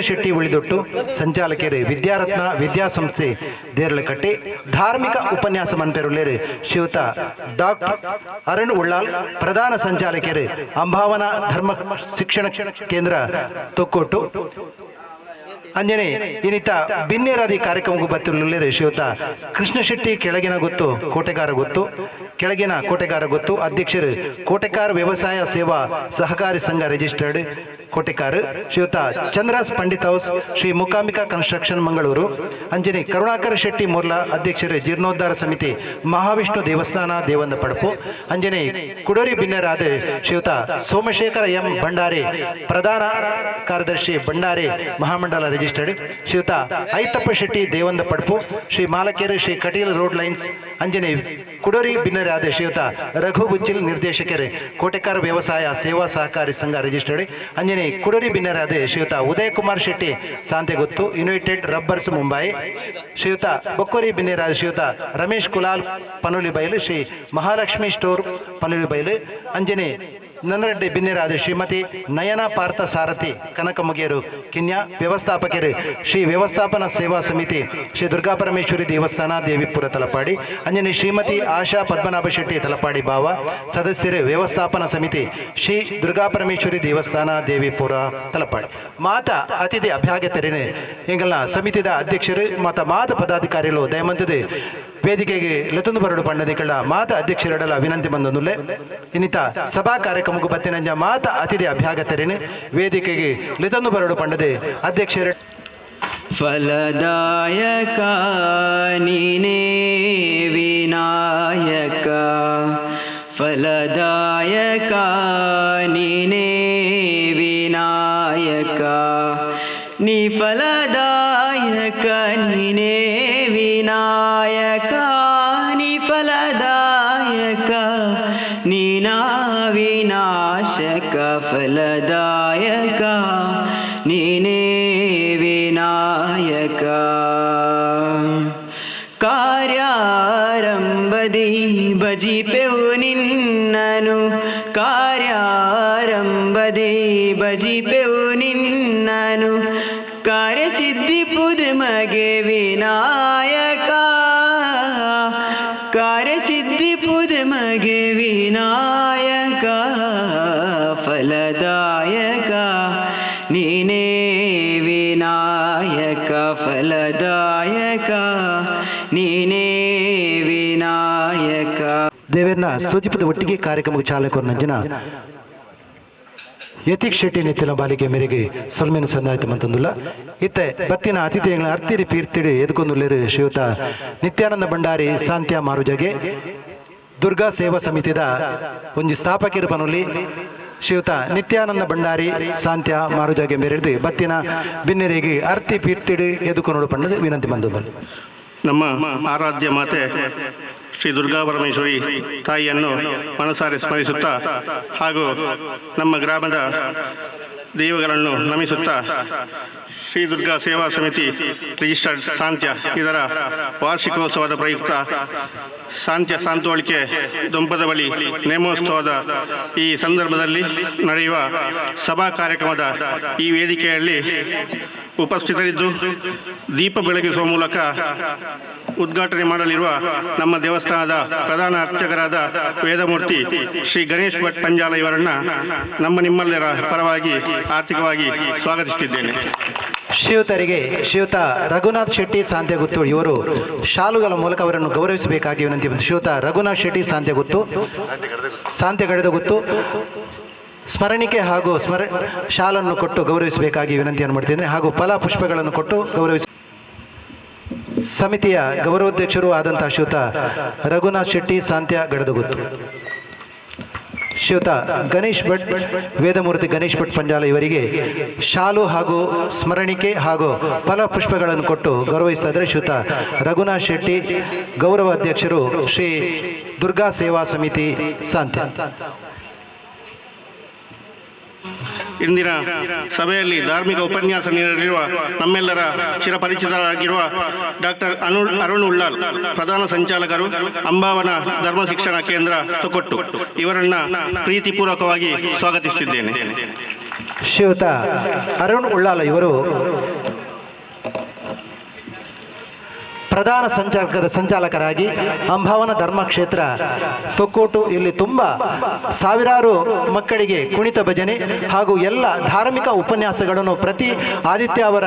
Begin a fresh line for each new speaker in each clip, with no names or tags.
ಶೆಟ್ಟಿ ಉಳಿದೊಟ್ಟು ಸಂಚಾಲಕರು ವಿದ್ಯಾರತ್ನ ವಿದ್ಯಾಸಂಸ್ಥೆ ದೇರಳಕಟ್ಟೆ ಧಾರ್ಮಿಕ ಉಪನ್ಯಾಸ ಮನ್ಪೆರುಳ್ಳೇರು ಶ್ರೀಯುತ ಡಾಕ್ಟರ್ ಅರುಣ್ ಉಳ್ಳಾಲ್ ಪ್ರಧಾನ ಸಂಚಾಲಕರು ಅಂಬಾವನ ಧರ್ಮ ಶಿಕ್ಷಣ ಕೇಂದ್ರ ತೊಕ್ಕೊಟ್ಟು ಅಂಜನೆ ಇನ್ನಿತ ಬಿನ್ನೇರಾದಿ ಕಾರ್ಯಕ್ರಮಕ್ಕೂ ಬತ್ತಿರುಳ್ಳೇರು ಶ್ರೀಯುತ ಕೃಷ್ಣ ಶೆಟ್ಟಿ ಕೆಳಗಿನ ಗೊತ್ತು ಕೋಟೆಗಾರ ಗೊತ್ತು ಕೆಳಗಿನ ಕೋಟೆಗಾರ ಗೊತ್ತು ಅಧ್ಯಕ್ಷರು ಕೋಟೆಕಾರ ವ್ಯವಸಾಯ ಸೇವಾ ಸಹಕಾರಿ ಸಂಘ ರಿಜಿಸ್ಟರ್ಡ್ ಕೋಟೆಕಾರ್ ಶ್ರೀಯುತ ಚಂದ್ರಾಸ್ ಪಂಡಿತ್ ಹೌಸ್ ಶ್ರೀ ಮೂಕಾಂಬಿಕಾ ಕನ್ಸ್ಟ್ರಕ್ಷನ್ ಮಂಗಳೂರು ಅಂಜನೆ ಕರುಣಾಕರ್ ಶೆಟ್ಟಿ ಮೊರ್ಲಾ ಅಧ್ಯಕ್ಷರು ಜೀರ್ಣೋದ್ಧಾರ ಸಮಿತಿ ಮಹಾವಿಷ್ಣು ದೇವಸ್ಥಾನ ದೇವಂದ ಪಡಪು ಅಂಜನೆ ಕುಡೋರಿ ಬಿನ್ನೆರಾದ ಶ್ರೀಯುತ ಸೋಮಶೇಖರ ಎಂ ಭಂಡಾರಿ ಪ್ರಧಾನ ಕಾರ್ಯದರ್ಶಿ ಭಂಡಾರಿ ಮಹಾಮಂಡಲ ರಿಜಿಸ್ಟರ್ಡ್ ಶ್ರೀಯುತ ಐತಪ್ಪ ಶೆಟ್ಟಿ ದೇವಂದ ಪಡಪು ಶ್ರೀ ಮಾಲಕೇರು ಶ್ರೀ ಕಟೀಲ್ ರೋಡ್ ಲೈನ್ಸ್ ಅಂಜನೆ ಕುಡೋರಿ ಬಿನ್ನೆರಾದ ಶ್ರೀಯುತ ರಘು ಬುಚ್ಚಿಲ್ ನಿರ್ದೇಶಕರು ಕೋಟೆಕಾರ ವ್ಯವಸಾಯ ಸೇವಾ ಸಹಕಾರಿ ಸಂಘ ರಿಜಿಸ್ಟರ್ಡ್ ಅಂಜನೆ ಕುಡೋರಿ ಬಿನ್ನರಾದ ಶ್ರೀಯುತ ಉದಯ್ ಕುಮಾರ್ ಶೆಟ್ಟಿ ಸಾಂತೆಗುತ್ತು ಯುನೈಟೆಡ್ ರಬ್ಬರ್ಸ್ ಮುಂಬೈ ಶ್ರೀಯುತ ಬೊಕ್ಕೋರಿ ಬಿನ್ನೆರಾದ ಶ್ರೀಯುತ ರಮೇಶ್ ಕುಲಾಲ್ ಪನುಲಿಬೈಲು ಶ್ರೀ ಮಹಾಲಕ್ಷ್ಮಿ ಸ್ಟೋರ್ ಪನುಲಿಬೈಲು ಅಂಜನೆ ನನ್ನರೆಡ್ಡಿ ಬಿನ್ನೆರಾದ ಶ್ರೀಮತಿ ನಯನ ಪಾರ್ಥ ಸಾರಥಿ ಕನಕಮುಗೇರು ಕಿನ್ಯಾ ವ್ಯವಸ್ಥಾಪಕರು ಶ್ರೀ ವ್ಯವಸ್ಥಾಪನಾ ಸೇವಾ ಸಮಿತಿ ಶ್ರೀ ದುರ್ಗಾ ಪರಮೇಶ್ವರಿ ದೇವಸ್ಥಾನ ದೇವಿಪುರ ತಲಪಾಡಿ ಅಂಜನೆ ಶ್ರೀಮತಿ ಆಶಾ ಪದ್ಮನಾಭ ಶೆಟ್ಟಿ ತಲಪಾಡಿ ಭಾವ ಸದಸ್ಯರು ವ್ಯವಸ್ಥಾಪನಾ ಸಮಿತಿ ಶ್ರೀ ದುರ್ಗಾ ಪರಮೇಶ್ವರಿ ದೇವಸ್ಥಾನ ದೇವಿಪುರ ತಲಪಾಡಿ ಮಾತಾ ಅತಿಥಿ ಅಭ್ಯಾಗತರೇನೆ ಎಂಗಲ್ನ ಸಮಿತಿದ ಅಧ್ಯಕ್ಷರು ಮಾತ ಮಾತ ಪದಾಧಿಕಾರಿಗಳು ದಯಮಂತದೆ ವೇದಿಕೆಗೆ ಲತುಂದು ಬರಡು ಪಣ್ಣದಿಕಳ್ಳ ಮಾತ ಅಧ್ಯಕ್ಷರಡಲ ವಿನಂತಿ ಬಂದನುಲ್ಲೆ ಇನ್ನಿತ ಸಭಾ ಕಾರ್ಯಕ್ರಮಕ್ಕೂ ಬತ್ತಿನಂಜ ಮಾತ ಅತಿಥಿ ಅಭ್ಯಾಗತರೇನೆ ವೇದಿಕೆಗೆ ಲಿತಂದು ಬರಡು ಪಂಡದೆ ಅಧ್ಯಕ್ಷರ
ಫಲದಾಯಕ ನೀನೇ ವಿನಾಯಕ ಫಲದಾಯಕ ನೀನೇ ವಿನಾಯಕ ನೀ ಫಲದಾಯಕ ನೀನೇ ವಿನಾಯಕ ನೀ ಫಲದಾಯಕ ನೀನಾ ವಿನಾಶಕ ಫಲದಾಯಕ ನೀನೇ ವಿನಾಯಕ ಕಾರ್ಯಾರಂಭದಿ ಭಜಿಪೆವು ನಿನ್ನನು ಕಾರ್ಯಾರಂಭದಿ ಭಜಿಪೆವು ನಿನ್ನನು ಕಾರ್ಯಸಿದ್ಧಿಪುದ ಮಗೆ ವಿನಾಯಕ ಕಾರ್ಯಸಿದ್ಧಿಪುದ ಮಗೆ ವಿನಾಯಕ ಫಲದಾಯಕ ನೀನೇ ವಿನಾಯಕ ಫಲದಾಯಕ ನೀನೇ ವಿನಾಯಕ
ದೇವೇರ್ನ ಸ್ತುತಿಪದ ಒಟ್ಟಿಗೆ ಕಾರ್ಯಕ್ರಮಕ್ಕೆ ಚಾಲಕರು ನಂಜನ ಯತೀಕ್ ಶೆಟ್ಟಿ ನೆತ್ತಿನ ಬಾಲಿಗೆ ಮೇರೆಗೆ ಸೊಲ್ಮೆನ ಸಂದಾಯ್ತು ಮಂತಂದುಲ್ಲ ಇತ್ತೆ ಬತ್ತಿನ ಅತಿಥಿಗಳ ಅರ್ತಿರಿ ಪೀರ್ತಿಡಿ ಎದ್ಕೊಂದುಲ್ಲೇರು ಶ್ರೀಯುತ ನಿತ್ಯಾನಂದ ಭಂಡಾರಿ ಸಾಂತ್ಯ ಮಾರುಜಗೆ ದುರ್ಗಾ ಸೇವಾ ಸಮಿತಿದ ಒಂಜಿ ಸ್ಥಾಪಕರು ಪನುಲಿ ಶ್ರೀಯುತ ನಿತ್ಯಾನಂದ ಭಂಡಾರಿ ಸಾಂತ್ಯ ಮಾರುಜಗೆ ಮೇರೆದು ಬತ್ತಿನ ಬಿನ್ನೆರಿಗೆ ಅರ್ತಿ ಪೀರ್ತಿಡಿ ಎದುಕೊನೋಡು ಪಣ್ಣದು ವಿನಂತಿ ಬಂದದ್ದು.
ನಮ್ಮ ಆರಾಧ್ಯ ಮಾತೆ ಶ್ರೀ ದುರ್ಗಾ ಪರಮೇಶ್ವರಿ ತಾಯಿಯನ್ನು ಮನಸಾರೆ ಸ್ಮರಿಸುತ್ತಾ ಹಾಗೂ ನಮ್ಮ ಗ್ರಾಮದ ದೈವಗಳನ್ನು ನಮಿಸುತ್ತಾ ಶ್ರೀ ದುರ್ಗಾ ಸೇವಾ ಸಮಿತಿ ರಿಜಿಸ್ಟರ್ಡ್ ಸಾಂತ್ಯ ಇದರ ವಾರ್ಷಿಕೋತ್ಸವದ ಪ್ರಯುಕ್ತ ಸಾಂತ್ಯ ಸಾಂತೋಳಿಕೆ ದೊಂಪದ ಬಳಿ ನೇಮೋತ್ಸವದ ಈ ಸಂದರ್ಭದಲ್ಲಿ ನಡೆಯುವ ಸಭಾ ಕಾರ್ಯಕ್ರಮದ ಈ ವೇದಿಕೆಯಲ್ಲಿ ಉಪಸ್ಥಿತರಿದ್ದು ದೀಪ ಬೆಳಗಿಸುವ ಮೂಲಕ ಉದ್ಘಾಟನೆ ಮಾಡಲಿರುವ ನಮ್ಮ ದೇವಸ್ಥಾನದ ಪ್ರಧಾನ ಅರ್ಚಕರಾದ ವೇದಮೂರ್ತಿ ಶ್ರೀ ಗಣೇಶ್ ಭಟ್ ಪಂಜಾಲ ಇವರನ್ನು ನಮ್ಮ ನಿಮ್ಮೆಲ್ಲರ ಪರವಾಗಿ ಆರ್ಥಿಕವಾಗಿ ಸ್ವಾಗತಿಸುತ್ತಿದ್ದೇನೆ.
ಶ್ರೀಯುತರಿಗೆ ಶ್ರೀಯುತ ರಘುನಾಥ್ ಶೆಟ್ಟಿ ಸಾಂತ್ಯಗುತ್ತು ಇವರು ಶಾಲುಗಳ ಮೂಲಕ ಅವರನ್ನು ಗೌರವಿಸಬೇಕಾಗಿ ವಿನಂತಿ. ಶ್ರೀಯುತ ರಘುನಾಥ್ ಶೆಟ್ಟಿ ಸಾಂತ್ಯಗುತ್ತು ಸಾಂತ್ಯಗಡೆದಗುತ್ತು ಸ್ಮರಣಿಕೆ ಹಾಗೂ ಶಾಲನ್ನು ಕೊಟ್ಟು ಗೌರವಿಸಬೇಕಾಗಿ ವಿನಂತಿಯನ್ನು ಮಾಡ್ತಿದ್ದೇನೆ ಹಾಗೂ ಫಲ ಪುಷ್ಪಗಳನ್ನು ಕೊಟ್ಟು ಗೌರವಿಸ ಸಮಿತಿಯ ಗೌರವಾಧ್ಯಕ್ಷರು ಆದಂತಹ ಶ್ರೀಯುತ ರಘುನಾಥ್ ಶೆಟ್ಟಿ ಸಾಂತ್ಯ ಗಡದಗುತ್ತು ಶ್ರೀಯುತ ಗಣೇಶ್ ಭಟ್ ವೇದಮೂರ್ತಿ ಗಣೇಶ್ ಭಟ್ ಪಂಜಾಲ ಇವರಿಗೆ ಶಾಲು ಹಾಗೂ ಸ್ಮರಣಿಕೆ ಹಾಗೂ ಫಲ ಪುಷ್ಪಗಳನ್ನು ಕೊಟ್ಟು ಗೌರವಿಸ್ತಾ ಇದ್ದಾರೆ ಶ್ರೀಯುತ ರಘುನಾಥ್ ಶೆಟ್ಟಿ ಗೌರವ ಅಧ್ಯಕ್ಷರು ಶ್ರೀ ದುರ್ಗಾ ಸೇವಾ ಸಮಿತಿ ಸಾಂತ್ಯ.
ಇಂದಿನ ಸಭೆಯಲ್ಲಿ ಧಾರ್ಮಿಕ ಉಪನ್ಯಾಸ ನೀಡಲಿರುವ ನಮ್ಮೆಲ್ಲರ ಚಿರಪರಿಚಿತರಾಗಿರುವ ಡಾಕ್ಟರ್ ಅರುಣ್ ಉಳ್ಳಾಲ್ ಪ್ರಧಾನ ಸಂಚಾಲಕರು ಅಂಬಾವನ ಧರ್ಮ ಶಿಕ್ಷಣ ಕೇಂದ್ರ ತೊಕೊಟ್ಟು ಇವರನ್ನು ಪ್ರೀತಿಪೂರ್ವಕವಾಗಿ ಸ್ವಾಗತಿಸುತ್ತಿದ್ದೇನೆ.
ಶ್ರೀಯುತ ಅರುಣ್ ಉಳ್ಳಾಲ ಇವರು ಪ್ರಧಾನ ಸಂಚಾಲಕರಾಗಿ ಅಂಬಾವನ ಧರ್ಮಕ್ಷೇತ್ರ ತೊಕ್ಕೋಟು ಇಲ್ಲಿ ತುಂಬ ಸಾವಿರಾರು ಮಕ್ಕಳಿಗೆ ಕುಣಿತ ಭಜನೆ ಹಾಗೂ ಎಲ್ಲ ಧಾರ್ಮಿಕ ಉಪನ್ಯಾಸಗಳನ್ನು ಪ್ರತಿ ಆದಿತ್ಯ ಅವರ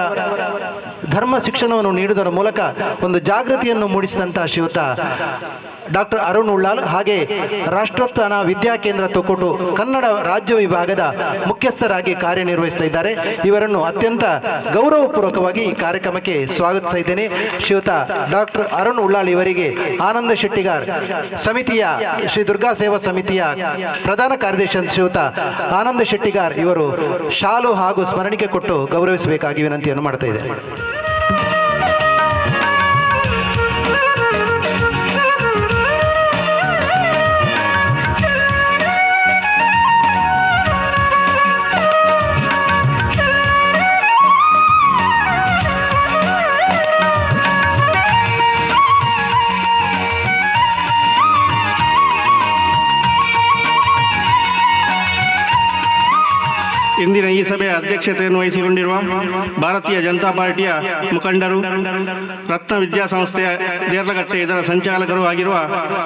ಧರ್ಮ ಶಿಕ್ಷಣವನ್ನು ನೀಡುವುದರ ಮೂಲಕ ಒಂದು ಜಾಗೃತಿಯನ್ನು ಮೂಡಿಸಿದಂಥ ಶ್ರೀಯುತ ಡಾಕ್ಟರ್ ಅರುಣ್ ಉಳ್ಳಾಲ್ ಹಾಗೆ ರಾಷ್ಟ್ರೋತ್ಥಾನ ವಿದ್ಯಾಕೇಂದ್ರ ತೊಕ್ಕೋಟು ಕನ್ನಡ ರಾಜ್ಯ ವಿಭಾಗದ ಮುಖ್ಯಸ್ಥರಾಗಿ ಕಾರ್ಯನಿರ್ವಹಿಸ್ತಾ ಇದ್ದಾರೆ. ಇವರನ್ನು ಅತ್ಯಂತ ಗೌರವಪೂರ್ವಕವಾಗಿ ಈ ಕಾರ್ಯಕ್ರಮಕ್ಕೆ ಸ್ವಾಗತಿಸ್ತಾ ಇದ್ದೇನೆ. ಶ್ರೀಯುತ ಡಾಕ್ಟರ್ ಅರುಣ್ ಉಳ್ಳಾಲ್ ಇವರಿಗೆ ಆನಂದ ಶೆಟ್ಟಿಗಾರ್ ಸಮಿತಿಯ ಶ್ರೀ ದುರ್ಗಾ ಸೇವಾ ಸಮಿತಿಯ ಪ್ರಧಾನ ಕಾರ್ಯದರ್ಶಿ ಶ್ರೀಯುತ ಆನಂದ ಶೆಟ್ಟಿಗಾರ್ ಇವರು ಶಾಲು ಹಾಗೂ ಸ್ಮರಣಿಕೆ ಕೊಟ್ಟು ಗೌರವಿಸಬೇಕಾಗಿ ವಿನಂತಿಯನ್ನು ಮಾಡ್ತಾ ಇದ್ದಾರೆ.
ಇಂದಿನ ಈ ಸಭೆಯ ಅಧ್ಯಕ್ಷತೆಯನ್ನು ವಹಿಸಿಕೊಂಡಿರುವ ಭಾರತೀಯ ಜನತಾ ಪಾರ್ಟಿಯ ಮುಖಂಡರು, ರತ್ನ ವಿದ್ಯಾಸಂಸ್ಥೆಯ ದೇರ್ಲಗಟ್ಟೆ ಇದರ ಸಂಚಾಲಕರು ಆಗಿರುವ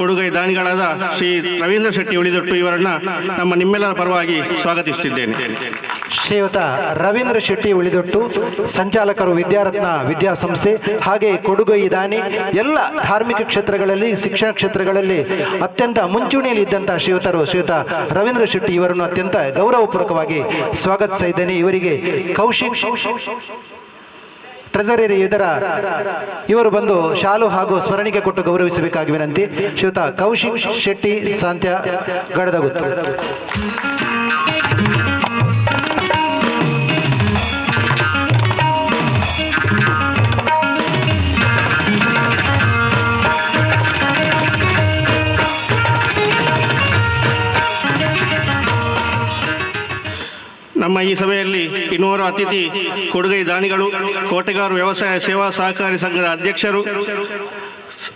ಕೊಡುಗೈ ದಾನಿಗಳಾದ ಶ್ರೀ ರವೀಂದ್ರ ಶೆಟ್ಟಿ ಉಳಿದೊಟ್ಟು ಇವರನ್ನು ನಮ್ಮ ನಿಮ್ಮೆಲ್ಲರ ಪರವಾಗಿ ಸ್ವಾಗತಿಸುತ್ತಿದ್ದೇನೆ.
ಶ್ರೀಯುತ ರವೀಂದ್ರ ಶೆಟ್ಟಿ ಉಳಿದೊಟ್ಟು ಸಂಚಾಲಕರು ವಿದ್ಯಾರತ್ನ ವಿದ್ಯಾಸಂಸ್ಥೆ ಹಾಗೆ ಕೊಡುಗೈ ದಾನಿ ಎಲ್ಲ ಧಾರ್ಮಿಕ ಕ್ಷೇತ್ರಗಳಲ್ಲಿ ಶಿಕ್ಷಣ ಕ್ಷೇತ್ರಗಳಲ್ಲಿ ಅತ್ಯಂತ ಮುಂಚೂಣಿಯಲ್ಲಿ ಇದ್ದಂಥ ಶ್ರೀಯುತ ರವೀಂದ್ರ ಶೆಟ್ಟಿ ಇವರನ್ನು ಅತ್ಯಂತ ಗೌರವಪೂರ್ವಕವಾಗಿ ಸ್ವಾಗತಿಸ್ತಾ ಇದ್ದೇನೆ. ಇವರಿಗೆ ಕೌಶಿಕ್ ಟ್ರೆಜರಿ ಇವರು ಬಂದು ಶಾಲು ಹಾಗೂ ಸ್ಮರಣಿಕೆ ಕೊಟ್ಟು ಗೌರವಿಸಬೇಕಾಗಿ ವಿನಂತಿ. ಶ್ರೀಯುತ ಕೌಶಿಕ್ ಶೆಟ್ಟಿ ಸಾಂತ್ಯ ಗಡದಗುತ್ತು.
ನಮ್ಮ ಈ ಸಭೆಯಲ್ಲಿ ಇನ್ನೋರು ಅತಿಥಿ ಕೊಡುಗೈ ದಾನಿಗಳು, ಕೋಟೆಗಾರು ವ್ಯವಸಾಯ ಸೇವಾ ಸಹಕಾರಿ ಸಂಘದ ಅಧ್ಯಕ್ಷರು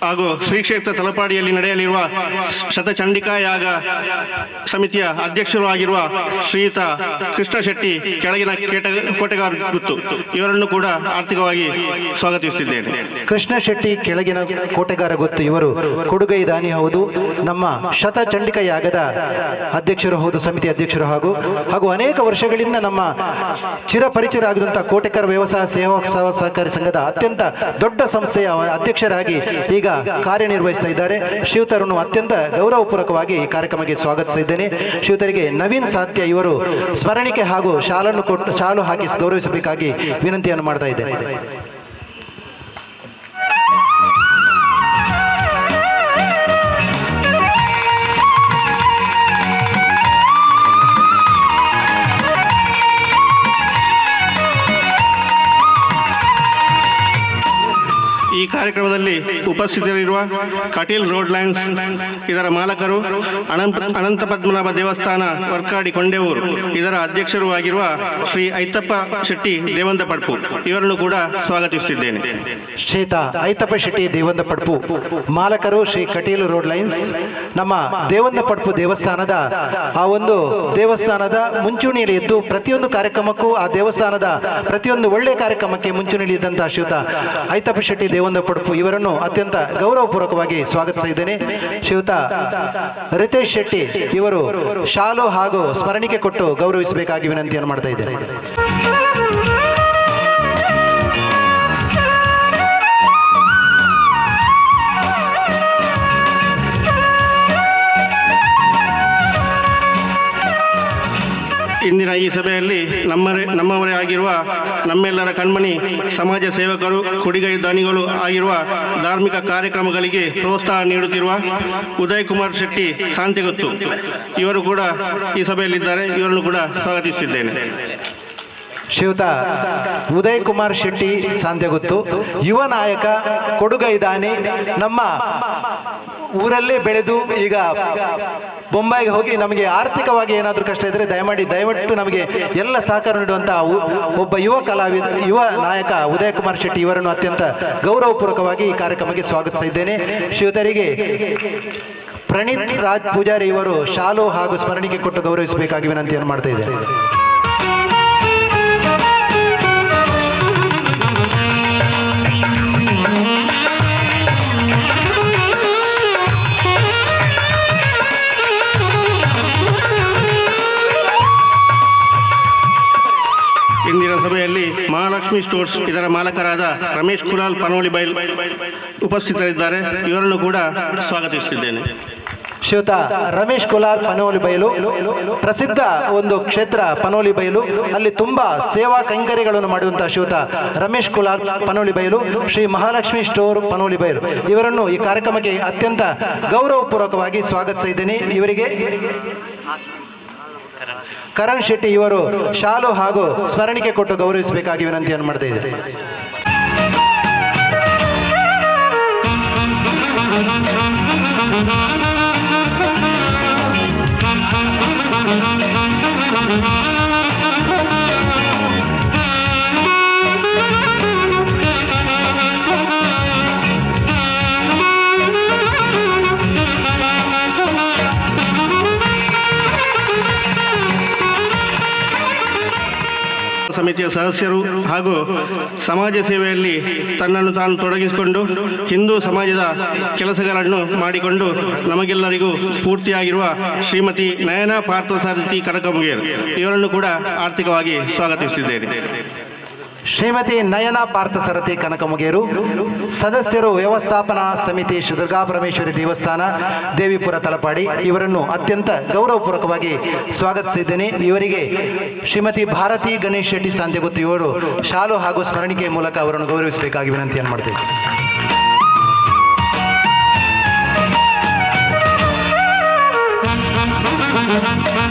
ಹಾಗೂ ಶ್ರೀ ಕ್ಷೇತ್ರ ತಲಪಾಡಿಯಲ್ಲಿ ನಡೆಯಲಿರುವ ಶತಚಂಡಿಕಾ ಯಾಗ ಸಮಿತಿಯ ಅಧ್ಯಕ್ಷರು ಆಗಿರುವ ಶ್ರೀಯುತ ಕೃಷ್ಣ ಶೆಟ್ಟಿ ಕೆಳಗಿನ ಕೋಟೆಗಾರು ಗುತ್ತು ಇವರನ್ನು ಕೂಡ ಆರ್ಥಿಕವಾಗಿ ಸ್ವಾಗತಿಸುತ್ತಿದ್ದೇನೆ.
ಕೃಷ್ಣ ಶೆಟ್ಟಿ ಕೆಳಗಿನ ಕೋಟೆಗಾರ ಗುತ್ತು ಇವರು ಕೊಡುಗೈ ದಾನಿ ಹೌದು, ನಮ್ಮ ಶತಚಂಡಿಕಾ ಯಾಗದ ಅಧ್ಯಕ್ಷರು ಹೌದು, ಸಮಿತಿ ಅಧ್ಯಕ್ಷರು ಹಾಗೂ ಹಾಗೂ ಅನೇಕ ವರ್ಷಗಳಿಂದ ನಮ್ಮ ಚಿರಪರಿಚಿತರಾಗಿರುವಂತಹ ಕೋಟೆಗಾರ ವ್ಯವಸಾಯ ಸೇವಾ ಸಹಕಾರಿ ಸಂಘದ ಅತ್ಯಂತ ದೊಡ್ಡ ಸಂಸ್ಥೆಯ ಅಧ್ಯಕ್ಷರಾಗಿ ಈಗ ಕಾರ್ಯನಿರ್ವಹಿಸ್ತಾ ಇದ್ದಾರೆ. ಶ್ರೀಯುತರನ್ನು ಅತ್ಯಂತ ಗೌರವಪೂರ್ವಕವಾಗಿ ಈ ಕಾರ್ಯಕ್ರಮಕ್ಕೆ ಸ್ವಾಗತಿಸಿದ್ದೇನೆ. ಶ್ರೀಯುತರಿಗೆ ನವೀನ್ ಸಾತ್ಯ ಇವರು ಸ್ಮರಣಿಕೆ ಹಾಗೂ ಶಾಲನ್ನು ಕೊಟ್ಟು ಶಾಲು ಹಾಕಿ ಗೌರವಿಸಬೇಕಾಗಿ ವಿನಂತಿಯನ್ನು ಮಾಡ್ತಾ ಇದ್ದೇನೆ.
ಈ ಕಾರ್ಯಕ್ರಮದಲ್ಲಿ ಉಪಸ್ಥಿತರಿರುವ ಕಟೀಲ್ ರೋಡ್ ಲೈನ್ಸ್ ಇದರ ಮಾಲಕರು, ಅನಂತ ಪದ್ಮನಾಭ ದೇವಸ್ಥಾನ ವರ್ಕಾಡಿ ಕೊಂಡೇವೂರು ಇದರ ಅಧ್ಯಕ್ಷರು ಆಗಿರುವ ಶ್ರೀ ಐತಪ್ಪ ಶೆಟ್ಟಿ ದೇವಂದ ಪಡ್ಪು ಇವರನ್ನು ಕೂಡ ಸ್ವಾಗತಿಸುತ್ತಿದ್ದೇನೆ.
ಶ್ರೀತ ಐತಪ್ಪ ಶೆಟ್ಟಿ ದೇವಂದ ಪಡ್ಪು ಮಾಲಕರು ಶ್ರೀ ಕಟೀಲ್ ರೋಡ್ ಲೈನ್ಸ್ ನಮ್ಮ ದೇವಂದ ಪಡ್ಪು ದೇವಸ್ಥಾನದ ಆ ಒಂದು ದೇವಸ್ಥಾನದ ಮುಂಚೂಣಿಯಲ್ಲಿ ಇದ್ದು ಪ್ರತಿಯೊಂದು ಕಾರ್ಯಕ್ರಮಕ್ಕೂ ಆ ದೇವಸ್ಥಾನದ ಪ್ರತಿಯೊಂದು ಒಳ್ಳೆಯ ಕಾರ್ಯಕ್ರಮಕ್ಕೆ ಮುಂಚೂಣಿಯಲ್ಲಿ ಇದ್ದಂತಹ ಶ್ರೀಯುತ ಐತಪ್ಪ ಶೆಟ್ಟಿ ದೇವಂದ ಪಡ್ಪು ಇವರನ್ನು ಅತ್ಯಂತ ಗೌರವಪೂರ್ವಕವಾಗಿ ಸ್ವಾಗತಿಸಿದ್ದೇನೆ. ಶ್ರೀಯುತ ರಿತೇಶ್ ಶೆಟ್ಟಿ ಇವರು ಶಾಲು ಹಾಗೂ ಸ್ಮರಣಿಕೆ ಕೊಟ್ಟು ಗೌರವಿಸಬೇಕಾಗಿ ವಿನಂತಿಯನ್ನು ಮಾಡ್ತಾ ಇದ್ದೇನೆ.
ಇಂದಿನ ಈ ಸಭೆಯಲ್ಲಿ ನಮ್ಮವರೇ ಆಗಿರುವ ನಮ್ಮೆಲ್ಲರ ಕಣ್ಮಣಿ ಸಮಾಜ ಸೇವಕರು, ಕೊಡಿಗೈ ದಾನಿಗಳು ಆಗಿರುವ ಧಾರ್ಮಿಕ ಕಾರ್ಯಕ್ರಮಗಳಿಗೆ ಪ್ರೋತ್ಸಾಹ ನೀಡುತ್ತಿರುವ ಉದಯ್ ಕುಮಾರ್ ಶೆಟ್ಟಿ ಶಾಂತಿಗೊತ್ತು ಇವರು ಕೂಡ ಈ ಸಭೆಯಲ್ಲಿದ್ದಾರೆ. ಇವರನ್ನು ಕೂಡ ಸ್ವಾಗತಿಸುತ್ತಿದ್ದೇನೆ.
ಶ್ರೀಯುತ ಉದಯ್ ಕುಮಾರ್ ಶೆಟ್ಟಿ ಸಾಂತ್ಯಗುತ್ತು ಯುವ ನಾಯಕ, ಕೊಡುಗೈ ದಾನಿ, ನಮ್ಮ ಊರಲ್ಲೇ ಬೆಳೆದು ಈಗ ಬೊಂಬಾಯಿಗೆ ಹೋಗಿ ನಮಗೆ ಆರ್ಥಿಕವಾಗಿ ಏನಾದರೂ ಕಷ್ಟ ಇದ್ದರೆ ದಯವಿಟ್ಟು ನಮಗೆ ಎಲ್ಲ ಸಹಕಾರ ನೀಡುವಂತಹ ಒಬ್ಬ ಯುವ ಕಲಾವಿದ, ಯುವ ನಾಯಕ ಉದಯ್ ಕುಮಾರ್ ಶೆಟ್ಟಿ ಇವರನ್ನು ಅತ್ಯಂತ ಗೌರವಪೂರ್ವಕವಾಗಿ ಈ ಕಾರ್ಯಕ್ರಮಕ್ಕೆ ಸ್ವಾಗತಿಸಿದ್ದೇನೆ. ಶ್ರೀಯುತರಿಗೆ ಪ್ರಣೀತ್ ರಾಜ್ ಪೂಜಾರಿ ಇವರು ಶಾಲು ಹಾಗೂ ಸ್ಮರಣಿಕೆ ಕೊಟ್ಟು ಗೌರವಿಸಬೇಕಾಗಿ ವಿನಂತಿಯನ್ನು ಮಾಡ್ತಾ ಇದ್ದೇನೆ.
ಮಹಾಲಕ್ಷ್ಮಿ ಸ್ಟೋರ್ಸ್ ಇದರ ಮಾಲಕರಾದ ರಮೇಶ್ ಕುಲಾಲ್ ಪನೋಳಿ ಬೈಲ್ ಉಪಸ್ಥಿತರಿದ್ದಾರೆ. ಇವರನ್ನು ಕೂಡ ಸ್ವಾಗತಿಸುತ್ತಿದ್ದೇನೆ.
ಶ್ರೀಯುತ ರಮೇಶ್ ಕುಲಾಲ್ ಪನೋಲಿ ಬೈಲು, ಪ್ರಸಿದ್ಧ ಒಂದು ಕ್ಷೇತ್ರ ಪನೋಲಿ ಬೈಲು, ಅಲ್ಲಿ ತುಂಬಾ ಸೇವಾ ಕೈಂಕರ್ಯಗಳನ್ನು ಮಾಡುವಂತಹ ಶ್ರೀಯುತ ರಮೇಶ್ ಕುಲಾಲ್ ಪನೋಲಿ ಬೈಲು, ಶ್ರೀ ಮಹಾಲಕ್ಷ್ಮಿ ಸ್ಟೋರ್ ಪನೋಲಿ ಬೈಲು ಇವರನ್ನು ಈ ಕಾರ್ಯಕ್ರಮಕ್ಕೆ ಅತ್ಯಂತ ಗೌರವಪೂರ್ವಕವಾಗಿ ಸ್ವಾಗತಿಸಿದ್ದೇನೆ. ಇವರಿಗೆ ಕರಣ್ ಶೆಟ್ಟಿ ಇವರು ಶಾಲು ಹಾಗೂ ಸ್ಮರಣಿಕೆ ಕೊಟ್ಟು ಗೌರವಿಸಬೇಕಾಗಿ ವಿನಂತಿಯನ್ನು ಮಾಡ್ತಾ ಇದ್ದಾರೆ.
ಸಮಿತಿಯ ಸದಸ್ಯರು ಹಾಗೂ ಸಮಾಜ ಸೇವೆಯಲ್ಲಿ ತನ್ನನ್ನು ತಾನು ತೊಡಗಿಸಿಕೊಂಡು ಹಿಂದೂ ಸಮಾಜದ ಕೆಲಸಗಳನ್ನು ಮಾಡಿಕೊಂಡು ನಮಗೆಲ್ಲರಿಗೂ ಸ್ಫೂರ್ತಿಯಾಗಿರುವ ಶ್ರೀಮತಿ ನಯನ ಪಾರ್ಥಸಾರಥಿ ಕನಕಮುಗೇರ್ ಇವರನ್ನು ಕೂಡ ಆರ್ಥಿಕವಾಗಿ ಸ್ವಾಗತಿಸುತ್ತಿದ್ದೇನೆ.
ಶ್ರೀಮತಿ ನಯನ ಪಾರ್ಥಸಾರಥಿ ಕನಕಮುಗೇರು ಸದಸ್ಯರು ವ್ಯವಸ್ಥಾಪನಾ ಸಮಿತಿ ಶ್ರೀ ದುರ್ಗಾ ಪರಮೇಶ್ವರಿ ದೇವಸ್ಥಾನ ದೇವಿಪುರ ತಲಪಾಡಿ ಇವರನ್ನು ಅತ್ಯಂತ ಗೌರವಪೂರ್ವಕವಾಗಿ ಸ್ವಾಗತಿಸಿದ್ದೇನೆ. ಇವರಿಗೆ ಶ್ರೀಮತಿ ಭಾರತಿ ಗಣೇಶ್ ಶೆಟ್ಟಿ ಸಾಂಧ್ಯಗುತ್ತಿ ಇವರು ಶಾಲು ಹಾಗೂ ಸ್ಮರಣಿಕೆ ಮೂಲಕ ಅವರನ್ನು ಗೌರವಿಸಬೇಕಾಗಿ ವಿನಂತಿಯನ್ನು ಮಾಡ್ತೇನೆ.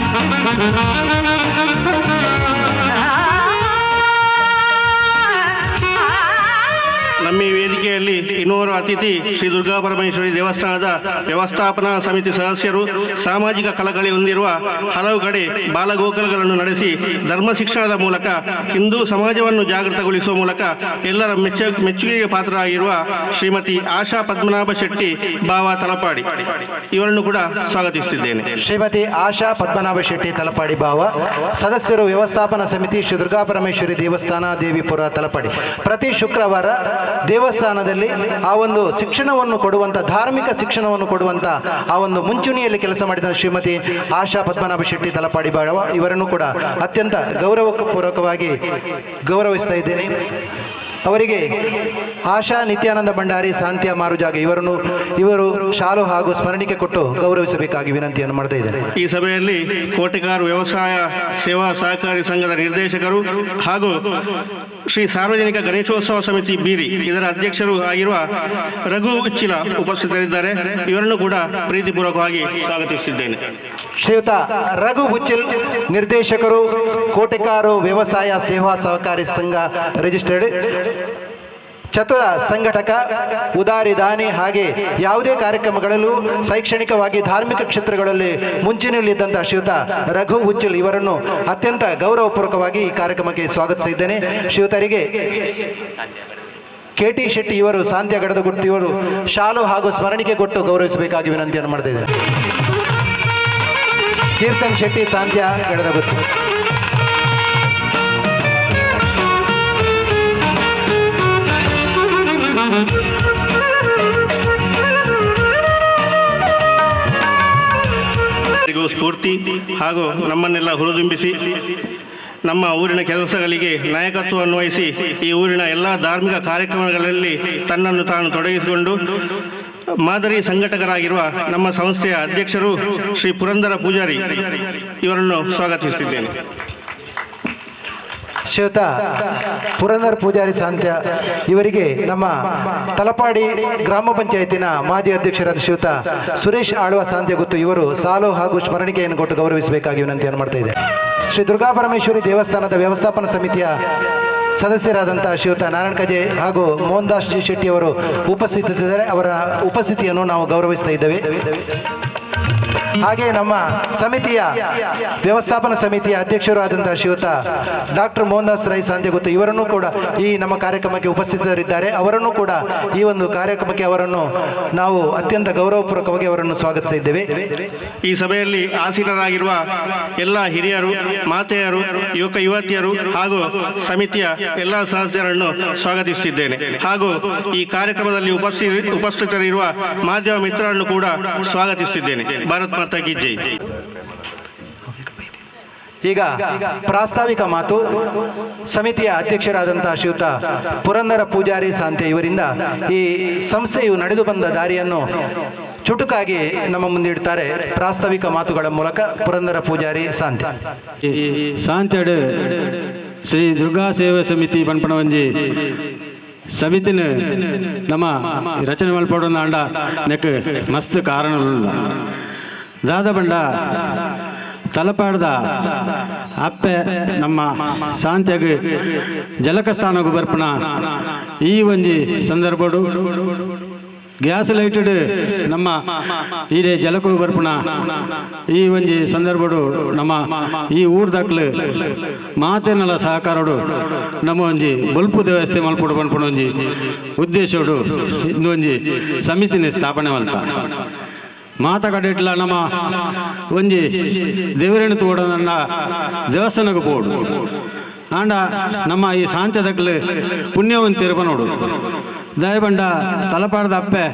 ನಮ್ಮ ಈ ವೇದಿಕೆಯಲ್ಲಿ ಇನ್ನೋರ್ವ ಅತಿಥಿ ಶ್ರೀ ದುರ್ಗಾ ಪರಮೇಶ್ವರಿ ದೇವಸ್ಥಾನದ ವ್ಯವಸ್ಥಾಪನಾ ಸಮಿತಿ ಸದಸ್ಯರು, ಸಾಮಾಜಿಕ ಕಳಕಳಿ ಹೊಂದಿರುವ ಹಲವು ಕಡೆ ಬಾಲಗೋಕುಲಗಳನ್ನು ನಡೆಸಿ ಧರ್ಮ ಶಿಕ್ಷಣದ ಮೂಲಕ ಹಿಂದೂ ಸಮಾಜವನ್ನು ಜಾಗೃತಗೊಳಿಸುವ ಮೂಲಕ ಎಲ್ಲರ ಮೆಚ್ಚುಗೆಗೆ ಪಾತ್ರರಾಗಿರುವ ಶ್ರೀಮತಿ ಆಶಾ ಪದ್ಮನಾಭ ಶೆಟ್ಟಿ ಬಾವ ತಲಪಾಡಿ ಇವರನ್ನು ಕೂಡ ಸ್ವಾಗತಿಸುತ್ತಿದ್ದೇನೆ.
ಶ್ರೀಮತಿ ಆಶಾ ಪದ್ಮನಾಭ ಶೆಟ್ಟಿ ತಲಪಾಡಿ ಬಾವ ಸದಸ್ಯರು ವ್ಯವಸ್ಥಾಪನಾ ಸಮಿತಿ ಶ್ರೀ ದುರ್ಗಾ ಪರಮೇಶ್ವರಿ ದೇವಸ್ಥಾನ ದೇವಿಪುರ ತಲಪಾಡಿ. ಪ್ರತಿ ಶುಕ್ರವಾರ ದೇವಸ್ಥಾನದಲ್ಲಿ ಆ ಒಂದು ಶಿಕ್ಷಣವನ್ನು ಕೊಡುವಂಥ, ಧಾರ್ಮಿಕ ಶಿಕ್ಷಣವನ್ನು ಕೊಡುವಂಥ ಆ ಒಂದು ಮುಂಚೂಣಿಯಲ್ಲಿ ಕೆಲಸ ಮಾಡಿದ ಶ್ರೀಮತಿ ಆಶಾ ಪದ್ಮನಾಭ ಶೆಟ್ಟಿ ತಲಪಾಡಿ ಬಾವ ಇವರನ್ನು ಕೂಡ ಅತ್ಯಂತ ಗೌರವಪೂರ್ವಕವಾಗಿ ಗೌರವಿಸ್ತಾ ಇದ್ದೇನೆ. ಅವರಿಗೆ ಆಶಾ ನಿತ್ಯಾನಂದ ಭಂಡಾರಿ ಶಾಂತಿಯ ಮಾರುಜಾಗ ಇವರು ಶಾಲು ಹಾಗೂ ಸ್ಮರಣಿಕೆ ಕೊಟ್ಟು ಗೌರವಿಸಬೇಕಾಗಿ ವಿನಂತಿಯನ್ನು ಮಾಡ್ತಾ ಇದ್ದೇನೆ.
ಈ ಸಭೆಯಲ್ಲಿ ಕೋಟೆಕಾರು ವ್ಯವಸಾಯ ಸೇವಾ ಸಹಕಾರಿ ಸಂಘದ ನಿರ್ದೇಶಕರು ಹಾಗೂ ಶ್ರೀ ಸಾರ್ವಜನಿಕ ಗಣೇಶೋತ್ಸವ ಸಮಿತಿ ಬೀರಿ ಇದರ ಅಧ್ಯಕ್ಷರು ಆಗಿರುವ ರಘು ಉಚ್ಚಿಲ ಉಪಸ್ಥಿತರಿದ್ದಾರೆ. ಇವರನ್ನು ಕೂಡ ಪ್ರೀತಿಪೂರ್ವಕವಾಗಿ ಸ್ವಾಗತಿಸುತ್ತಿದ್ದೇನೆ.
ಶ್ರೀಯುತ ರಘು ಉಚ್ಚಿಲ್ ನಿರ್ದೇಶಕರು, ಕೋಟೆಕಾರು ವ್ಯವಸಾಯ ಸೇವಾ ಸಹಕಾರಿ ಸಂಘ ರಿಜಿಸ್ಟರ್ಡ್, ಚತುರ ಸಂಘಟಕ, ಉದಾರಿ ದಾನಿ, ಹಾಗೆ ಯಾವುದೇ ಕಾರ್ಯಕ್ರಮಗಳಲ್ಲೂ ಶೈಕ್ಷಣಿಕವಾಗಿ ಧಾರ್ಮಿಕ ಕ್ಷೇತ್ರಗಳಲ್ಲಿ ಮುಂಚಿನಲ್ಲಿದ್ದಂಥ ಶ್ರೀಯುತ ರಘು ಉಚ್ಚಿಲ್ ಇವರನ್ನು ಅತ್ಯಂತ ಗೌರವಪೂರ್ವಕವಾಗಿ ಈ ಕಾರ್ಯಕ್ರಮಕ್ಕೆ ಸ್ವಾಗತಿಸಿದ್ದೇನೆ. ಶ್ರೀಯುತರಿಗೆ ಕೆ ಟಿ ಶೆಟ್ಟಿ ಇವರು ಸಾಂತ್ಯ ಗಡದಗುತ್ತಿ ಇವರು ಶಾಲು ಹಾಗೂ ಸ್ಮರಣಿಕೆ ಕೊಟ್ಟು ಗೌರವಿಸಬೇಕಾಗಿ ವಿನಂತಿಯನ್ನು ಮಾಡ್ತಾ ಇದ್ದಾರೆ. ಕೀರ್ತನ್ ಶೆಟ್ಟಿ ಸಾಂತ್ಯ ಗಡದಗುತ್ತಿ.
ಸ್ಫೂರ್ತಿ ಹಾಗೂ ನಮ್ಮನ್ನೆಲ್ಲ ಹುರಿದುಂಬಿಸಿ ನಮ್ಮ ಊರಿನ ಕೆಲಸಗಳಿಗೆ ನಾಯಕತ್ವವನ್ನು ವಹಿಸಿ ಈ ಊರಿನ ಎಲ್ಲ ಧಾರ್ಮಿಕ ಕಾರ್ಯಕ್ರಮಗಳಲ್ಲಿ ತನ್ನನ್ನು ತಾನು ತೊಡಗಿಸಿಕೊಂಡು ಮಾದರಿ ಸಂಘಟಕರಾಗಿರುವ ನಮ್ಮ ಸಂಸ್ಥೆಯ ಅಧ್ಯಕ್ಷರು ಶ್ರೀ ಪುರಂದರ ಪೂಜಾರಿ ಇವರನ್ನು ಸ್ವಾಗತಿಸುತ್ತಿದ್ದೇನೆ.
ಶ್ರೀಯುತ ಪುರಂದರ ಪೂಜಾರಿ ಸಾಂತ್ಯ ಇವರಿಗೆ ನಮ್ಮ ತಲಪಾಡಿ ಗ್ರಾಮ ಪಂಚಾಯತಿನ ಮಾಜಿ ಅಧ್ಯಕ್ಷರಾದ ಶ್ರೀಯುತ ಸುರೇಶ್ ಆಳ್ವ ಸಾಂತ್ಯ ಗುತ್ತು ಇವರು ಸಾಲು ಹಾಗೂ ಸ್ಮರಣಿಕೆಯನ್ನು ಕೊಟ್ಟು ಗೌರವಿಸಬೇಕಾಗಿ ವಿನಂತಿಯನ್ನು ಮಾಡ್ತಾ ಇದೆ. ಶ್ರೀ ದುರ್ಗಾ ಪರಮೇಶ್ವರಿ ದೇವಸ್ಥಾನದ ವ್ಯವಸ್ಥಾಪನಾ ಸಮಿತಿಯ ಸದಸ್ಯರಾದಂಥ ಶ್ರೀಯುತ ನಾರಾಯಣ ಕಜೆ ಹಾಗೂ ಮೋಹನ್ ದಾಸ್ ಜಿ ಶೆಟ್ಟಿ ಅವರು ಉಪಸ್ಥಿತರಿದ್ದಾರೆ. ಅವರ ಉಪಸ್ಥಿತಿಯನ್ನು ನಾವು ಗೌರವಿಸ್ತಾ ಇದ್ದೇವೆ. ಹಾಗೆ ನಮ್ಮ ಸಮಿತಿಯ ವ್ಯವಸ್ಥಾಪನಾ ಸಮಿತಿಯ ಅಧ್ಯಕ್ಷರು ಆದಂತಹ ಶ್ರೀಯುತ ಡಾಕ್ಟರ್ ಮೋಹನ್ ದಾಸ್ ರೈ ಸಾಂಧ್ಯಗುತ್ತು ಇವರನ್ನು ಕೂಡ ಈ ನಮ್ಮ ಕಾರ್ಯಕ್ರಮಕ್ಕೆ ಉಪಸ್ಥಿತರಿದ್ದಾರೆ. ಅವರನ್ನು ಕೂಡ ಈ ಒಂದು ಕಾರ್ಯಕ್ರಮಕ್ಕೆ ಅವರನ್ನು ನಾವು ಅತ್ಯಂತ ಗೌರವಪೂರ್ವಕವಾಗಿ ಅವರನ್ನು ಸ್ವಾಗತಿಸಿದ್ದೇವೆ.
ಈ ಸಭೆಯಲ್ಲಿ ಆಸೀನರಾಗಿರುವ ಎಲ್ಲ ಹಿರಿಯರು, ಮಾತೆಯರು, ಯುವಕ ಯುವತಿಯರು ಹಾಗೂ ಸಮಿತಿಯ ಎಲ್ಲ ಸದಸ್ಯರನ್ನು ಸ್ವಾಗತಿಸುತ್ತಿದ್ದೇನೆ ಹಾಗೂ ಈ ಕಾರ್ಯಕ್ರಮದಲ್ಲಿ ಉಪಸ್ಥಿತರಿರುವ ಮಾಧ್ಯಮ ಮಿತ್ರರನ್ನು ಕೂಡ ಸ್ವಾಗತಿಸುತ್ತಿದ್ದೇನೆ. ಭಾರತ್ ಮಾತಾ ಕಿ ಜೈ.
ಈಗ ಪ್ರಾಸ್ತಾವಿಕ ಮಾತು ಸಮಿತಿಯ ಅಧ್ಯಕ್ಷರಾದಂತಹ ಶ್ರೀಯುತ ಪುರಂದರ ಪೂಜಾರಿ ಸಾಂತೆ ಇವರಿಂದ ಈ ಸಂಸ್ಥೆಯು ನಡೆದು ಬಂದ ದಾರಿಯನ್ನು ಚುಟುಕಾಗಿ ನಮ್ಮ ಮುಂದಿಡ್ತಾರೆ. ಪ್ರಾಸ್ತಾವಿಕ ಮಾತುಗಳ ಮೂಲಕ ಪುರಂದರ ಪೂಜಾರಿ ಸಾಂತೆ.
ಸಾಂತೆಡು ಶ್ರೀ ದುರ್ಗಾ ಸೇವಾ ಸಮಿತಿ ಪನ್ಪಣವಂಜಿ ಸಮಿತಿನ ನಮ್ಮ ರಚನೆ ಮಲ್ಪಡೊಂದು ಅಂಡ ನೆಕ್ ಮಸ್ತ್ ಕಾರಣಗಳಿಲ್ಲ. ದಾದ ಬಂಡ ತಲಪಾಡ್ದ ಅಪ್ಪೆ ನಮ್ಮ ಶಾಂತಿಯಾಗ ಜಲಕ ಸ್ಥಾನಗೂ ಬರ್ಪಣ ಈ ಒಂಜಿ ಸಂದರ್ಭಡು ಗ್ಯಾಸ್ ಲೈಟೆಡ್ ನಮ್ಮ ಈಡೆ ಜಲಕ್ಕೂ ಬರ್ಪಣ ಈ ಒಂಜಿ ಸಂದರ್ಭಡು ನಮ್ಮ ಈ ಊರ್ದಾಕ್ಲು ಮಾತೇನಲ್ಲ ಸಹಕಾರಡು ನಮ್ಮ ಒಂಜಿ ಬೊಲ್ಪು ವ್ಯವಸ್ಥೆ ಮಲ್ಪಡು ಪನ್ಪಣ ಒಂಜಿ ಉದ್ದೇಶಡು ಇಂದೊಂಜಿ ಸಮಿತಿನ ಸ್ಥಾಪನೆ ಮಲ್ತ ಮಾತ ಕಡೆಟ್ಲ ನಮ್ಮ ಒಂಜಿ ದೇವರೇಣು ತೋಡನ್ನ ದೇವಸ್ಥಾನಕ್ಕೆ ಪೋಡು ಆಂಡ ನಮ್ಮ ಈ ಸಾಂತ್ಯದಕ್ಲು ಪುಣ್ಯವಂತಿರುವ ನೋಡು ದಯಬಂಡ ತಲಪಾಡ್ದ ಅಪ್ಪೆ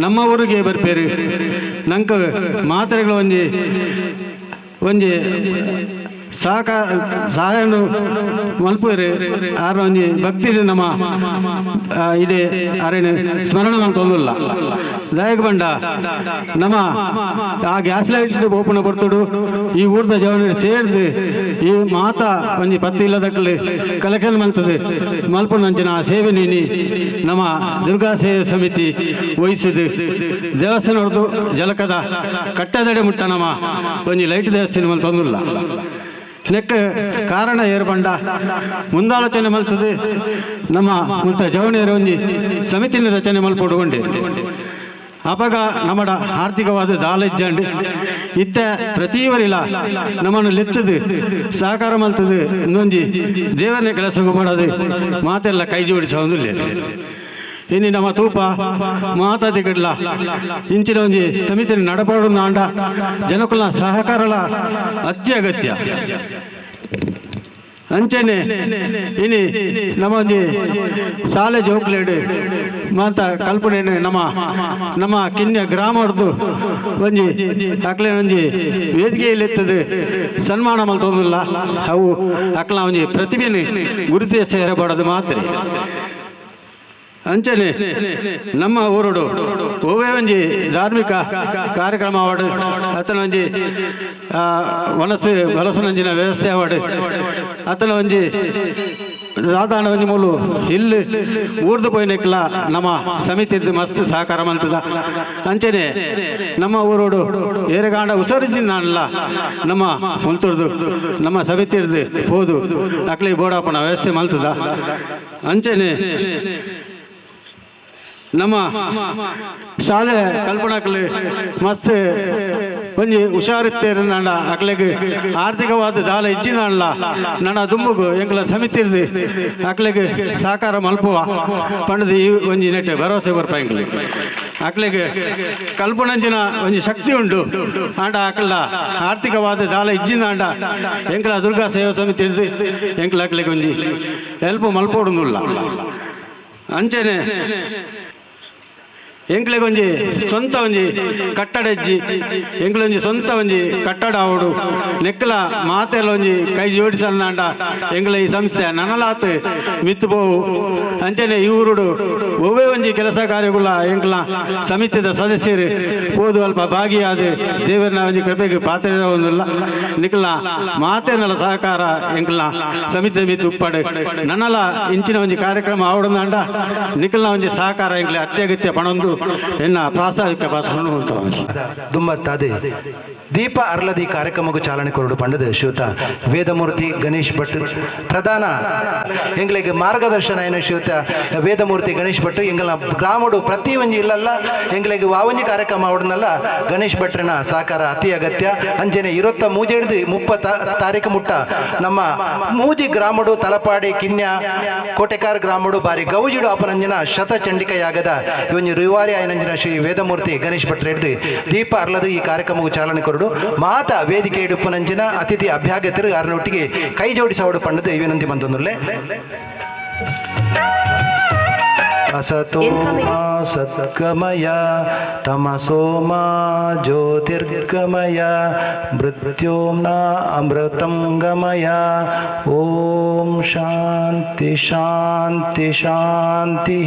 ನಮ್ಮ ಊರಿಗೆ ಬರ್ಪೇರು ನಂಗೆ ಮಾತ್ರೆಗಳು ಒಂಜಿ ಒಂಜಿ ಸಹಕಾರ ಸಹಾಯ ಮಲ್ಪೇರು ಆರ ಒಂಜಿ ಭಕ್ತಿ ನಮ್ಮ ಇದೇ ಅರೇನು ಸ್ಮರಣೆ ಮಲ್ತೊಂದಿಲ್ಲ. ದಯಕ್ಕೆ ಬಂಡ ನಮ್ಮ ಆ ಗ್ಯಾಸ್ ಲೈಟ್ ಓಪನ್ ಬರ್ತಡು ಈ ಊರ್ದ ಜವನ ಸೇರ್ದು ಈ ಮಾತಾ ಒಂಜಿ ಪತ್ತಿ ಇಲ್ಲದಕ್ಕಲ್ಲಿ ಕಲೆಕ್ಷನ್ ಮಲ್ತದೆ ಮಲ್ಪೊಂದಂಚಿನ ಆ ಸೇವೆ ನೀನಿ ನಮ್ಮ ದುರ್ಗಾ ಸೇವೆ ಸಮಿತಿ ವಹಿಸಿದು ದೇವಸ್ಥಾನ ಹೊಡೆದು ಜಲಕದ ಕಟ್ಟದಡೆ ಮುಟ್ಟ ನಮ್ಮ ಒಂಜಿ ಲೈಟ್ ದೇವಸ್ಥಾನ ಮಲ್ತೊಂದಿಲ್ಲ. ನೆಕ್ಕ ಕಾರಣ ಏರ್ಬಂಡ ಮುಂದಾಲೋಚನೆ ಮಲ್ತದೆ ನಮ್ಮ ಮುಲ್ತ ಜವಣಿಯರ ಒಂಜಿ ಸಮಿತಿನ ರಚನೆ ಮಲ್ಪೊಡುಗೊಂಡೆ ಅಪಗ ನಮ್ಮಡ ಆರ್ಥಿಕವಾದ ದಾಲೆಜ್ಜಂಡು ಇತ್ತ ಪ್ರತಿವರಿಲ ನಮ್ಮನ್ನು ಲೆತ್ತದು ಸಹಕಾರ ಮಲ್ತದು ಇನ್ನೊಂಜಿ ದೇವರನ್ನೇ ಕೆಲಸ ಮಾಡೋದು ಮಾತೆಲ್ಲ ಕೈ ಜೋಡಿಸೋದಿಲ್ಲ. ಇನ್ನು ನಮ್ಮ ತೂಪ ಮಾತಾದಿ ಗಡ್ಲ ಇಂಚಿನ ಒಂಜಿ ಸಮಿತಿ ನಡಪಾಡು ನಾಂಡ ಜನಕುಲ ಸಹಕಾರಲ ಅತ್ಯಗತ್ಯ. ಅಂಚನೆ ಇನಿ ನಮ್ಮ ಒಂಜಿ ಶಾಲೆ ಜೋಕ್ಲೇಡು ಮಾತ ಕಲ್ಪನೆ ನಮ್ಮ ನಮ್ಮ ಕಿನ್ಯ ಗ್ರಾಮರ್ದು ಒಂಜಿ ಅಕ್ಲೆ ಒಂಜಿ ವೇದಿಕೆಯಲ್ಲಿ ಎತ್ತದು ಸನ್ಮಾನ ಮಲ್ತೊಂದಿಲ್ಲ. ಅವು ಅಕ್ಲ ಒಂಜಿ ಪ್ರತಿಭೆನ ಗುರುತಿಯ ಸೇರಬಾರದು ಮಾತ್ರ. ಅಂಚನೆ ನಮ್ಮ ಊರುಡು ಒವ್ವೇ ಒಂಜಿ ಧಾರ್ಮಿಕ ಕಾರ್ಯಕ್ರಮ ಅವಾಡು ಅತನ ಒಂಜಿ ವಲಸೆ ವಲಸುನಂಜಿನ ವ್ಯವಸ್ಥೆ ಅವಾಡು ಅತನ ಒಂಜಿ ದಾದಾನ ಒಂಜಿ ಮೂಲು ಇಲ್ಲಿ ಊರ್ದು ಪೋಯಿನೆಕ್ಲ ನಮ್ಮ ಸಮಿತಿ ಮಸ್ತ್ ಸಹಕಾರ ಮಲ್ತದ. ಅಂಚನೆ ನಮ್ಮ ಊರುಡು ಏರೆಗಾಂಡ ಉಸರಿಜಿಂದಾನಲ್ಲ ನಮ್ಮ ಮುಲ್ತುರ್ದು ನಮ್ಮ ಸಮಿತಿ ಹೋದು ಅಕ್ಲಿ ಬೋಡಾಪಣ ವ್ಯವಸ್ಥೆ ಮಲ್ತದ. ಅಂಚನೆ ನಮ್ಮ ಶಾಲೆ ಕಲ್ಪನಾಕ್ಲೆ ಮಸ್ತ್ ಒಂಜಿ ಹುಷಾರಿತ್ತೇರಂಡ ಅಕ್ಲೆಗ್ ಆರ್ಥಿಕವಾದ ದಾಲ ಇಜ್ಜಿನಾಂಡ್ಲ ನನ್ನ ದುಂಬುಗು ಎಂಕ್ಲ ಸಮಿತಿ ಅಕ್ಲೆಗ್ ಸಹಕಾರ ಮಲ್ಪುವ ಪಂಡದು ಈ ಒಂಜಿ ನೆಟ್ ಭರವಸೆ ಕೊರ್ಪ ಎಂಕ್ಲೆ ಅಕ್ಲೆಗ್ ಕಲ್ಪನಂಚಿನ ಒಂಜಿ ಶಕ್ತಿ ಉಂಡು ಆಂಡ ಅಕ್ಲ ಆರ್ಥಿಕವಾದ ದಾಲ ಇಜ್ಜಿನಾಂಡ ಎಂಕ್ಲ ದುರ್ಗಾ ಸೇವಾ ಸಮಿತಿ ಎಂಕ್ಲ ಅಕ್ಲೆಗ್ ಒಂಜಿ ಹೆಲ್ಪ್ ಮಲ್ಪೋಡುಂದುಲ್ಲ. ಅಂಚನೆ ಎಂಕ್ಲೆಗ್ ಒಂಜಿ ಸ್ವಂತ ಒಂಜಿ ಕಟ್ಟಡ ಇಜ್ಜಿ ಎಂಕ್ಲೊಂಜಿ ಸ್ವಂತ ಒಂಜಿ ಕಟ್ಟಡ ಆವಡು ನೆಕ್ಕಲ ಮಾತೆಲ್ಲ ಒಂಜಿ ಕೈ ಜೋಡಿಸಲ್ನಾಂಡ ಎಂಕ್ಲ ಈ ಸಂಸ್ಥೆ ನನಲಾತ್ ಮಿತ್ತು ಪೋವು. ಅಂಚನೆ ಈ ಊರುಡು ಒವ್ವೇ ಒಂಜಿ ಕೆಲಸ ಕಾರ್ಯಗಳ ಎಂಕ್ಲ ಸಮಿತಿದ ಸದಸ್ಯರು ಓದು ಅಲ್ಪ ಭಾಗಿಯಾದ ದೇವರನ್ನ ಒಂಜಿ ಕೃಪೆಗೆ ಪಾತ್ರ ಒಂದಿಲ್ಲ ನಿಕ್ಲ ಮಾತೇನಲ್ಲ ಸಹಕಾರ ಎಂಕ್ಲ ಸಮಿತಿ ಮಿತ್ತು ಉಪ್ಪಾಡು ನನ್ನಲ ಇಂಚಿನ ಒಂಜಿ ಕಾರ್ಯಕ್ರಮ ಆವಡಂದಾಂಡ ನಿಕ್ಲ ಒಂಜಿ ಸಹಕಾರ ಎಂಕ್ಲೆ ಅತ್ಯಗತ್ಯ ಪಣೊಂದು ಎನ್ನ ಪ್ರಾಸ್ತಾವಿಕ ಭಾಷಣ
ದುಮ್ಮತ್ತಾದೆ ದೀಪ ಅರ್ಲದಿ ಕಾರ್ಯಕ್ರಮಕ್ಕೂ ಚಾಲನೆ ಕೊರಡು ಪಂಡದ ಶ್ರೀಯುತ ವೇದಮೂರ್ತಿ ಗಣೇಶ್ ಭಟ್ ಪ್ರಧಾನ ಎಂಗ್ಲಿಗೆ ಮಾರ್ಗದರ್ಶನ ಏನು ಶ್ರೀಯುತ ವೇದಮೂರ್ತಿ ಗಣೇಶ್ ಭಟ್ ಎಂಗಲ ಗ್ರಾಮಡು ಪ್ರತಿ ಒಂಜಿ ಇಲ್ಲಲ್ಲ ಎಂಗ್ಲಿಗೆ ವಾವಂಜಿ ಕಾರ್ಯಕ್ರಮ ಅವಡನ್ನೆಲ್ಲ ಗಣೇಶ್ ಭಟ್ರನ ಸಹಕಾರ ಅತಿ ಅಗತ್ಯ. ಅಂಜನೆ ಇರೊತ್ತ ಮೂಜೆಡ್ದು 30 ತಾರೀಕು ಮುಟ್ಟ ನಮ್ಮ ಮೂಜಿ ಗ್ರಾಮಡು ತಲಪಾಡಿ ಕಿನ್ಯ ಕೋಟೆಕಾರ್ ಗ್ರಾಮಡು ಬಾರಿ ಗೌಜಿಡು ಅಪನಂಜನ ಶತಚಂಡಿಕೆಯಾಗದ ಇವೊಂಜಿ ರುವಾರಿ ಆಯನಂಜನ ಶ್ರೀ ವೇದಮೂರ್ತಿ ಗಣೇಶ್ ಭಟ್ರ ಹಿಡಿದು ದೀಪ ಅರ್ಲದು ಈ ಕಾರ್ಯಕ್ರಮಕ್ಕೂ ಚಾಲನೆ ಕೊರಡು ಮಾತಾ ವೇದಿಕೆ ಇಡುಪನಂಜಿನ ಅತಿಥಿ ಅಭ್ಯಾಗತರು ಯಾರನ್ನೊಟ್ಟಿಗೆ ಕೈ ಜೋಡಿಸೋಡು ಪಂಡದು ವಿನಂತಿ ಬಂದೊಂದುಲ್ಲೆ. असतो मा सद्गमय तमसो मा ज्योतिर्गमय मृत्योर्ना अमृतं गमय। ओम शांति शांति शांति।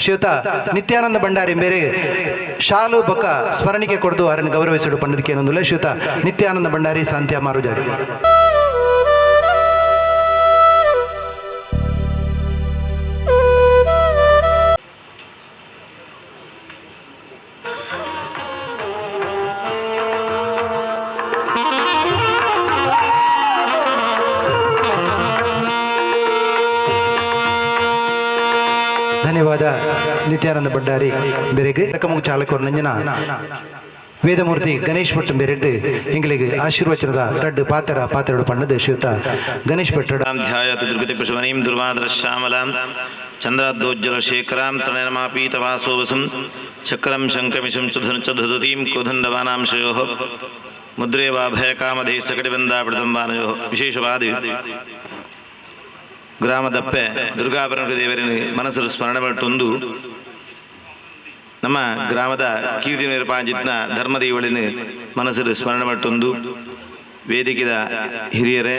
ಶ್ರೀಯುತ ನಿತ್ಯಾನಂದ ಭಂಡಾರಿ ಮೇರೆ ಶಾಲು ಬೊಕ್ಕ ಸ್ಮರಣಿಕೆ ಕೊಡ್ದು ಅವರನ್ನು ಗೌರವಿಸಲು ಪಂಡಿತಕ್ಕೆ ಏನೊಂದಿಲ್ಲ. ಶ್ರೀಯುತ ನಿತ್ಯಾನಂದ ಭಂಡಾರಿ ಸಾಂತ್ಯ ಮಾರುಜಾರಿ. ಧನ್ಯವಾದ ನಿತ್ಯಾನಂದ ಭಂಡಾರಿ ಬೇರೆಗೆ. ಚಾಲಕರು ನಂಜನ ವೇದಮೂರ್ತಿ ಗಣೇಶ್ ಭಟ್ ಬೇರೆಡ್ದು ಇಂಗ್ಲಿಗೆ ಆಶೀರ್ವಚನದ ರಡ್ಡು ಪಾತ್ರ ಪಾತ್ರಡು ಪಣ್ಣದು ಶ್ರೀಯುತ ಗಣೇಶ್ ಭಟ್.
ಧ್ಯಾಯತು ದುರ್ಗತಿ ಪಶುವನೀಂ ದುರ್ವಾದರಶ್ಯಾಮಲಾಂ ಚಂದ್ರಾದ್ದೋಜ್ಜಲ ಶೇಖರಾಂ ತಣಯಮಾಪೀತವಾಸೋವಸುಂ ಚಕ್ರಂ ಶಂಕಮಿಶಂ ಚ ಧುದತೀಂ ಕೋದಂಡವಾನಾಂ ಶಯೋಃ ಮುದ್ರೇವಾಭಯಕಾಮಧೇ ಸಕಟಿಬಂದಾಪೃತಂ ವಾನಯೋಃ. ವಿಶೇಷವಾದ ಗ್ರಾಮದಪ್ಪೆ ದುರ್ಗಾಪರಣ ದೇವರಿನ ಮನಸ್ಸು ಸ್ಮರಣೆ ಪಟ್ಟೊಂದು ನಮ್ಮ ಗ್ರಾಮದ ಕೀರ್ತಿ ನಿರ್ಪಾಂಜಿತ್ನ ಧರ್ಮದೇವಳಿನ ಮನಸ್ಸು ಸ್ಮರಣೆ ಪಟ್ಟೊಂದು ವೇದಿಕೆದ ಹಿರಿಯರೇ,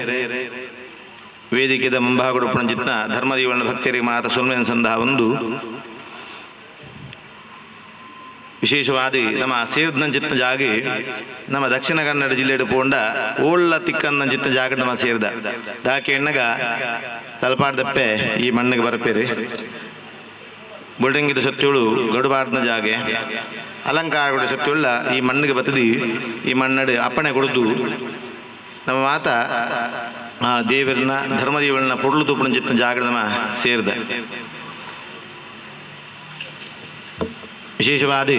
ವೇದಿಕೆದ ಮುಂಭಾಗಡು ಪಣಜಿತ್ನ ಧರ್ಮದೇವಳಿನ ಭಕ್ತರಿಗೆ ಮಾತ ಸೊಲ್ಮೆನ ಸಂಧ ಒಂದು ವಿಶೇಷವಾದ ನಮ್ಮ ಸೇರ್ದಂಚಿತ್ನ ಜಾಗೆ ನಮ್ಮ ದಕ್ಷಿಣ ಕನ್ನಡ ಜಿಲ್ಲೆಡು ಪೋಂಡ ಓಳ್ಳ ತಿಕ್ಕಂದಂಚಿತ್ನ ಜಾಗ ನಮ್ಮ ಸೇರ್ದ ದಾಕೆ ಎಣ್ಣಗ ತಲಪಾಡ್ದಪ್ಪೆ ಈ ಮಣ್ಣಿಗೆ ಬರಪೇರಿ ಬುಲ್ಡಿಂಗಿದ ಸತ್ಯೋಳು ಗಡುಬಾರ್ದನ ಜಾಗೆ ಅಲಂಕಾರಗಳು ಸತ್ಯುಳ್ಳ ಈ ಮಣ್ಣಿಗೆ ಬತ್ತದಿ ಈ ಮಣ್ಣಡು ಅಪ್ಪಣೆ ಕೊಡುದು ನಮ್ಮ ಮಾತ ಆ ದೇವರನ್ನ ಧರ್ಮದೇವರನ್ನ ಪೊಡ್ಲು ತೂಪಣಂಚಿತ್ನ ಜಾಗ ನಮ್ಮ ಸೇರ್ದ. ವಿಶೇಷವಾದ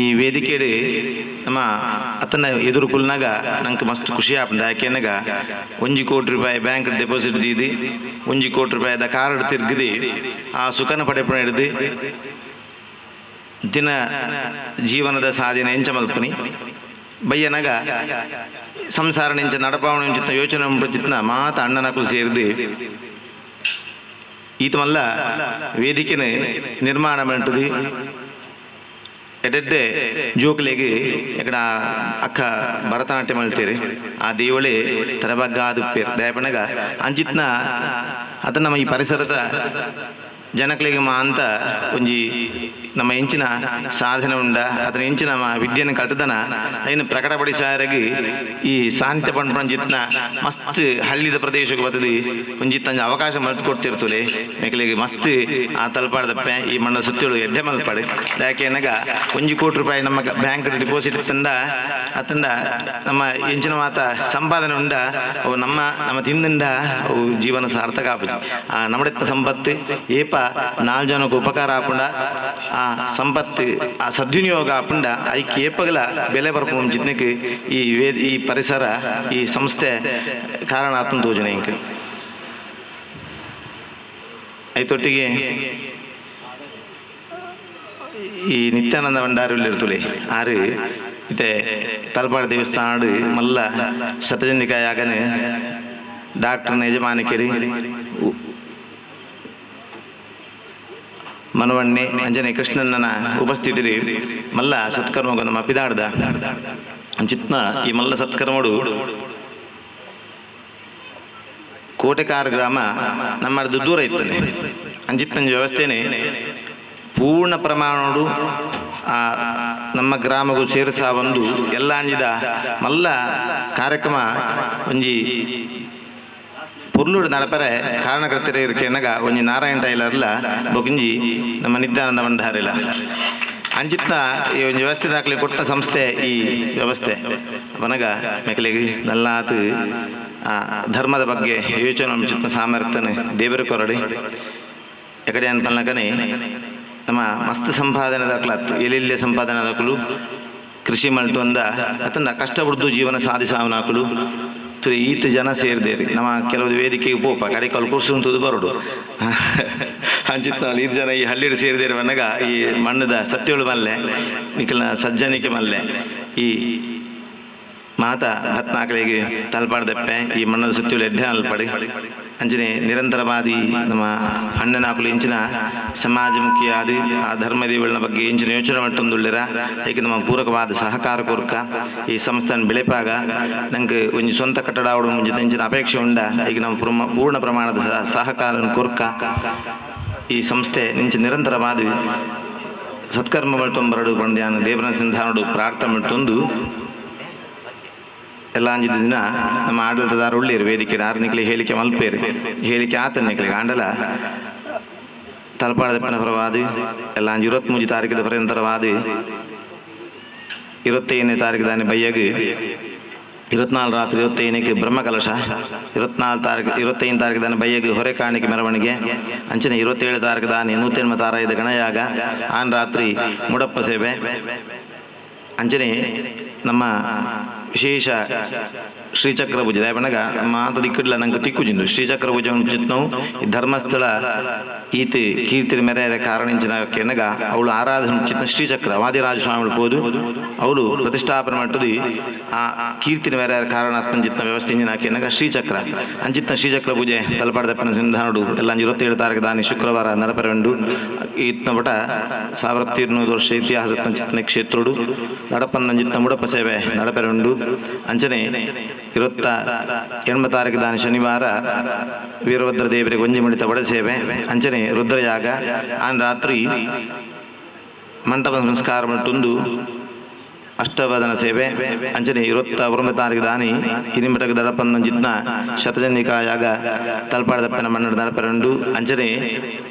ಈ ವೇದಿಕೆಯಲ್ಲಿ ನಮ್ಮ ಅತನ ಎದುರು ಕುಲ್ನಾಗ ನಂಗೆ ಮಸ್ತ್ ಖುಷಿ ಆಪುಂಡು. ಯಾಕೆನಗ 1 ಕೋಟಿ ರೂಪಾಯಿ ಬ್ಯಾಂಕ್ ಡೆಪಾಸಿಟ್ ದೀದಿ 1 ಕೋಟಿ ರೂಪಾಯಿದ ಕಾರ್ಡ್ ತಿರ್ಗಿದಿ ಆ ಸುಖನ ಪಡೆಪಣ ಹಿಡ್ದು ದಿನ ಜೀವನದ ಸಾಧನೆ ಎಂಚ ಮಲ್ಪನಿ ಬಯ್ಯನಗ ಸಂಸಾರ ನಿಂಚ ನಡಪಾವಣೆ ಚಿತ್ತ ಯೋಚನೆ ಚಿತ್ನ ಮಾತ ಅಣ್ಣನಕು ಸೇರಿದು ಈತಮಲ್ಲ ವೇದಿಕೆನೆ ನಿರ್ಮಾಣ ಮಾಡ್ತದೆ. ಎಡೆಡ್ಡೆ ಜೋಕ್ಲೆಗೆ ಎಕಡ ಅಕ್ಕ ಭರತನಾಟ್ಯ ಮಾಡ್ತೀರಿ ಆ ದೇವಳಿ ತರಬಗ್ಗಾದು ದಯಪಣಗ ಅಂಚಿತ್ನ ಅದ ನಮ್ಮ ಈ ಪರಿಸರದ ಜನಕ್ಲೆಗೆ ಮಾ ಅಂತ ಒಂಜಿ ನಮ್ಮ ಎಂಚಿನ ಸಾಧನೆ ಉಂಡ ಅದರ ಎಂಚಿನ ವಿದ್ಯೆಯನ್ನು ಕಲ್ತದನ ಐನು ಪ್ರಕಟಪಡಿಸಾರಗಿ ಈ ಸಾಹಿತ್ಯ ಪಂಜಿತ್ನ ಮಸ್ತ್ ಹಳ್ಳಿದ ಪ್ರದೇಶಕ್ಕೆ ಬರ್ತದೆ ಒಂಜಿತ್ತಂಜ ಅವಕಾಶ ಮಲ್ತು ಕೊಡ್ತಿರ್ತಲೆ ಮೇಕಲಿಗೆ ಮಸ್ತ್ ಆ ತಲಪಾಡ್ದಪ್ಪೆ ಈ ಮಣ್ಣ ಸುತ್ತೇಳು ಎಡ್ಡೆ ಮಲ್ಪಾಡು. ಯಾಕೆ ಎನ್ನಗ 1 ಕೋಟಿ ರೂಪಾಯಿ ನಮ್ಮ ಬ್ಯಾಂಕ್ ಡಿಪಾಸಿಟ್ ತಂದ ಅತ್ತಂದ ನಮ್ಮ ಎಂಚಿನ ಮಾತ ಸಂಪಾದನೆ ಉಂಡ ಅವು ನಮ್ಮ ನಮ್ಮ ತಿಂದಿಂದ ಅವು ಜೀವನ ಸಾರ್ಥಕ ಆಪುಜಿ. ಆ ನಮ್ಮಡೆತ್ತ ಸಂಪತ್ತು ಏಪ 4 ಜನಕ್ಕೆ ಉಪಕಾರ ಆಪುಂಡ ಆ ಸಂಪತ್ತು ಆ ಸದ್ವಿನಿಯೋಗ ಆಪುಂಡ ಐಕ್ ಏಪಗಲ ಬೆಲೆ ಬರ್ಪು ಚಿತ್ನಕ್ಕೆ ಈ ವೇದ ಈ ಪರಿಸರ ಈ ಸಂಸ್ಥೆ ಕಾರಣ ಆತ್ಮ ತೋಜನೆ ಇಂಕ ಐತೊಟ್ಟಿಗೆ ಈ ನಿತ್ಯಾನಂದ ಭಂಡಾರಿ ಇರ್ತುಲೆ ಆರು ಇತ್ತೆ ತಲಪಾಡ ದೇವಸ್ಥಾನ ಮಲ್ಲ ಶತಜನಿಕಾಯಾಗನೆ ಡಾಕ್ಟರ್ನ ಯಜಮಾನಿಕೆರಿ ಮನವಣ್ಣೆ ಅಂಜನೆ ಕೃಷ್ಣನ ಉಪಸ್ಥಿತಿ ಮಲ್ಲ ಸತ್ಕರ್ಮಗ ನಮ್ಮ ಪಿದಾಡ್ದ ಚಿತ್ನ ಈ ಮಲ್ಲ ಸತ್ಕರ್ಮಡು ಕೋಟೆಕಾರ ಗ್ರಾಮ ನಮ್ಮದು ದೂರ ಇತ್ತನೆ ಅಂಚಿತ್ತಂಜ ವ್ಯವಸ್ಥೆನೆ ಪೂರ್ಣ ಪ್ರಮಾಣಡು ಆ ನಮ್ಮ ಗ್ರಾಮಗೂ ಸೇರಿಸ ಒಂದು ಎಲ್ಲ ಅಂಜಿದ ಮಲ್ಲ ಕಾರ್ಯಕ್ರಮ ಒಂಜಿ ಪುರ್ಲುಡು ನಡಪರೆ ಕಾರಣಕರ್ತರೆ ಇರಕೆನಗ ಒಂಜಿ ನಾರಾಯಣ ಟೈಲರ್ಲ ಬೊಕಿಂಜಿ ನಮ್ಮ ನಿತ್ಯಾನಂದ ಭಂಡಾರಿಲ ಅಂಚಿತ್ನ ಈ ಒಂಜಿ ವ್ಯವಸ್ಥೆ ದಾಖಲೆ ಕೊಟ್ಟ ಸಂಸ್ಥೆ ಈ ವ್ಯವಸ್ಥೆ ಬನಗ ಮೆಕಲಿಗೆ ನಲ್ಲಾತು ಆ ಧರ್ಮದ ಬಗ್ಗೆ ಯೋಚನೆ ಚಿತ್ನ ಸಾಮರ್ಥ್ಯನ ದೇವರ ಕೊರಡಿ ಎಕಡೆ ಅನ್ಪಲ್ನಕನೆ ನಮ್ಮ ಮಸ್ತ್ ಸಂಪಾದನೆ ದಾಖಲಾತು ಎಲ್ಲೆಲ್ಲೇ ಸಂಪಾದನೆ ದಾಖಲು ಕೃಷಿ ಮಲ್ಟು ಅಂದ ಅತನ್ನ ಕಷ್ಟಪಡ್ದು ಜೀವನ ಸಾಧಿಸಾವನಾಕಲು ತುರಿ ಈತ ಜನ ಸೇರಿದೇರಿ ನಮ್ಮ ಕೆಲವು ವೇದಿಕೆಗೆ ಪೋಪ ಕಡೆ ಕಲ್ ಕುರ್ಸು ಉಂಟು ಬರೋಡು ಅಂಚಿತ್ನಲ್ಲಿ ಈತ ಜನ ಈ ಹಳ್ಳಿಡು ಸೇರಿದೇರಿ ಬನ್ನಗ ಈ ಮಣ್ಣದ ಸತ್ಯೋಳು ಮಲ್ಲೆ ನಿಖಲ್ನ ಸಜ್ಜನಿಕೆ ಮಲ್ಲೆ ಈ ಮಾತಾ ಹತ್ನಾಕಳಿಗೆ ತಲಪಾಡ್ದಪ್ಪೆ ಈ ಮಣ್ಣದ ಸುತ್ತಲೂ ಎಡ್ಡೆ ಅಲ್ಪಡಿ ಅಂಚನೆ ನಿರಂತರವಾದಿ ನಮ್ಮ ಅಣ್ಣನಾಕುಲು ಇಂಚಿನ ಸಮಾಜಮುಖಿಯಾದ ಆ ಧರ್ಮದೇವಳ ಬಗ್ಗೆ ಇಂಚಿನ ಯೋಚನೆ ಮಟ್ಟೊಂದುಳ್ಳಿರ ಏಕೆ ನಮ್ಮ ಪೂರಕವಾದ ಸಹಕಾರ ಕೊರ್ಕ ಈ ಸಂಸ್ಥಾನ ಬೆಳೆಪಾಗ ನಂಗೆ ಒಂಜಿ ಸ್ವಂತ ಕಟ್ಟಡ ಆವಡು ಮುಂಚಿತ ಇಂಚಿನ ಅಪೇಕ್ಷೆ ಉಂಡ ಈಗ ನಮ್ಮ ಪೂರ್ಣ ಪ್ರಮಾಣದ ಸಹಕಾರ ಕೊರ್ಕ ಈ ಸಂಸ್ಥೆ ನಿಂಚ ನಿರಂತರವಾದ ಸತ್ಕರ್ಮ ಮಲ್ತೊಂಬರಡು ಬಂದ್ಯಾನ ದೇವರ ಸಿಂಧಾನುಡು ಪ್ರಾರ್ಥನೆ ಮಟ್ಟೊಂದು ಎಲ್ಲ ಅಂಜಿದ ದಿನ ನಮ್ಮ ಆಡಳಿತದಾರ ಉಳ್ಳೇರು ವೇದಿಕೆ ಆರು ಹೇಳಿಕೆ ಮಲ್ಪೇರು ಹೇಳಿಕೆ ಆತನ ಆಂಡಲ ತಲಪಾಡದ ಪಣಪರವಾದ ಎಲ್ಲ ಅಂಜಿ 23 ತಾರೀಕಿದ ಪರ್ಯಂತರವಾದ 25ನೇ ತಾರೀಕು ದಾನಿ ಬಯ್ಯಗ್ 24 ರಾತ್ರಿ 25ಕ್ಕೆ ಬ್ರಹ್ಮಕಲಶ 24 ತಾರೀಕು 25 ತಾರೀಕು ದಾನಿ ಬಯ್ಯಗ್ ಹೊರೆ ಕಾಣಿಕೆ ಮೆರವಣಿಗೆ ಅಂಚನೆ 27 ತಾರೀಕು ದಾನಿ 108 ತಾರಾಯದ ಗಣಯಾಗ ಆನ್ ರಾತ್ರಿ ಮುಡಪ್ಪ ಸೇವೆ ಅಂಚನೆ ನಮ್ಮ ವಿಶೇಷ ಶ್ರೀಚಕ್ರ ಪೂಜೆ ದಯಪನಗ ಮಾತ ದಿಕ್ಕಿಡ್ಲ ನಂಗೆ ತಿಕ್ಕುಜಿಂದು ಶ್ರೀಚಕ್ರ ಪೂಜೆ ಚಿತ್ನವು ಈ ಧರ್ಮಸ್ಥಳ ಈತ ಕೀರ್ತಿ ಮೆರೆಯ ಕಾರಣ ಇಂಚಿನ ಕೆನಗ ಅವಳು ಆರಾಧನೆ ಚಿತ್ನ ಶ್ರೀಚಕ್ರ ವಾದಿರಾಜ ಸ್ವಾಮಿಗಳು ಹೋದು ಅವಳು ಪ್ರತಿಷ್ಠಾಪನೆ ಮಾಡ್ತದೆ ಆ ಕೀರ್ತಿನ ಮೆರೆಯ ಕಾರಣ ಚಿತ್ನ ವ್ಯವಸ್ಥೆ ಇಂಜಿನ ಕೆನಗ ಶ್ರೀಚಕ್ರ ಅಂಚಿತ್ನ ಶ್ರೀಚಕ್ರ ಪೂಜೆ ತಲಪಾಡದಪ್ಪನ ಸಿಂಧಾನುಡು ಎಲ್ಲ 27 ತಾರೀಕು ದಾನಿ ಶುಕ್ರವಾರ ನಡಪರೆಂಡು ಈತ್ನ ಪಟ 1200 ವರ್ಷ ಇತಿಹಾಸ ಚಿತ್ನ ಕ್ಷೇತ್ರುಡು ನಡಪನ್ನ ಚಿತ್ನ ಮುಡಪ ಸೇವೆ ನಡಪರೆಂಡು ಅಂಚನೆ 28 ತಾರೀಕು ದಾನಿ ಶನಿವಾರ ವೀರಭದ್ರ ದೇವರಿಗೆ ಒಂಜಿ ಮುಡಿತ ಬಡ ಸೇವೆ ಅಂಚನೆ ರುದ್ರಯಾಗ ಆನ್ ರಾತ್ರಿ ಮಂಟಪ ಸಂಸ್ಕಾರ ಮಟ್ಟೊಂದು ಅಷ್ಟವದನ ಸೇವೆ ಅಂಚನೆ 29 ತಾರೀಕು ದಾನಿ ಹಿರಿಮಠಕ್ಕೆ ದಡಪನ್ನ ಜಿತ್ನ ಶತಜನಿಕಾಯಾಗ ತಲಪಾಡದಪ್ಪನ ಮನ್ನಡ ನಡಪರೆಂಡು ಅಂಚನೆ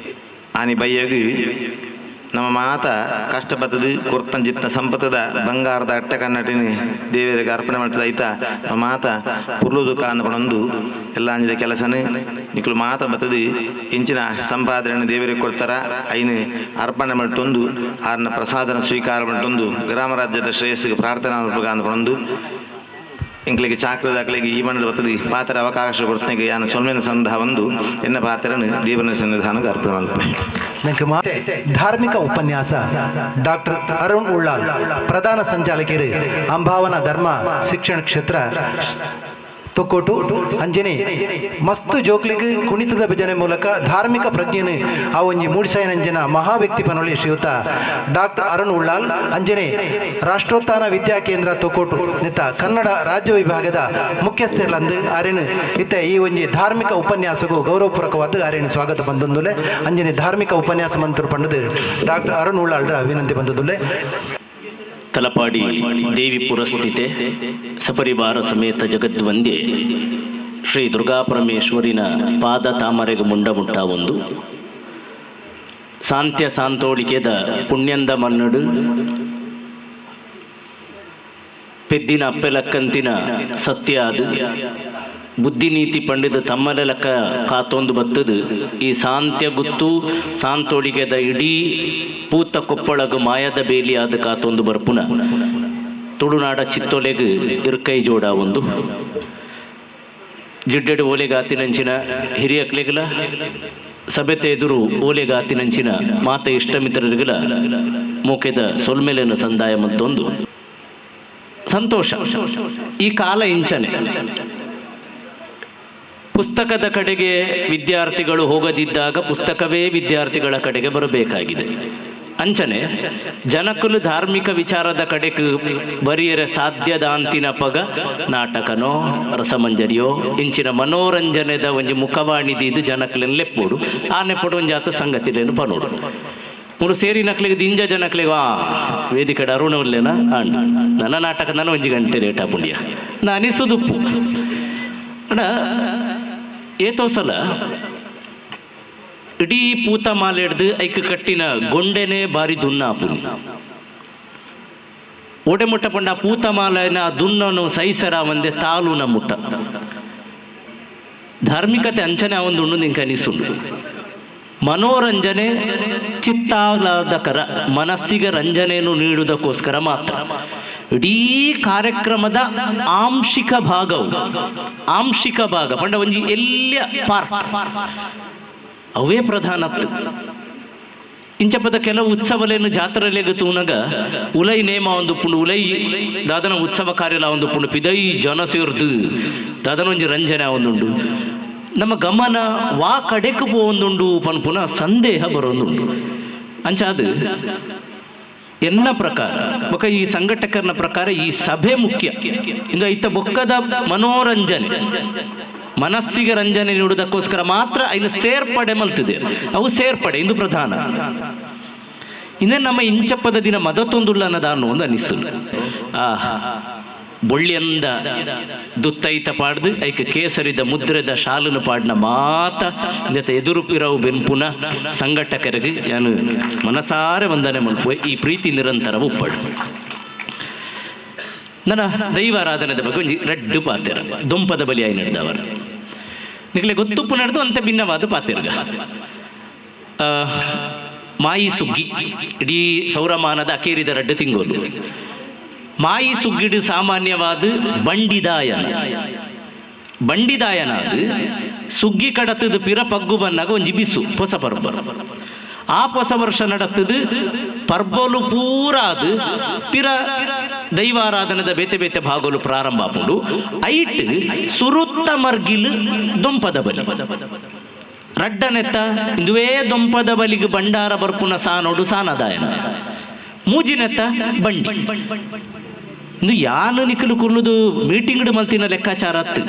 ಆನಿ ಬಯ್ಯಗಿ ನಮ್ಮ ಮಾತ ಕಷ್ಟಪತ್ತದು ಕೊರ್ತನ ಜಿತ್ನ ಸಂಪತ್ತದ ಬಂಗಾರದ ಅಟ್ಟ ಕನ್ನಟಿನಿ ದೇವರಿಗೆ ಅರ್ಪಣೆ ಮಾಡ್ತದ ಐತಾ ನಮ್ಮ ಮಾತ ಪುರ್ಲು ದುಕಾನ ಪಣೊಂದು ಎಲ್ಲ ಅಂಜಿದ ಕೆಲಸನೇ ನಿಕ್ಕಲು ಮಾತ ಬತ್ತದು ಇಂಚಿನ ಸಂಪಾದನೆ ದೇವರಿಗೆ ಕೊಡ್ತಾರ ಐನು ಅರ್ಪಣೆ ಮಾಡ್ತೊಂದು ಆರ್ನ ಪ್ರಸಾದನ ಸ್ವೀಕಾರ ಮಾಡ್ತೊಂದು ಗ್ರಾಮ ರಾಜ್ಯದ ಶ್ರೇಯಸ್ಸಿಗೆ ಪ್ರಾರ್ಥನಾ ಪಣೊಂದು ಇಂಕ್ಲಿಗೆ ಚಾಕ್ರದಾಕ್ಲಿಗೆ ಈ ಮಂಡಲ ಬರ್ತದೆ ಪಾತ್ರ ಅವಕಾಶ ಕೊಡ್ತೇನೆ ಯಾನ ಸೊಲ್ಮೆನ ಸಂಧ ಒಂದು ಎನ್ನ ಪಾತ್ರನ ದೇವನ ಸನ್ನಿಧಾನಕ್ಕೆ ಅರ್ಪಣೆ ಮಾಡ್ತೇನೆ.
ಧಾರ್ಮಿಕ ಉಪನ್ಯಾಸ ಡಾಕ್ಟರ್ ಅರುಣ್ ಉಳ್ಳಾಲ್ ಪ್ರಧಾನ ಸಂಚಾಲಕರು ಅಂಬಾವನ ಧರ್ಮ ಶಿಕ್ಷಣ ಕ್ಷೇತ್ರ ತೊಕ್ಕೋಟು ಅಂಜನೆ ಮಸ್ತು ಜೋಕ್ಲಿಗೆ ಕುಣಿತದ ಭಜನೆ ಮೂಲಕ ಧಾರ್ಮಿಕ ಪ್ರಜ್ಞೆಯನ್ನು ಆ ಒಂಜಿ ಮೂಡಿಸಾಯನಂಜನ ಮಹಾ ವ್ಯಕ್ತಿ ಪನೊಳಿ ಶ್ರೀಯುತ ಡಾಕ್ಟರ್ ಅರುಣ್ ಉಳ್ಳಾಲ್ ಅಂಜನೆ ರಾಷ್ಟ್ರೋತ್ಥಾನ ವಿದ್ಯಾ ಕೇಂದ್ರ ತೊಕ್ಕೋಟು ನಿತ್ತ ಕನ್ನಡ ರಾಜ್ಯ ವಿಭಾಗದ ಮುಖ್ಯಸ್ಥರಂದು ಅರೇನು ಇತ್ತ ಈ ಒಂಜಿ ಧಾರ್ಮಿಕ ಉಪನ್ಯಾಸಗೂ ಗೌರವಪೂರ್ವಕವಾದ ಅರೇನು ಸ್ವಾಗತ ಬಂದೊಂದುಲೆ ಅಂಜನೆ ಧಾರ್ಮಿಕ ಉಪನ್ಯಾಸ ಮಂತ್ರ ಪಂಡದು ಡಾಕ್ಟರ್ ಅರುಣ್ ಉಳ್ಳಾಲ್ರ ವಿನಂತಿ ಬಂದದುಲೆ.
ತಲಪಾಡಿ ದೇವಿಪುರ ಸ್ಥಿತೆ ಸಪರಿವಾರ ಸಮೇತ ಜಗದ್ವಂದ್ಯೆ ಶ್ರೀ ದುರ್ಗಾಪರಮೇಶ್ವರಿನ ಪಾದ ತಾಮರೆಗೆ ಮುಂಡ ಮುಟ್ಟ ಒಂದು ಸಾಂತ್ಯ ಸಾಂತೋಳಿಕೆದ ಪುಣ್ಯಂದ ಮನ್ನಡು ಪೆದ್ದಿನ ಅಪ್ಪೆಲಕ್ಕಂತಿನ ಸತ್ಯ ಅದು ಬುದ್ಧಿನೀತಿ ಪಂಡಿತ ತಮ್ಮಲೆಲಕ್ಕ ಕಾತೊಂದು ಬತ್ತದು ಈ ಸಾಂತ್ಯ ಗುತ್ತು ಸಾಂತೋಳಿಗೆದ ಇಡೀ ಪೂತ ಕೊಪ್ಪಳಗು ಮಾಯದ ಬೇಲಿ ಆದ ಕಾತೊಂದು ಬರ್ಪುನ ತುಳುನಾಡ ಚಿತ್ತೊಲೆಗು ಇರ್ಕೈ ಜೋಡ ಒಂದು ಜಿಡ್ಡೆಡು ಓಲೆಗಾತಿನಂಚಿನ ಹಿರಿಯಕ್ಲೆಗಲ ಸಭೆತೆ ಎದುರು ಓಲೆಗಾತಿನಂಚಿನ ಮಾತ ಇಷ್ಟಮಿತ್ರರಿಗಲ ಮೋಕೆದ ಸೊಲ್ಮೆಲೆನ ಸಂದಾಯ ಮತ್ತೊಂದು ಸಂತೋಷ. ಈ ಕಾಲ ಇಂಚನೆ ಪುಸ್ತಕದ ಕಡೆಗೆ ವಿದ್ಯಾರ್ಥಿಗಳು ಹೋಗದಿದ್ದಾಗ ಪುಸ್ತಕವೇ ವಿದ್ಯಾರ್ಥಿಗಳ ಕಡೆಗೆ ಬರಬೇಕಾಗಿದೆ. ಅಂಚನೆ ಜನಕುಲು ಧಾರ್ಮಿಕ ವಿಚಾರದ ಕಡೆಗೆ ಬರಿಯರ ಸಾಧ್ಯದ ಅಂತಿನ ಪಗ ನಾಟಕನೋ ರಸಮಂಜರಿಯೋ ಇಂಚಿನ ಮನೋರಂಜನೆದ ಒಂಜಿ ಮುಖವಾಣಿದಿದ್ದು ಜನಕುಲೆನ್ ಲೆಪ್ಪೋಡು ಆ ನೆಪ್ಪಡು ಒಂಜಾತ ಸಂಗತಿಲೇನು ಪನೋಡು. ಮೂರು ಸೇರಿ ನಕ್ಲಿಗೆ ದಿಂಜ ಜನಕ್ಲೆಗ್ ಆ ವೇದಿಕೆ ಅರುಣ ಉಲ್ಲೇನ ಅಂಡ್ ನನ್ನ ನಾಟಕ ನಾನು 1 ಗಂಟೆ ಲೇಟ್ ಆಪುಂಡಿಯ ನಾನಿಸುದುಪ್ಪು ಅಣ್ಣ. ಏತೋ ಸಲ ಇಡೀ ಪೂತ ಮಾಲೆ ಹಿಡ್ದು ಐಕ್ ಕಟ್ಟಿನ ಗೊಂಡೆನೆ ಬಾರಿ ದುನ್ನ ಆಪುನಿ. ಓಡೆ ಮುಟ್ಟ ಪಂಡ ಪೂತ ಮಾಲೆನ ದುನ್ನನು ಸೈಸರ ಒಂದೆ ತಾಲೂನ ಮುಟ್ಟ. ಧಾರ್ಮಿಕತೆ ಅಂಚನೆ ಒಂದು ಉಂಡು ನಿಂಗೆ ಅನಿಸುಂಡು. ಮನೋರಂಜನೆ ಚಿತ್ತಾಹ್ಲಾದಕರ, ಮನಸ್ಸಿಗೆ ರಂಜನೆಯನ್ನು ನೀಡುವುದಕ್ಕೋಸ್ಕರ ಮಾತ್ರ. ಇಡೀ ಕಾರ್ಯಕ್ರಮದ ಆಂಶಿಕ ಭಾಗವು, ಆಂಶಿಕ ಭಾಗ ಪಂಡ ಒಂಜಿ ಎಲ್ಲಿಯ ಪಾರ್ಟ್ ಅವೇ ಪ್ರಧಾನತ್ತು. ಇಂಚಪದ ಕೆಲವು ಉತ್ಸವಲೇನು ಜಾತ್ರೆಲೆಗ್ ತೂನಗ ಉಲೈ ನೇಮ ಒಂದು ಪುಂಡು, ಉಲೈ ದಾದನ ಉತ್ಸವ ಕಾರ್ಯಲ ಒಂದು ಪುಂಡು, ಪಿದೈ ಜನ ಸೇರ್ದು ದಾದನ ಒಂಜಿ ರಂಜನೆ ಒಂದುಂಡು. ನಮ್ಮ ಗಮನ ವಾ ಕಡೆಕ್ ಪೋವೊಂದುಂಡು ಪನ್ಪುನ ಸಂದೇಹ ಬರೋಂದುಂಡು. ಅಂಚಾದ ಎನ್ನ ಪ್ರಕಾರ ಬೊಕ ಈ ಸಂಘಟಕರನ ಪ್ರಕಾರ ಈ ಸಭೆ ಮುಖ್ಯ. ಇಂದು ಐತ ಬೊಕ್ಕದ ಮನೋರಂಜನೆ, ಮನಸ್ಸಿಗೆ ರಂಜನೆ ನೀಡುವುದಕ್ಕೋಸ್ಕರ ಮಾತ್ರ ಐನು ಸೇರ್ಪಡೆ ಮಲ್ತಿದೆ, ಅವು ಸೇರ್ಪಡೆ ಇಂದು ಪ್ರಧಾನ. ಇನ್ನೇ ನಮ್ಮ ಇಂಚಪ್ಪದ ದಿನ ಮದತೊಂದುಲ್ಲ ಅನ್ನೋದಾನು ಒಂದು ಅನಿಸ್ತು. ಆ ಬೊಳ್ಳಿಯಂದ ದುತ್ತೈತ ಪಾಡ್ದು ಐಕ ಕೇಸರಿದ ಮುದ್ರೆದ ಶಾಲನು ಪಾಡ್ನ ಮಾತ ಜೊತೆ ಎದುರುಪಿರವು ಬೆಂಪುನ ಸಂಘಟಕರಿಗೆ ನಾನು ಮನಸಾರೆ ವಂದನೆ ಮಲ್ಪುವೆ. ಈ ಪ್ರೀತಿ ನಿರಂತರ ಉಪ್ಪಡು. ನನ್ನ ದೈವಾರಾಧನೆದ ಬಗ್ಗೆ ಒಂಜಿ ರಡ್ಡು ಪಾತೆರ ದೊಂಪದ ಬಲಿಯಾಯಿ ನಡೆದವರು ನಿಗಲೆ ಗೊತ್ತುಪ್ಪು ನಡೆದು ಅಂತ ಭಿನ್ನವಾದ ಪಾತೆರ್ಗ. ಮಾಯಿ ಸುಗ್ಗಿ ಇಡೀ ಸೌರಮಾನದ ಅಕೇರಿದ ರಡ್ಡು ತಿಂಗೋಲು. ಮಾಯಿ ಸುಗ್ಗಿಡು ಸಾಮಾನ್ಯವಾದ ಬಂಡಿದಾಯನ, ಬಂಡಿದಾಯನ ಅದು ಸುಗ್ಗಿ ಕಡತದ ಪಿರ ಪಗ್ಗು ಬನ್ನಾಗ ಒಂಜಿ ಬಿಸು ಹೊಸ ಪರ್ಬ. ಆ ಹೊಸ ವರ್ಷ ನಡತದು ಪರ್ಬಲು ಪೂರ ಅದು ಪಿರ ದೈವಾರಾಧನದ ಬೇತೆ ಬೇತೆ ಭಾಗಲು ಪ್ರಾರಂಭ ಆಪುಂಡು. ಐಟ್ ಸುರುತ್ತ ಮರ್ಗಿಲ್ ದೊಂಪದ ಬಲಿ ರಡ್ಡನೆತ್ತ ಇಂದುವೇ ದೊಂಪದ ಬಲಿಗೆ ಬಂಡಾರ ಬರ್ಪುನ ಸಾನೋಡು ಸಾನದಾಯನ ಮೂಜಿನೆತ್ತ ಬಂಡಿ. ಇಂದು ಯಾನು ನಿಖಲು ಕುರ್ಲುದು ಮೀಟಿಂಗ್ ಮಲ್ತಿನ ಲೆಕ್ಕಾಚಾರ ಅತ್ತು.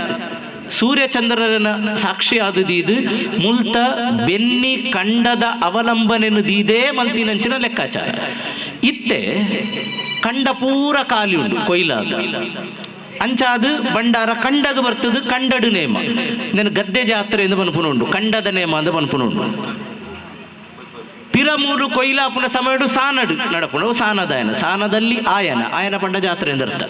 ಸೂರ್ಯಚಂದ್ರನ ಸಾಕ್ಷಿ ಆದದೀದು ಮುಲ್ತ ಬೆನ್ನಿ ಕಂಡದ ಅವಲಂಬನೆಯನ್ನು ದೀದೇ ಮಲ್ತಿನಂಚಿನ ಲೆಕ್ಕಾಚಾರ. ಇತ್ತೆ ಕಂಡ ಪೂರ ಖಾಲಿ ಉಂಡು ಕೊಯ್ಲಾದ ಅಂಚಾದು ಬಂಡಾರ ಕಂಡಗ ಬರ್ತದೆ ಕಂಡಡು ನೇಮ. ನನ್ನ ಗದ್ದೆ ಜಾತ್ರೆ ಎಂದು ಬನ್ಪುನ ಉಂಡು, ಕಂಡದ ನೇಮ ಅಂದ ಬನ್ಪುನ ಉಂಡು. ಪಿರಮೂರು ಕೊಯ್ಲಾಪುನ ಸಮಯಡು ಸಾನಡು ನಡಪುಣ ಸಾನದಾಯನ, ಸಾನದಲ್ಲಿ ಆಯನ, ಆಯನ ಪಂಡ ಜಾತ್ರೆ ಎಂದರ್ಥ.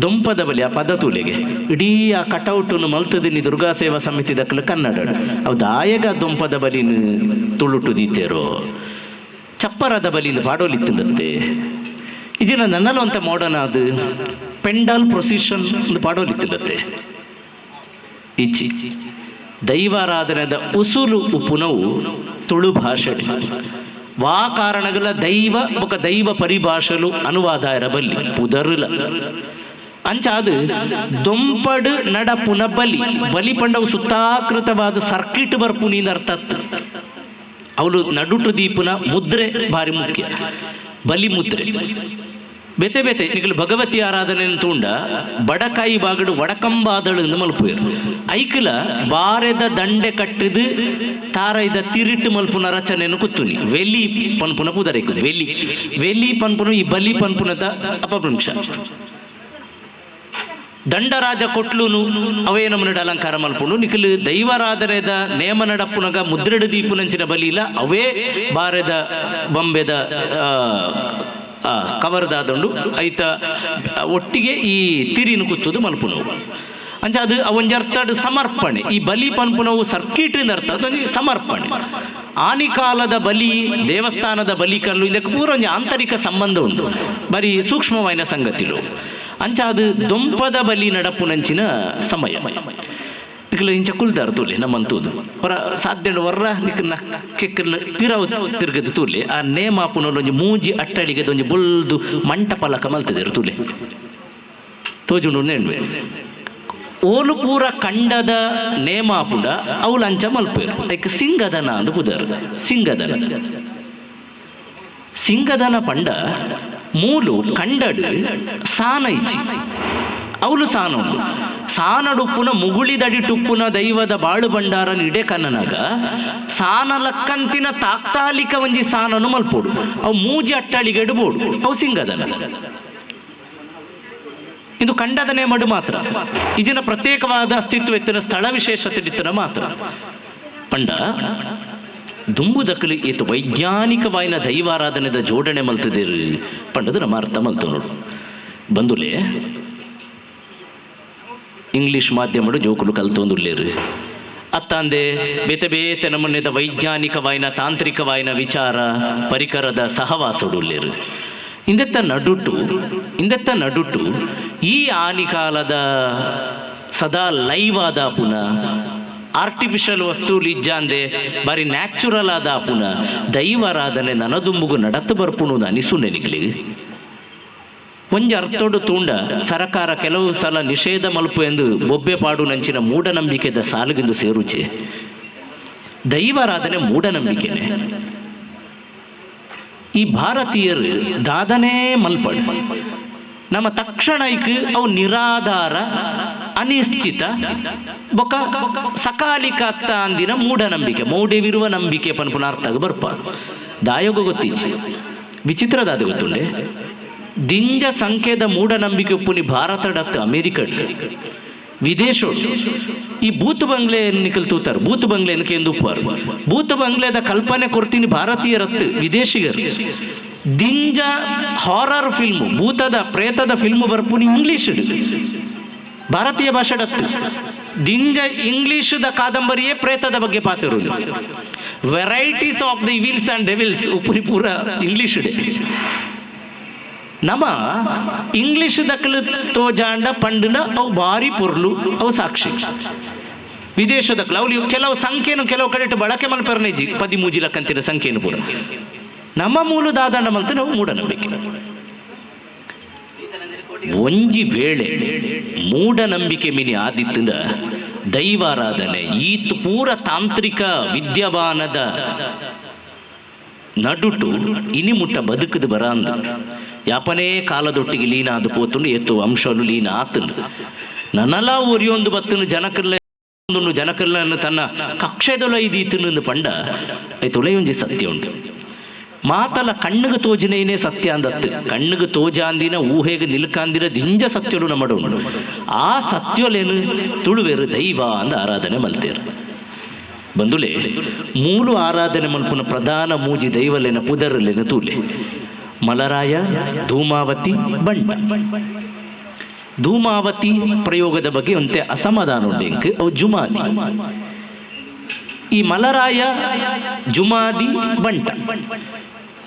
ದೊಂಪದ ಬಲಿ ಆ ಪದ ತೂಲೆಗೆ ಇಡೀ ಆ ಕಟೌಟನ್ನು ಮಲ್ತದಿನಿ ದುರ್ಗಾ ಸೇವಾ ಸಮಿತಿ ದಕ್ಕಲು ಕನ್ನಡ ಅವು ದಾಯಗ ದೊಂಪದ ಬಲಿನ ತುಳುಟು ದೀತೇರೋ ಚಪ್ಪರದ ಬಲಿನ ಪಾಡೋಲಿತ್ತಂತೆ. ಇದಿನ ನನ್ನಲ್ಲೂ ಅಂತ ಮಾಡರ್ನ್ ಅದು ಪೆಂಡಾಲ್ ಪ್ರೊಸಿಷನ್ ಒಂದು ಪಾಡೋಲಿತ್ತಂತೆ. ಇಚ್ಚಿ ದೈವಾರಾಧನೆದ ಉಸುಲು ಉಪುನವು ತುಳು ಭಾಷೆ ವಾ ಕಾರಣಗಳ ದೈವ ಬೊಕ ದೈವ ಪರಿಭಾಷಲು ಅನುವಾದ ಇರಬಲ್ಲಿ ಪುದರುಲ ಅಂಚಾದು ದೊಂಪಡು ನಡಪುನ ಬಲಿ ಬಲಿ ಪಂಡವು ಸುತ್ತಾಕೃತವಾದ ಸರ್ಕಿಟ್ ಬರ್ಪುನಿಂದ ಅರ್ಥ. ಅವಳು ನಡುಟು ದೀಪುನ ಮುದ್ರೆ ಭಾರಿ ಮುಖ್ಯ ಬಲಿ ಮುದ್ರೆ. ಬೇತೆ ಬೇತೆ ನಿಗಲು ಭಗವತಿ ಆರಾಧನೆ ತೂಂಡ ಬಡಕಾಯಿ ಬಾಗಡು ವಡಕಂಬಾದಳು ಎಂದು ಮಲ್ಪುಯರು. ಐಕಲ ಬಾರೆದ ದಂಡೆ ಕಟ್ಟಿದು ತಾರೈದ ತಿರಿಟ್ಟು ಮಲ್ಪುನ ರಚನೆಯನ್ನು ಕುತ್ತುನಿ ವೆಲಿ ಪನ್ಪುನ ಪುದರೈಕು ವೆಲಿ ವೆಲಿ ಪನ್ಪುನ ಈ ಬಲಿ ಪನ್ಪುನದ ಅಪಭ್ರಂಶ. ದಂಡರಾಜ ಕೊಟ್ಲುನು ಅವೇ ನಮ್ಮನಡು ಅಲಂಕಾರ ಮಲ್ಪುಂಡು. ನಿಖಲು ದೈವಾರಾಧನೆದ ನೇಮ ನಡಪ್ಪುನಗ ಮುದ್ರೆಡು ದೀಪುನಂಚಿನ ಬಲಿಲ ಅವೇ ಬಾರೆದ ಬೊಂಬೆದ ಕವರ್ದಾದುಂಡು ಐತ ಒಟ್ಟಿಗೆ ಈ ತಿರಿನ ಕುತ್ತುದು ಮಲ್ಪುನವು. ಅಂಚ ಅದು ಅವೊಂಜಿ ಅರ್ಥಡ್ ಸಮರ್ಪಣೆ. ಈ ಬಲಿ ಪನ್ಪುನವು ಸರ್ಕಿಟ್ ಅರ್ಥ ಅದೊಂದು ಸಮರ್ಪಣೆ. ಆನಿಕಾಲದ ಬಲಿ ದೇವಸ್ಥಾನದ ಬಲಿ ಕಲ್ಲು ಇದಕ್ಕೆ ಪೂರ ಒಂಜಿ ಆಂತರಿಕ ಸಂಬಂಧ ಉಂಟು, ಬರೀ ಸೂಕ್ಷ್ಮವಾಯಿನ ಸಂಗತಿಲು. ಅಂಚ ಅದು ದೊಂಪದ ಬಲಿ ನಡಪುನಂಚಿನ ಸಮಯ ನಿಕ್ಲ ಇಂಚ ಕುಲ್ದಾರ ತೂಲೆ ನಮ್ಮಂತೂದು ಹೊರ ಸಾಧ್ಯ ಹೊರ ನಿಕ್ಕ ಕೆಕ್ಕಲ್ನ ಪಿರವು ತಿರುಗದು ತೂಲೆ ಆ ನೇಮಾಪುನೊಂದು ಒಂಜಿ ಮೂಜಿ ಅಟ್ಟಳಿಗೆ ಒಂಜಿ ಬುಲ್ದು ಮಂಟಪ ಲಕ ಮಲ್ತಿದರು ತೂಲೆ ತೋಜುಂಡು ನೆನ್ವೆ ಓಲು ಪೂರ ಕಂಡದ ನೇಮಾಪುಂಡ ಅವುಲು ಅಂಚ ಮಲ್ಪೇರು. ಐಕ್ ಸಿಂಗದನ ಅಂದು ಪುದರು ಸಿಂಗದನ. ಸಿಂಗದನ ಪಂಡ ಮೂಲು ಕಂಡಡು ಸಾನ ಇಜ್ಜಿ ಅವಳು ಸಾನ ಉಂಡು. ಸಾನಡುಪ್ಪುನ ಮುಗುಳಿದಡಿ ಟುಪ್ಪುನ ದೈವದ ಬಾಳು ಭಂಡಾರನ ಇಡೆ ಕನ್ನನಾಗ ಸಾನ ಲಕ್ಕಂತಿನ ತಾತ್ಕಾಲಿಕ ಒಂಜಿ ಸಾನನು ಮಲ್ಪೋಡು ಅವು ಮೂಜಿ ಅಟ್ಟಳಿಗೆ ಇಡ್ಬೋಡು ಅವು ಸಿಂಗದನ ಇದು ಕಂಡದನೇ ಮಡು ಮಾತ್ರ ಇದಿನ ಪ್ರತ್ಯೇಕವಾದ ಅಸ್ತಿತ್ವ ಎತ್ತಿನ ಸ್ಥಳ ವಿಶೇಷತೆ ಇತ್ತಿನ ಮಾತ್ರ ಪಂಡ ದುಂಬುದಕ್ಕಲು ಏತು ವೈಜ್ಞಾನಿಕವಾಯಿನ ದೈವಾರಾಧನೆದ ಜೋಡಣೆ ಮಲ್ತದಿರು ಪಂಡದು ನಮ್ಮ ಅರ್ಥ ಮಲ್ತು ನೋಡು ಬಂದುಲೆ ಇಂಗ್ಲಿಷ್ ಮಾಧ್ಯಮಡು ಜೋಕುಲು ಕಲ್ತೊಂದುಲ್ಲೇರು ಅತ್ತಂದೆ ಬೇತೆ ಬೇತೆ ನಮೂನೆದ ವೈಜ್ಞಾನಿಕವಾಯಿನ ತಾಂತ್ರಿಕವಾಯಿನ ವಿಚಾರ ಪರಿಕರದ ಸಹವಾಸಡುಲ್ಲೇರು ಇಂದೆತ್ತ ನಡುಟು ಈ ಆನಿಕಾಲದ ಸದಾ ಲೈವ್ ಆದ ಪುನಃ ಆರ್ಟಿಫಿಷಿಯಲ್ ವಸ್ತು ಇಜ್ಜಾಂದೆ ಬಾರಿ ನ್ಯಾಚುರಲ್ ಆದ ಪುನಃ ದೈವಾರಾಧನೆ ನನದುಂಬುಗು ನಡತು ಬರ್ಪುಣು ಅನಿಸು ನೆನಿಗ್ಲಿ ಒಂಜಿ ಅರ್ಥೋಡು ತೂಂಡ ಸರಕಾರ ಕೆಲವು ಸಲ ನಿಷೇಧ ಮಲ್ಪು ಎಂದು ಬೊಬ್ಬೆ ಪಾಡು ನಂಚಿನ ಮೂಢನಂಬಿಕೆದ ಸಾಲುಗಿಂದು ಸೇರುಚೆ ದೈವಾರಾಧನೆ ಮೂಢನಂಬಿಕೆನೆ ಈ ಭಾರತೀಯರು ದಾದನೇ ಮಲ್ಪಡು ನಮ್ಮ ತಕ್ಷಣ ಇಕ್ ಅವು ನಿರಾಧಾರ ಅನಿಶ್ಚಿತ ಬೊಕ ಸಕಾಲಿಕ ಅತ್ತ ಅಂದಿನ ಮೂಢನಂಬಿಕೆ ಮೌಢ್ಯವಿರುವ ನಂಬಿಕೆ ಪನ್ಪುನಾರ್ಥಾಗ ಬರ್ಪ ದಾಯೋಗ ಗೊತ್ತೀಚಿ ವಿಚಿತ್ರದಾದ ಗೊತ್ತುಂಡೆ ದಿಂಜ ಸಂಖ್ಯೆದ ಮೂಢನಂಬಿಕೆ ಉಪ್ಪುನಿ ಭಾರತಡತ್ತ ಅಮೆರಿಕ ವಿದೇಶ ಈ ಬೂತ್ ಬಂಗ್ಲೆ ನಿಕಲ್ ತೂತಾರ ಬೂತ್ ಬಂಗ್ಲೆ ಎನ್ಕೆಂದು ಉಪ್ಪಾರು ಬೂತ್ ಬಂಗ್ಲೆದ ಕಲ್ಪನೆ ಕೊಡ್ತೀನಿ ಭಾರತೀಯರತ್ತು ವಿದೇಶಿಗರು ದಿಂಜ ಹಾರರ್ ಫಿಲ್ಮ್ ಭೂತದ ಪ್ರೇತದ ಫಿಲ್ಮ್ ಬರ್ಪುನಿ ಇಂಗ್ಲಿಷ್ ಭಾರತೀಯ ಭಾಷೆಡತ್ತು ದಿಂಜ ಇಂಗ್ಲಿಷ್ದ ಕಾದಂಬರಿಯೇ ಪ್ರೇತದ ಬಗ್ಗೆ ಪಾತಿರು varieties of the evils and devils ಉಪ್ಪುನಿ ಪೂರ ಇಂಗ್ಲಿಷ್ ನಮ್ಮ ಇಂಗ್ಲಿಷ್ ದಕ್ಕಲು ತೋಜಾಂಡ ಪಂಡಿನ ಅವು ಭಾರಿ ಪೊರ್ಲು ಅವು ಸಾಕ್ಷಿ ವಿದೇಶದಕ್ಕಲು ಅವ್ರು ಕೆಲವು ಸಂಖ್ಯೆನು ಕೆಲವು ಕಡೆ ಬಳಕೆ ಮಲ್ಪರ್ನೇಜಿ 13 ಲಕ್ಕಂತಿನ ಸಂಖ್ಯೆನು ಪೂರ ನಮ್ಮ ಮೂಲದಾದಂಡ ಮಲ್ತ ನಾವು ಮೂಢನಂಬಿಕೆ ಒಂಜಿ ವೇಳೆ ಮೂಢನಂಬಿಕೆ ಮಿನಿ ಆದಿತ್ತಿಂದ ದೈವಾರಾಧನೆ ಈತ್ ಪೂರ ತಾಂತ್ರಿಕ ವಿದ್ಯಮಾನದ ನಡುಟು ಇನಿ ಮುಟ್ಟ ಬದುಕದು ಬರಾಂದು ಯಾಪನೇ ಕಾಲದೊಟ್ಟಿಗೆ ಲೀನ ಅದು ಪೋತುಂಡು ಎತ್ತು ಅಂಶಲು ಲೀನ ಆತುಂಡು ನನಲ ಒರಿಯೊಂದು ಬತ್ತನು ಜನಕಲ್ಲ ಜನಕಲ್ಲನ್ನು ತನ್ನ ಕಕ್ಷೆದೊಲ ಇದೀತನು ಪಂಡ ಐತೊಲೆಯೊಂಜಿ ಸತ್ಯ ಉಂಟು ಮಾತಲ ಕಣ್ಣುಗೆ ತೋಜಿನೇನೆ ಸತ್ಯ ಅಂದತ್ತು ಕಣ್ಣುಗೆ ತೋಜಾಂದಿನ ಊಹೆಗೆ ನಿಲ್ಕಾಂದಿನ ದಿಂಜ ಸತ್ಯಡು ನಮ್ಮಡು ಆ ಸತ್ಯಲೇನು ತುಳುವೆರು ದೈವ ಅಂದ ಆರಾಧನೆ ಮಲ್ತೇರು ಬಂದುಲೆ ಮೂಲು ಆರಾಧನೆ ಮಲ್ಪುನ ಪ್ರಧಾನ ಮೂಜಿ ದೈವಲೇನ ಪುದರ್ಲೇನ ತೂಲೆ ಮಲರಾಯ ಧೂಮಾವತಿ ಬಂಟ ಧೂಮಾವತಿ ಪ್ರಯೋಗದ ಬಗ್ಗೆ ಒಂತೆ ಅಸಮಾಧಾನ ಉಂಟು ಅವು ಜುಮಾದಿ ಈ ಮಲರಾಯ ಜುಮಾದಿ ಬಂಟ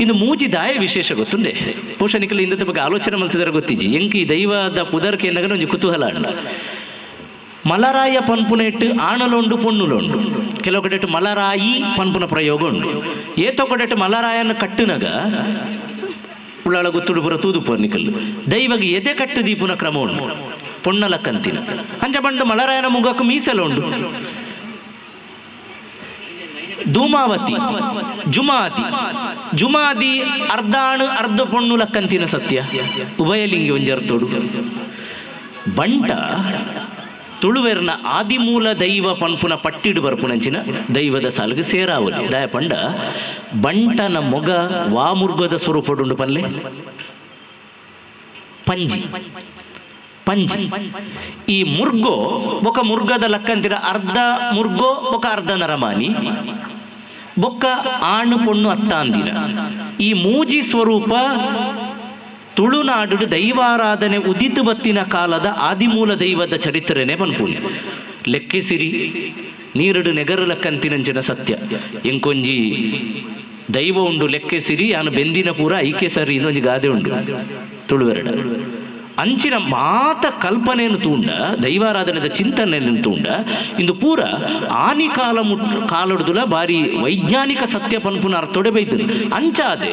ಇದು ಮೂಜಿ ದಾಯ ವಿಶೇಷ ಗೊತ್ತುಂಡೆ ಪೋಷಣಿಕಲು ಇಂದದ ಬಗ್ಗೆ ಆಲೋಚನೆ ಮಲ್ತಿದಾರೆ ಗೊತ್ತಿಜ್ಜಿ ಎಂಕ್ ಈ ದೈವದ ಪುದರ್ಕೆ ಎಂದಾಗ ಒಂಜಿ ಕುತೂಹಲ ಅಂಡ ಮಲರಾಯ ಪನ್ಪುನ ಇಟ್ಟು ಆಣಲುಂಡು ಪೊಣ್ಣುಲುಂಡು ಕೆಲವು ಕಡೆ ಮಲರಾಯಿ ಪನ್ಪುನ ಪ್ರಯೋಗ ಉಂಡು ಏತೋ ಕಡೆ ಮಲರಾಯನ ಕಟ್ಟುನಗ ಉಳ್ಳಾಳ ಗೊತ್ತುಡು ಪುರ ತೂದು ಪರ್ನಿಕಲ್ಲು ದೈವಗೆ ಎದೆ ಕಟ್ಟು ದೀಪುನ ಕ್ರಮ ಉಂಡು ಪೊಣ್ಣಲಕ್ಕಂತಿನ ಅಂಚ ಬಂಡು ಮಲರಾಯನ ಮುಗಕ್ಕೆ ಮೀಸಲು ಉಂಡು ಧೂಮಾವತಿ ಜುಮಾದಿ ಜುಮಾದಿ ಅರ್ಧಾಣು ಅರ್ಧ ಪೊಣ್ಣು ಲಕ್ಕಂತಿನ ಸತ್ಯ ಉಭಯಲಿಂಗಿ ಒಂಜರ್ತೋಡು ಬಂಟ ತುಳುವೆರ್ನ ಆದಿಮೂಲ ದೈವ ಪನ್ಪುನ ಪಟ್ಟಿಡು ಬರ್ಪುನಂಚಿನ ದೈವದ ಸಾಲಿಗೆ ಸೇರಾವಲಿ ದಯ ಪಂಡ ಬಂಟನ ಮೊಗ ವಾಮುರ್ಗದ ಸ್ವರೂಪಡುಂಡು ಪನ್ಲೆ ಪಂಜಿ ಪಂಜಿ ಈ ಮುರ್ಗೋ ಬೊಕ ಮುರ್ಗದ ಲಕ್ಕಂತಿರ ಅರ್ಧ ಮುರ್ಗೋ ಬೊಕ ಅರ್ಧ ನರಮಾನಿ ಬೊಕ್ಕ ಆಣು ಪೊಣ್ಣು ಅತ್ತಾಂದಿನ ಈ ಮೂಜಿ ಸ್ವರೂಪ ತುಳುನಾಡು ದೈವಾರಾಧನೆ ಉದಿತು ಬತ್ತಿನ ಕಾಲದ ಆದಿಮೂಲ ದೈವದ ಚರಿತ್ರೆನೆ ಪನ್ಪುಣಿ ಲೆಕ್ಕಿಸಿರಿ ನೀರುಡು ನೆಗರು ಲಕ್ಕಂತಿನಂಚಿನ ಸತ್ಯ ಎಂಕೊಂಜಿ ದೈವ ಉಂಡು ಲೆಕ್ಕೆಸಿರಿ ಯಾನು ಬೆಂದಿನ ಪೂರ ಐಕೆ ಸರಿ ಇನ್ನೊಂಜಿ ಗಾದೆ ಉಂಡು ತುಳುವೆರಡ ಅಂಚಿನ ಮಾತ ಕಲ್ಪನೆಯನ್ನು ತೂಂಡ ದೈವಾರಾಧನೆದ ಚಿಂತನೆಯನ್ನು ತೂಂಡ ಇಂದು ಪೂರ ಆನಿ ಕಾಲ ಕಾಲೊಡ್ದುಲ ಬಾರಿ ವೈಜ್ಞಾನಿಕ ಸತ್ಯ ಪನ್ಪುನ ಅರ್ಥೊಡೆ ಬೈದು ಅಂಚಾದೆ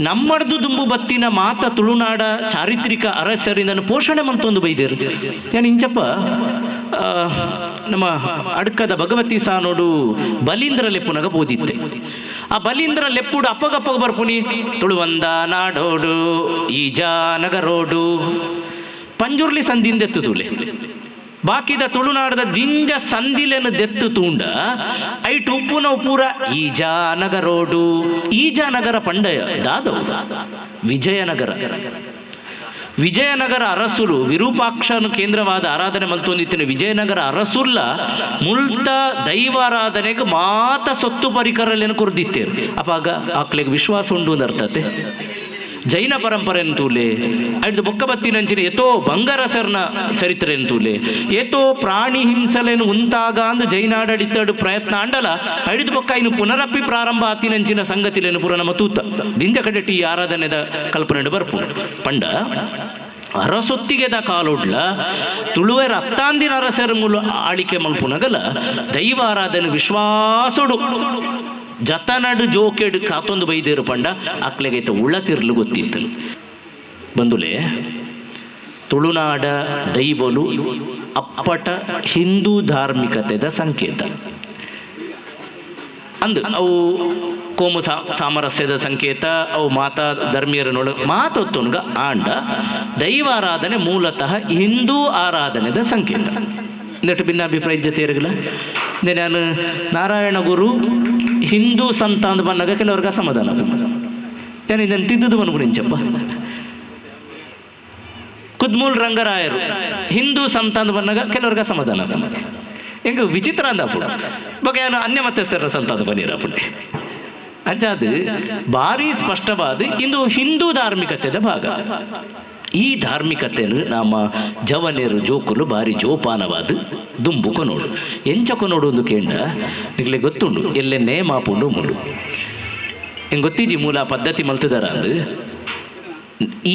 ನಮ್ಮಡ್ದು ದುಂಬು ಬತ್ತಿನ ಮಾತ ತುಳುನಾಡ ಚಾರಿತ್ರಿಕ ಅರಸರಿಂದ ಪೋಷಣೆ ಮಂತೊಂದು ಬೈದೇರು ನಾನು ಇಂಚಪ್ಪ ನಮ್ಮ ಅಡ್ಕದ ಭಗವತಿ ಸಾನೋಡು ಬಲೀಂದ್ರ ಲೆಪ್ಪುನಗ ಬೋದಿತ್ತೆ ಆ ಬಲೀಂದ್ರ ಲೆಪ್ಪುಡು ಅಪ್ಪಗಪ್ಪಗ ಬರ್ಪುನಿ ತುಳುವಂದ ನಾಡೋಡು ಈ ಜಾನಗರೋಡು ಪಂಜುರ್ಲಿ ಸಂದಿಂದೆತ್ತು ತುಲೆ ಬಾಕಿದ ತುಳುನಾಡದ ದಿಂಜ ಸಂದಿಲೆನು ದೆತ್ತು ತೂಂಡ ಐಟ್ ಉಪ್ಪುನವು ಪೂರ ಈಜಾನಗರೋಡು. ಈಜಾನಗರ ಪಂಡಯ ದಾದವು ವಿಜಯನಗರ. ವಿಜಯನಗರ ಅರಸುಲು ವಿರೂಪಾಕ್ಷನು ಕೇಂದ್ರವಾದ ಆರಾಧನೆ ಮಲ್ತೊಂದಿತ್ತಿನ ವಿಜಯನಗರ ಅರಸುಲ್ಲ ಮುಲ್ತ ದೈವಾರಾಧನೆಗೆ ಮಾತ ಸೊತ್ತು ಪರಿಕರಲೇನು ಕೊರ್ದಿತ್ತೇರು. ಅಪಾಗ ಆಕ್ಲೆಗ್ ವಿಶ್ವಾಸ ಉಂಡು ಅರ್ಥತೆ. ಜೈನ ಪರಂಪರೆ ಅಂತೂಲೆ ಐದು ಬೊಕ್ಕಬತ್ತಿನಂಚಿನ ಏತೋ ಬಂಗರಸರ್ನ ಚರಿತ್ರೆ ಅಂತೂಲೆ ಏತೋ ಪ್ರಾಣಿ ಹಿಂಸಲೇನು ಉಂತಾಗ ಅಂದು ಜೈನಾಡಳಿತಡು ಪ್ರಯತ್ನ ಅಂಡಲ ಐದು ಬೊಕ್ಕ ಇನ್ನು ಪುನರಪ್ಪಿ ಪ್ರಾರಂಭ ಆತಿನಂಚಿನ ಸಂಗತಿಲೇನು ಪುರ ನಮ್ಮ ತೂತ ದಿಂಜ ಕಡೆಟಿ ಆರಾಧನೆದ ಕಲ್ಪನೆ ಬರ್ಪು ಪಂಡ ಅರಸೊತ್ತಿಗೆದ ಕಾಲೊಡ್ಲ ತುಳುವೆರ ಅತ್ತಾಂದಿನ ಅರಸರ ಮೂಲ ಆಳಿಕೆ ಮಲ್ಪುನಗಲ ದೈವ ಆರಾಧನೆ ವಿಶ್ವಾಸೊಡು ಜತನಡು ಜೋಕೆಡು ಕಾತೊಂದು ಬೈದೇರು ಪಂಡ ಅಕ್ಲೆಗೈತ ಉಳತಿರ್ಲು ಗೊತ್ತಿತ್ತು. ಬಂದುಲೆ ತುಳುನಾಡ ದೈವಲು ಅಪ್ಪಟ ಹಿಂದೂ ಧಾರ್ಮಿಕತೆದ ಸಂಕೇತ ಅಂದು ಅವು ಕೋಮು ಸಾಮರಸ್ಯದ ಸಂಕೇತ. ಅವು ಮಾತಾ ಧರ್ಮೀಯರನೊಳ ಮಾತೊತ್ತುನ್ಗ ಆಂಡ ದೈವಾರಾಧನೆ ಮೂಲತಃ ಹಿಂದೂ ಆರಾಧನೆದ ಸಂಕೇತ. ನೆಟ್ಟು ಭಿನ್ನಾಭಿಪ್ರಾಯ ಜೊತೆ ನಾನು ನಾರಾಯಣ ಗುರು ಹಿಂದೂ ಸಂತ ಅಂದ್ ಬಂದಾಗ ಕೆಲವ್ರಿಗೆ ಅಸಮಾಧಾನ. ನಾನು ಇದನ್ನು ತಿದ್ದುದು ಬಂದ್ಬಿಡಿಂಚಪ್ಪ. ಕುದ್ಮೂಲ್ ರಂಗರಾಯರು ಹಿಂದೂ ಸಂತ ಅಂದ್ ಬಂದಾಗ ಕೆಲವ್ರಿಗೆ ಅಸಮಾಧಾನ. ಹೆಂಗ ವಿಚಿತ್ರ ಅಂದ ಅಪ್ಪು ಬಗ್ಗೆ ನಾನು ಅನ್ಯ ಮತಸ್ಥರ ಸಂತ ಅಂದ್ ಬನ್ನಿರಪ್ಪು. ಅಂಚಾದ ಭಾರಿ ಸ್ಪಷ್ಟವಾದ ಇಂದು ಹಿಂದೂ ಧಾರ್ಮಿಕತೆದ ಭಾಗ. ಈ ಧಾರ್ಮಿಕತೆಯನ್ನು ನಮ್ಮ ಜವನೇರು ಜೋಕುಲು ಭಾರಿ ಜೋಪಾನವಾದ ದುಂಬು ಕೊನೋಡು ಎಂಚ ಕೊನೋಡು ಒಂದು ಕೇಂದ್ರ ನಿಗಲೆ ಗೊತ್ತುಂಡು ಎಲ್ಲೆ ನೇಮಾಪುಂಡು ಮುಳು ಹೆಂಗೆ ಗೊತ್ತಿಜಿ ಮೂಲ ಪದ್ಧತಿ ಮಲ್ತಿದಾರ ಅಂದು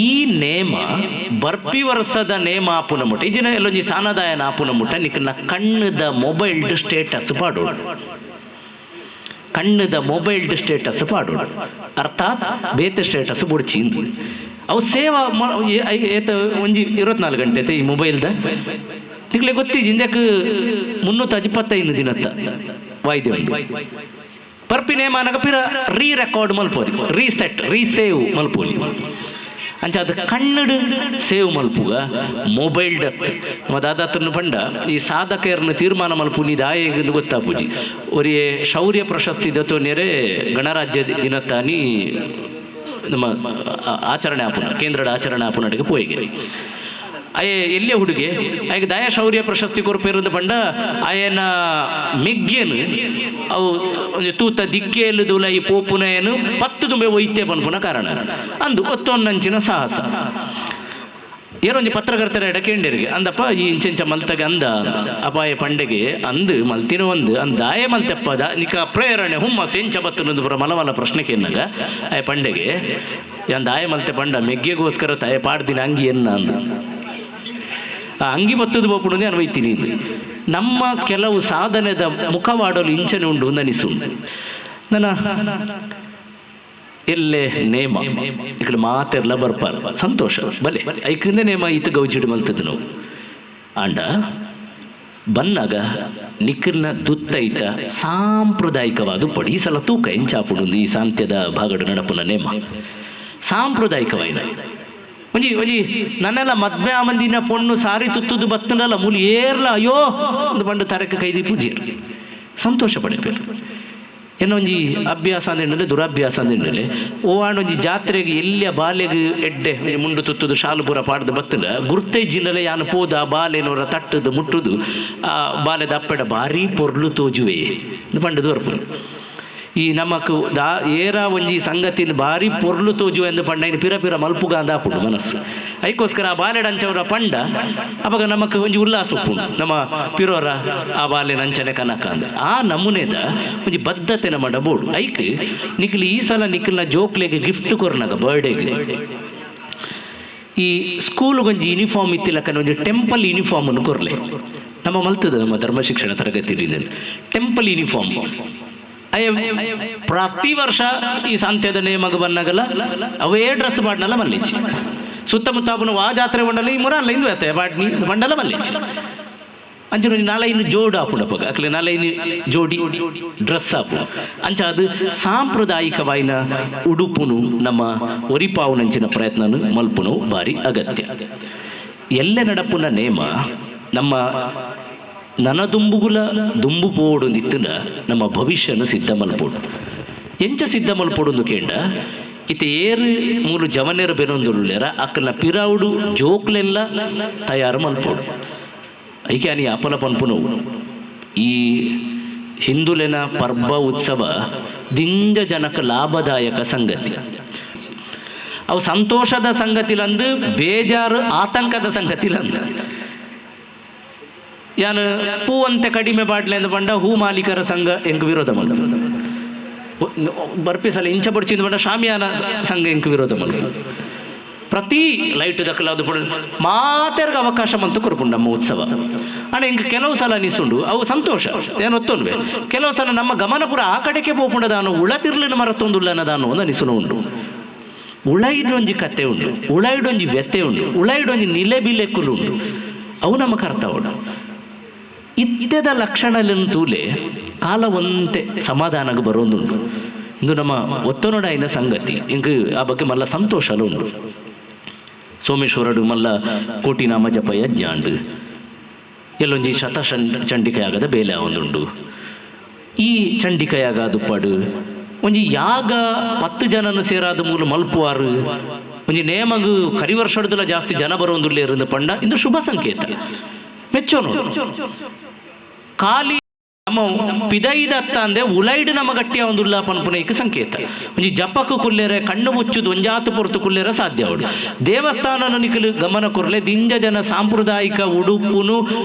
ಈ ನೇಮ ಬರ್ಪಿ ವರ್ಷದ ನೇಮ ಆಪುನ ಮುಟ್ಟ ಈ ದಿನ ಎಲ್ಲೊಂಜಿ ಸಾನದಾಯನ ಆಪುನ ಮುಟ್ಟ ನಿಕ್ಕನ ಕಣ್ಣದ ಮೊಬೈಲ್ಡ್ ಸ್ಟೇಟಸ್ ಪಾಡೋಡು ಕಣ್ಣದ ಮೊಬೈಲ್ಡ್ ಸ್ಟೇಟಸ್ ಪಾಡೋಡು ಅರ್ಥಾತ್ ಬೇತೆ ಸ್ಟೇಟಸ್ ಬುಡ್ಚಿ ಅವು ಸೇವಾ ಏತ ಒಂಜಿ 24 ಗಂಟೆ ಈ ಮೊಬೈಲ್ದ ನಿಕ್ಲೆ ಗೊತ್ತಿಜಿ ಇಂದಕ್ಕೆ 325 ದಿನತ್ತ ವಾಯ್ದೆ ಉಂಟು ಪರ್ಪಿ ನೇಮಾನಗ ಪಿರ ರೀ ರೆಕಾರ್ಡ್ ಮಲ್ಪೋರಿ ರೀಸೆಟ್ ರೀಸೇವ್ ಮಲ್ಪೋಲಿ ಅಂಚ ಅದು ಕಣ್ಣಡು ಸೇವ್ ಮಲ್ಪುಗ ಮೊಬೈಲ್ ಡತ್ ದಾದಾತ್ರನ ಪಂಡ ಈ ಸಾಧಕರನ್ನ ತೀರ್ಮಾನ ಮಲ್ಪು ನೀ ದಾಯೆಂದು ಗೊತ್ತಾಪುಜಿ ಒರಿಯೇ ಶೌರ್ಯ ಪ್ರಶಸ್ತಿ ದತ್ತೋ ನೆರೆ ಗಣರಾಜ್ಯ ದಿನತ್ತಾನಿ ನಮ್ಮ ಆಚರಣೆ ಆಪುನ ಕೇಂದ್ರದ ಆಚರಣೆ ಆಪುನಡಿಗೆ ಪೋಯಿಗೆ ಅಯ್ಯ ಎಲ್ಲಿಯ ಹುಡುಗೆ ಆಯ್ಕೆ ದಯ ಶೌರ್ಯ ಪ್ರಶಸ್ತಿ ಕೊರ್ಪೇರಂದು ಪಂಡ ಆಯನ ಮೆಗ್ಗೇನು ಅವು ಒಂದು ತೂತ ದಿಕ್ಕೇಲುದುಲ ಈ ಪೋಪುನ ಏನು 10 ತುಂಬೆ ಒಯ್ತೆ ಪನ್ಪುನ ಕಾರಣ ಅಂದು ಒತ್ತೊನ್ನಂಚಿನ ಸಾಹಸ ಏನೊಂಜಿ ಪತ್ರಕರ್ತರ ಎಡಕೇಂಡರಿಗೆ ಅಂದಪ್ಪ ಈ ಇಂಚೆಂಚ ಮಲ್ತಗೆ ಅಂದ ಅಪಾಯ ಪಂಡೆಗೆ ಅಂದು ಮಲ್ತಿನ ಒಂದು ಅಂದಾಯ ಮಲ್ತೆಪ್ಪ the ನಿಕ ಪ್ರೇರಣೆ ಹುಮ್ಮಸ್ ಎಂಚ ಬತ್ತನೊಂದು ಪುರ ಮಲಮಲ ಪ್ರಶ್ನೆ ಕೇನಾಗ ಆಯ ಪಂಡೆಗೆ ಅಂದಾಯ ಮಲ್ತೆ ಪಂಡ ಮೆಗ್ಗೆಗೋಸ್ಕರ ತಾಯ ಪಾಡ್ದಿನ ಅಂಗಿ ಎನ್ನ ಅಂದು ಆ ಅಂಗಿ ಬತ್ತದು ಬೋಪುಣದೆ ಅನ್ವಯ್ತೀನಿ ನಮ್ಮ ಕೆಲವು ಸಾಧನೆದ ಮುಖವಾಡಲು ಇಂಚನೆ ಉಂಡು ನನಿಸು ನನ್ನ ಎಲ್ಲೆ ನೇಮ ಈ ಮಾತೆಲ್ಲ ಬರ್ಪಾರ ಸಂತೋಷ ಬಲೆ ಐಕಿಂದ ನೇಮ ಈತ ಗೌಜಿಡು ಮಲ್ತದ್ದು ನಾವು ಆಂಡ ಬನ್ನಾಗ ನಿಖಿಲ್ನ ದುತ್ತೈತ ಸಾಂಪ್ರದಾಯಿಕವಾದ ಪಡಿ ಈ ಸಲ ತೂಕ ಎಂಚಾಪುಡು ಈ ಸಾಂತ್ಯದ ಭಾಗಡು ನಡಪುನ ನೇಮ ಸಾಂಪ್ರದಾಯಿಕವಾಯಿನ ಒಂಜಿ ಒಂಜಿ ನನ್ನೆಲ್ಲ ಮದ್ವೆ ಮಂದಿನ ಪೊಣ್ಣು ಸಾರಿ ತುತ್ತುದು ಬತ್ತನಲ್ಲ ಮೂಲಿ ಏರ್ಲ ಅಯ್ಯೋ ಒಂದು ಬಂಡು ತರಕ್ಕೆ ಕೈದಿ ಪೂಜೆ ಸಂತೋಷ ಪಡೆಪೇರು ಏನೋ ಒಂಜಿ ಅಭ್ಯಾಸ ಅಂದೇಂಡಲೆ ದುರಭ್ಯಾಸ ಅಂದೇಂಡಲೆ ಓ ಆಂಡೊಂಜಿ ಜಾತ್ರೆಗೆ ಎಲ್ಲಿಯ ಬಾಲೆಗೆ ಎಡ್ಡೆ ಮುಂಡು ತುತ್ತುದು ಶಾಲು ಪೂರ ಪಾಡ್ದು ಬತ್ತಲ ಗುರ್ತೈ ಜಿನ್ನಲೆ ಯಾನು ಪೋದ ಬಾಲೆನೋರ ತಟ್ಟದು ಮುಟ್ಟುದು ಆ ಬಾಲೆದ ಅಪ್ಪೆಡ ಭಾರಿ ಪೊರ್ಲು ತೋಜುವೆ ಪಂಡದು ಬರ್ಪುನು ಈ ನಮಕ್ ದಾ ಏರ ಒಂಜಿ ಸಂಗತಿನ ಭಾರಿ ಪೊರ್ಲು ತೋಜುವೆ ಎಂದು ಪಂಡ ಇನ್ನು ಪಿರ ಪಿರ ಮಲ್ಪುಗ ಅಂದ ಆಪುಂಡು ಮನಸ್ಸು ಐಕೋಸ್ಕರ ಆ ಬಾಲೆಡ ಅಂಚವರ ಪಂಡ ಅವಾಗ ನಮಕ್ ಒಂಜಿ ಉಲ್ಲಾಸ ಉಪ್ಪುಂಡು ನಮ್ಮ ಪಿರೋರ ಆ ಬಾಲೆನ ಅಂಚನೆ ಕನಕ ಅಂದ ಆ ನಮೂನೆದ ಒಂಜಿ ಬದ್ಧತೆ ನಮ್ಮ ಬೋಡು ಐಕ್ ನಿಖಿಲ್ ಈ ಸಲ ನಿಖಿಲ್ನ ಜೋಕ್ಲೆಗೆ ಗಿಫ್ಟ್ ಕೊರ್ನಾಗ ಬರ್ಡೇಗೆ ಈ ಸ್ಕೂಲ್ಗೊಂಜಿ ಯೂನಿಫಾರ್ಮ್ ಇತ್ತಿಲ್ಲಕ್ಕನ ಒಂಜಿ ಟೆಂಪಲ್ ಯೂನಿಫಾರ್ಮ್ ಅನ್ನು ಕೊರ್ಲೆ ನಮ್ಮ ಮಲ್ತದ ನಮ್ಮ ಧರ್ಮ ಶಿಕ್ಷಣ ತರಗತಿ ಟೆಂಪಲ್ ಯೂನಿಫಾರ್ಮ್ ಅಯ್ಯ ಪ್ರತಿ ವರ್ಷ ಈ ಸಾಂತ್ಯದ ನೇಮಗ ಬನ್ನಾಗಲ್ಲ ಅವೇ ಡ್ರೆಸ್ ಬಾಡ್ನಲ್ಲ ಮಲ್ಲಿಚಿ ಸುತ್ತಮುತ್ತ ಅವನು ಆ ಜಾತ್ರೆ ಬಂಡಲ ಈ ಮುರಲ್ಲ ಇಂದು ಆತ ಬಾಡ್ನಿ ಬಂಡಲ ಮಲ್ಲಿಚಿ ಅಂಚೆ ನಾಲೈನು ಜೋಡು ಆಪುಂಡಪ್ಪಗ ಅಕ್ಲೆ ನಾಲೈನು ಜೋಡಿ ಡ್ರೆಸ್ ಆಪು ಅಂಚ ಅದು ಸಾಂಪ್ರದಾಯಿಕವಾಯಿನ ಉಡುಪುನು ನಮ್ಮ ಒರಿಪಾವುನಂಚಿನ ಪ್ರಯತ್ನನು ಮಲ್ಪುನು ಭಾರಿ ಅಗತ್ಯ. ಎಲ್ಲೆ ನಡಪುನ ನೇಮ ನಮ್ಮ ನನದುಂಬುಗುಲ ದುಂಬು ಪೋಡೊಂದಿತ್ತಿನ ನಮ್ಮ ಭವಿಷ್ಯನ ಸಿದ್ಧ ಮಲ್ಪೋಡು. ಎಂಚ ಸಿದ್ಧ ಮಲ್ಪೋಡೊಂದು ಕೇಂಡ ಇತ್ತೆ ಏರು ಮೂಲು ಜವನೇರು ಬೆನೊಂದುಲ್ಲೇರ ಅಕ್ಕನ ಪಿರಾವುಡು ಜೋಕ್ಲೆಲ್ಲ ತಯಾರು ಮಲ್ಪೋಡು. ಐಕೆ ಅನಿ ಅಪಲ ಪನ್ಪುನವು ಈ ಹಿಂದುಲೆನ ಪರ್ಬ ಉತ್ಸವ ದಿಂಜ ಜನಕ ಲಾಭದಾಯಕ ಸಂಗತಿ. ಅವು ಸಂತೋಷದ ಸಂಗತಿಲಂದು ಬೇಜಾರು ಆತಂಕದ ಸಂಗತಿಲಂದು. ಯಾನು ಪೂವಂತೆ ಕಡಿಮೆ ಬಾಟ್ಲೆ ಅಂದು ಪಂಡ ಹೂ ಮಾಲೀಕರ ಸಂಘ ಎಂಕ್ ವಿರೋಧ ಮಲ್ಪು, ಬರ್ಪಿಸಲ ಇಂಚ ಬಡ್ಚಿಂದು ಪಂಡ ಶಾಮಿಯಾನ ಸಂಘ ಎಂಕ್ ವಿರೋಧ ಮಲ್ಪು. ಪ್ರತಿ ಲೈಟ್ ದಕ್ಕಲಾದ ಮಾತೆರ್ಗ ಅವಕಾಶ ಮಂತು ಕೊರ್ಪುಂಡು ನಮ್ಮ ಉತ್ಸವ. ಅಣ್ಣ ಇಂಕ ಕೆಲವು ಸಲ ನಿಸುಂಡು ಅವು ಸಂತೋಷ ಏನು ಒತ್ತೊನ್ವೆ, ಕೆಲವು ಸಲ ನಮ್ಮ ಗಮನಪುರ ಆ ಕಡೆಗೆ ಪೋಪುಂಡದಾನು ಉಳತಿರ್ಲಿನ ಮರತ್ತೊಂದುಲ್ಲನದಾನು ಅಂದ ನಿಸುನು ಉಂಡು. ಉಳೈಡೊಂಜಿ ಕತೆ ಉಂಡು, ಉಳೈಡೊಂಜಿ ವ್ಯತೆ ಉಂಡು, ಉಳೈಡೊಂಜಿ ನಿಲೆ ಬಿಲೆಕ್ಕುಲು ಉಂಡು. ಅವು ನಮ್ಮ ಕರ್ತವುಡು. ಇತ್ಯದ ಲಕ್ಷಣలను ತೂಲೆ ಕಾಲವಂತೆ ಸಮಾಧಾನಕ್ಕೆ ಬರೋದುಂಡು. ಇಂದು ನಮ್ಮ ಒತ್ತನೊಡಾಯಿನ ಸಂಗತಿ ಇಂಕ ಆ ಬಗ್ಗೆ ಮಲ್ಲ ಸಂತೋಷಲು ಉಂಡು. ಸೋಮೇಶ್ವರಡು ಮಲ್ಲ ಕೋಟಿ ನಾಮ ಜಪ ಯಜ್ಞಾಂಡು ಎಲ್ಲೊಂಜಿ ಶತ ಚಂಡಿಕೆಯಾಗದ ಬೇಲೆ ಒಂದುಂಡು. ಈ ಚಂಡಿಕೆಯಾಗ ದುಪ್ಪಾಡು ಒಂಜಿ ಯಾಗ 10 ಜನನು ಸೇರಾದ ಮೂಲ ಮಲ್ಪುವಾರು ಒಂಜಿ ನೇಮಗು ಕರಿವರ್ಷಡ್ದಲ ಜಾಸ್ತಿ ಜನ ಬರೋಂದುಲ್ಲೇರಿಂದ ಪಂಡ ಇಂದು ಶುಭ ಸಂಕೇತ ಮೆಚ್ಚೋನು. ಖಾಲಿ ನಮ್ಮ ಪಿದೈದತ್ತ ಅಂದೆ ಉಲೈಡ್ ನಮ್ಮ ಗಟ್ಟಿಯ ಒಂದುಲ್ಲ ಪನ್ಪುನೈಕ್ ಸಂಕೇತ. ಒಂಜಿ ಜಪಕ್ಕು ಕುಲ್ಲೇರೆ ಕಣ್ಣು ಮುಚ್ಚುದು ಒಂಜಾತು ಪೊರ್ತು ಕುಲ್ಲೇರೆ ಸಾಧ್ಯ ಅವಡು. ದೇವಸ್ಥಾನನು ನಿಖಲು ಗಮನ ಕೊರ್ಲೆ ದಿಂಜ ಜನ ಸಾಂಪ್ರದಾಯಿಕ ಉಡುಪುನು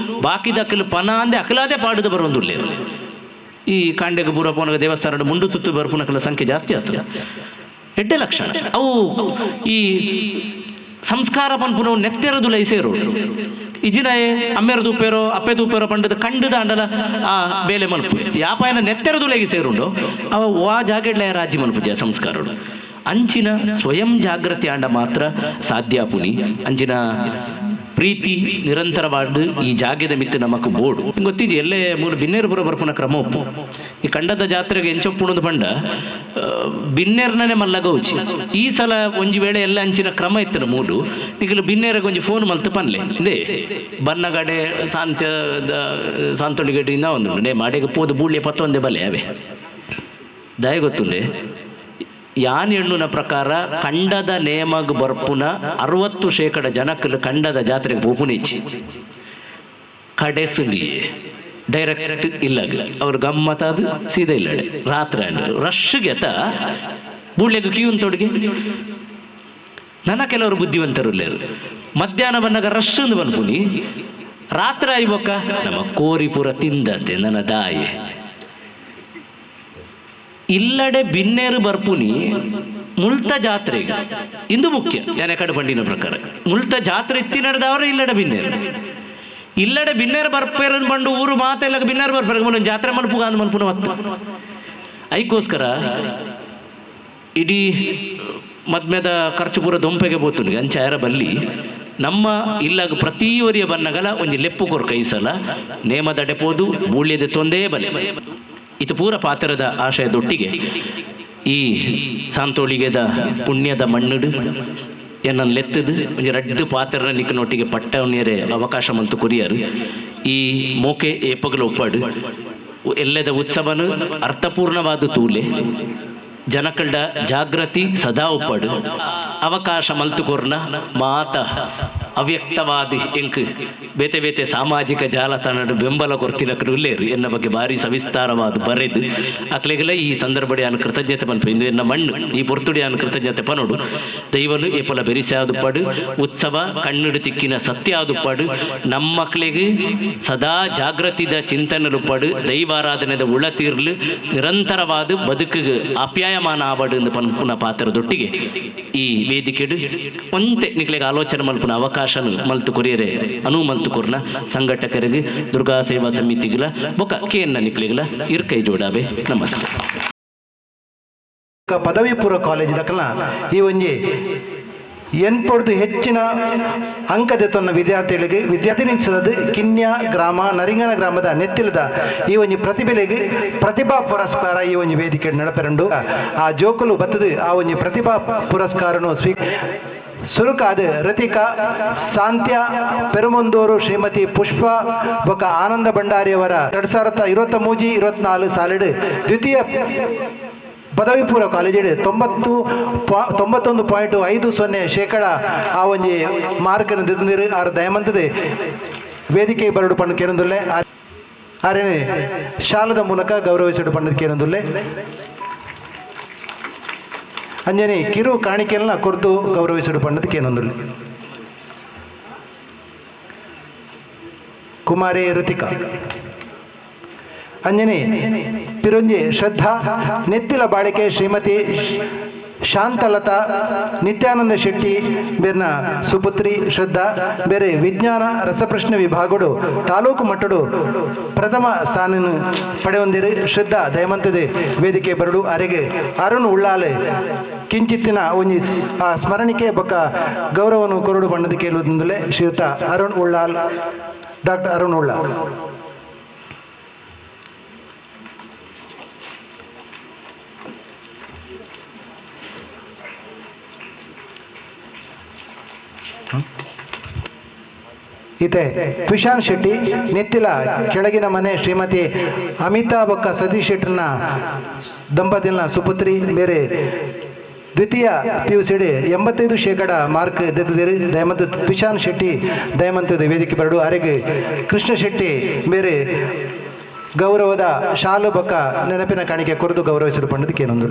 ಬಾಕಿದಕ್ಕಲು ಪನ ಅಂದೆ ಅಕಲಾದೆ ಪಾಡುದ ಬರೋಂದುಲ್ಲೇರು. ಈ ಕಾಂಡೆಗೆ ಬೂರ ಪೋನಗ ದೇವಸ್ಥಾನ ಮುಂಡು ತುತ್ತು ಬರ್ಪುನಕಲ ಸಂಖ್ಯೆ ಜಾಸ್ತಿ ಆಗ್ತದೆ. ಎಡ್ಡೆ ಲಕ್ಷಣ ಅವು. ಈ ಸಂಸ್ಕಾರ ಪನ್ಪುನವು ನೆತ್ತೆರದುಲೈ ಸೇರು ಇಜಿನಾಯೆ ಅಮ್ಮೆರ ದೂಪೇರೋ ಅಪ್ಪೆ ದೂಪೇರೋ ಪಂಡದ ಕಂಡದ ಅಂಡಲ ಆ ಬೇಲೆ ಮಲ್ಪು ಯಾಪಾಯನ ನೆತ್ತೆರದುಲೆಗೆ ಸೇರುಂಡು ಅವ ವಾ ಜಾಗೆಡ್ಲ ರಾಜಿ ಮಲ್ಪುಜ ಸಂಸ್ಕಾರಡು. ಅಂಚಿನ ಸ್ವಯಂ ಜಾಗೃತಿ ಆಂಡ ಮಾತ್ರ ಸಾಧ್ಯ ಪುನಿ. ಅಂಚಿನ ಪ್ರೀತಿ ನಿರಂತರವಾದ ಈ ಜಾಗದ ಮಿತ್ತು ನಮಕ್ ಬೋಡು ಗೊತ್ತಿದೆ. ಎಲ್ಲೇ ಮೂರು ಬಿನ್ನೇರು ಪುರ ಬರ್ಪುನ ಕ್ರಮ ಒಪ್ಪು. ಈ ಕಂಡದ ಜಾತ್ರೆಗೆ ಎಂಚೊಪ್ಪುಣದು ಪಂಡ ಬಿನ್ನೇರ್ನೇ ಮಲ್ಲಗೌಚಿ. ಈ ಸಲ ಒಂಜಿ ವೇಳೆ ಎಲ್ಲ ಅಂಚಿನ ಕ್ರಮ ಇತ್ತನ ಮೂಲು ನಿಗಲು ಬಿನ್ನೇರಿಗೆ ಒಂಜಿ ಫೋನ್ ಮಲ್ತು ಪನ್ಲೆ ಇಂದೇ ಬನ್ನಗಡೆ ಸಾಂತ್ಯದ ಸಾಂತೊಳಿಗಡೆಯಿಂದ ಒಂದು ನೇ ಮಾಡೆಗೆ ಪೋದು ಬೂಳ್ಯ ಪತ್ತೊಂದೇ ಬಲೆ ಅವೇ ದಯ ಗೊತ್ತುಂಡೆ. ಯಾನ್ ಎಣ್ಣುನ ಪ್ರಕಾರ ಕಂಡದ ನೇಮಗ್ ಬರ್ಪುನ 60% ಜನಕ್ಕಲು ಕಂಡದ ಜಾತ್ರೆಗೆ ಪೋಪುನಿಚ್ಚಿ ಕಡೆಸುಲಿ ಡೈರೆಕ್ಟ್ ಇಲ್ಲಾಗ ಅವ್ರು ಗಮ್ಮತ್ತಾದ ಸೀದಾ ಇಲ್ಲಡೆ ರಾತ್ರಿ ಅಂಡ್ ರಶ್ಗೆ ಅತ ಬೂಳ್ಯಗ ಕ್ಯೂನ್ ತೊಡಗಿ ನನ್ನ ಕೆಲವರು ಬುದ್ಧಿವಂತರು ಇಲ್ಲೇರು ಮಧ್ಯಾಹ್ನ ಬಂದಾಗ ರಶ್ ಅಂದು ಬನ್ಪುನಿ ರಾತ್ರಿ ಆಯ್ಬೊಕ್ಕ ನಮ್ಮ ಕೋರಿಪುರ ತಿಂದತೆ ನನ್ನ ದಾಯಿ ಇಲ್ಲಡೆ ಬಿನ್ನೇರು ಬರ್ಪುನಿ ಮುಲ್ತ ಜಾತ್ರೆಗೆ ಇಂದು ಮುಖ್ಯ ಯಾನೆ ಕಡೆ ಬಂಡಿನ ಪ್ರಕಾರ ಮುಲ್ತ ಜಾತ್ರೆ ಇತ್ತಿ ನಡೆದವರು ಇಲ್ಲಡೆ ಬಿನ್ನೇರು ಇಲ್ಲಡೆ ಬಿನ್ನೇರು ಬರ್ಪೇರನ್ ಬಂಡು ಊರು ಮಾತೆಲ್ಲ ಬಿನ್ನೇರು ಬರ್ಪೇರು ಮುಲ ಜಾತ್ರೆ ಮಲ್ಪುಗ ಅಂದ್ ಮಲ್ಪುನ ಮತ್ತ ಐಕೋಸ್ಕರ ಇಡೀ ಮದ್ಮೆದ ಖರ್ಚು ಪೂರ ದೊಂಪೆಗೆ ಬೋತುನಿಗೆ ಅಂಚಾಯರ ಬಲ್ಲಿ ನಮ್ಮ ಇಲ್ಲಾಗ ಪ್ರತಿಯೊರಿಯ ಬನ್ನಗಲ ಒಂಜಿ ಲೆಪ್ಪು ಕೊರ್ಕ ಈ ಸಲ ನೇಮದಡೆ ಪೋದು ಬೂಳ್ಯದೆ ತೊಂದೇ ಬಲೆ ಇದು ಪೂರ ಪಾತ್ರದ ಆಶಯದೊಟ್ಟಿಗೆ ಈ ಸಾಂತೋಳಿಗೆದ ಪುಣ್ಯದ ಮಣ್ಣುಡು ಎನ್ನನ್ನು ಲೆತ್ತದು ಒಂಜಿ ರಡ್ಡು ಪಾತ್ರನ ನಿಕ್ಕನೊಟ್ಟಿಗೆ ಪಟ್ಟವನ್ಯರೆ ಅವಕಾಶ ಮಂತು ಕುರಿಯರು ಈ ಮೋಕೆ ಏಪಗಲ ಒಪ್ಪಾಡು ಎಲ್ಲದ ಉತ್ಸವನು ಅರ್ಥಪೂರ್ಣವಾದ ತೂಲೆ ಜನಕಳ್ಳ ಜಾಗೃತಿ ಸದಾ ಒಪ್ಪಾಡು ಅವಕಾಶ ಮಲ್ತುಕೊರ್ನ ಮಾತ ಅವ್ಯಕ್ತವಾದ ಎಂಕ್ ಬೇತೆ ಬೇತೆ ಸಾಮಾಜಿಕ ಜಾಲತಾಣ ಬೆಂಬಲ ಕೊರ್ತಿನ ಉಲ್ಲೇರು ಎನ್ನ ಬಗ್ಗೆ ಭಾರಿ ಸವಿಸ್ತಾರವಾದ ಬರೆದು ಅಕ್ಲೆಗೆಲ್ಲ ಈ ಸಂದರ್ಭಡಿ ಅನ್ ಕೃತಜ್ಞತೆ ಪನ್ಪು ಇಂದು ಎನ್ನ ಮಣ್ಣು ಈ ಪೊರ್ತುಡಿ ಅನ್ ಕೃತಜ್ಞತೆ ಪನೋಡು ದೈವಲು ಏಪಲ ಬೆರಿಸಾದುಪ್ಪಾಡು ಉತ್ಸವ ಕಣ್ಣುಡು ತಿಕ್ಕಿನ ಸತ್ಯ ಆದುಪ್ಪಾಡು ನಮ್ಮ ಮಕ್ಕಳಿಗೆ ಸದಾ ಜಾಗೃತಿದ ಚಿಂತನೆಲುಪ್ಪಾಡು ದೈವಾರಾಧನೆದ ಉಳ ತೀರ್ಲು ನಿರಂತರವಾದ ಬದುಕಿಗೆ ಅಪ್ಯಾಯಮಾನ ಆಬಾಡು ಎಂದು ಪನ್ಪುನ ಪಾತ್ರದೊಟ್ಟಿಗೆ ಈ ವೇದಿಕೆಡು ಒಂತೆ ನಿಕ್ಲೆಗೆ ಆಲೋಚನೆ ಮಲ್ಪುನ ಅವಕಾಶ ಮಲ್ತು ಕೊರಿಯರೆ ಅನು ಮಲ್ತು ಕೊರ್ನ ಸಂಘಟಕರಿಗೆ ದುರ್ಗಾ ಸೇವಾ ಸಮಿತಿಗಳ ಬೊಕ ಕೇನ್ನ ನಿಕ್ಲೆಗಳ ಇರ್ಕೈ ಜೋಡಾಬೆ. ನಮಸ್ತೆ.
ಪದವಿ ಪೂರ್ವ ಕಾಲೇಜ್ ದಕ್ಕಲ ಈ ಒಂಜಿ ಎನ್ಪೊಡ್ದು ಹೆಚ್ಚಿನ ಅಂಕದ ತನ್ನ ವಿದ್ಯಾರ್ಥಿಗಳಿಗೆ ವಿದ್ಯಾರ್ಥಿನಿಸದ ಕಿನ್ಯಾ ಗ್ರಾಮ ನರಿಂಗಣ ಗ್ರಾಮದ ನೆತ್ತಿಲದ ಈ ಒಂಜಿ ಪ್ರತಿಭೆಲೆಗೆ ಪ್ರತಿಭಾ ಪುರಸ್ಕಾರ ಈ ಒಂಜಿ ವೇದಿಕೆ ನಡಪೆರಂಡು ಆ ಜೋಕುಲು ಬತ್ತದು ಆ ಒಂಜಿ ಪ್ರತಿಭಾ ಪುರಸ್ಕಾರನು ಸ್ವೀ ಸುರುಕಾದ ರತಿಕಾ ಸಾಂತ್ಯ ಪೆರುಮಂದೂರು ಶ್ರೀಮತಿ ಪುಷ್ಪ ಬೊಕ್ಕ ಆನಂದ ಭಂಡಾರಿಯವರ 2023-24 ಸಾಲಿಡು ದ್ವಿತೀಯ ಪದವಿ ಪೂರ್ವ ಕಾಲೇಜಿಡು 91.50% ಆ ಒಂಜಿ ಮಾರ್ಕನ್ನು ದಿದ್ದಿರು ಆರು ದಯಮಂತದೆ ವೇದಿಕೆ ಬರಡು ಪಣ್ಣು ಕೇರಂದುಲ್ಲೆ ಆರೇನೆ ಶಾಲದ ಮೂಲಕ ಗೌರವಿಸಿಡು ಪಣ್ಣು ಕೇರಂದುಲ್ಲೆ ಅಂಜನೆ ಕಿರು ಕಾಣಿಕೆಲ್ಲ ಕೊರ್ದು ಗೌರವಿಸಿಡು ಪಣ್ಣದು ಕೇನೊಂದುಲ್ಲೆ ಕುಮಾರಿ ಋತಿಕಾ ಅಂಜನೆ ಪಿರೊಂಜಿ ಶ್ರದ್ಧಾ ನೆತ್ತಿಲ ಬಾಳಿಕೆ ಶ್ರೀಮತಿ ಶಾಂತಲತಾ ನಿತ್ಯಾನಂದ ಶೆಟ್ಟಿ ಬೇರ್ನ ಸುಪುತ್ರಿ ಶ್ರದ್ಧಾ ಬೇರೆ ವಿಜ್ಞಾನ ರಸಪ್ರಶ್ನೆ ವಿಭಾಗಡು ತಾಲೂಕು ಮಟ್ಟಡು ಪ್ರಥಮ ಸ್ಥಾನ ಪಡೆಯೊಂದಿರು ಶ್ರದ್ಧಾ ದಯಮಂತದೆ ವೇದಿಕೆ ಬರಡು ಅರೆಗೆ ಅರುಣ್ ಉಳ್ಳಾಲೆ ಕಿಂಚಿತ್ತಿನ ಒಂಜಿ ಆ ಸ್ಮರಣಿಕೆ ಬೊಕ್ಕ ಗೌರವನು ಕೊರಡು ಬಣ್ಣದ ಕೇಳುವುದಿಂದಲೇ ಶ್ರೀಯುತ ಅರುಣ್ ಉಳ್ಳಾಲ್ ಡಾಕ್ಟರ್ ಅರುಣ್ ಉಳ್ಳಾಲ್. ಈತೆ ತುಷಾರ್ ಶೆಟ್ಟಿ ನೆತ್ತಿಲ ಕೆಳಗಿನ ಮನೆ ಶ್ರೀಮತಿ ಅಮಿತಾ ಬೊಕ್ಕ ಸತೀಶ್ ಶೆಟ್ಟರ್ನ ದಂಪತಿನ ಸುಪುತ್ರಿ ಬೇರೆ ದ್ವಿತೀಯ ಪಿ ಯು ಸಿ ಡಿ 85% ಮಾರ್ಕ್ ದೆತ್ತದಿರು ದಯಮಂತ ತುಷಾರ್ ಶೆಟ್ಟಿ ದಯಮಂತದ ವೇದಿಕೆ ಬರಡು ಅರೆಗೆ ಕೃಷ್ಣ ಶೆಟ್ಟಿ ಬೇರೆ ಗೌರವದ ಶಾಲು ಬೊಕ್ಕ ನೆನಪಿನ ಕಾಣಿಕೆ ಕೊರೆದು ಗೌರವಿಸಲು ಪಂಡದಕ್ಕೇನೊಂದು.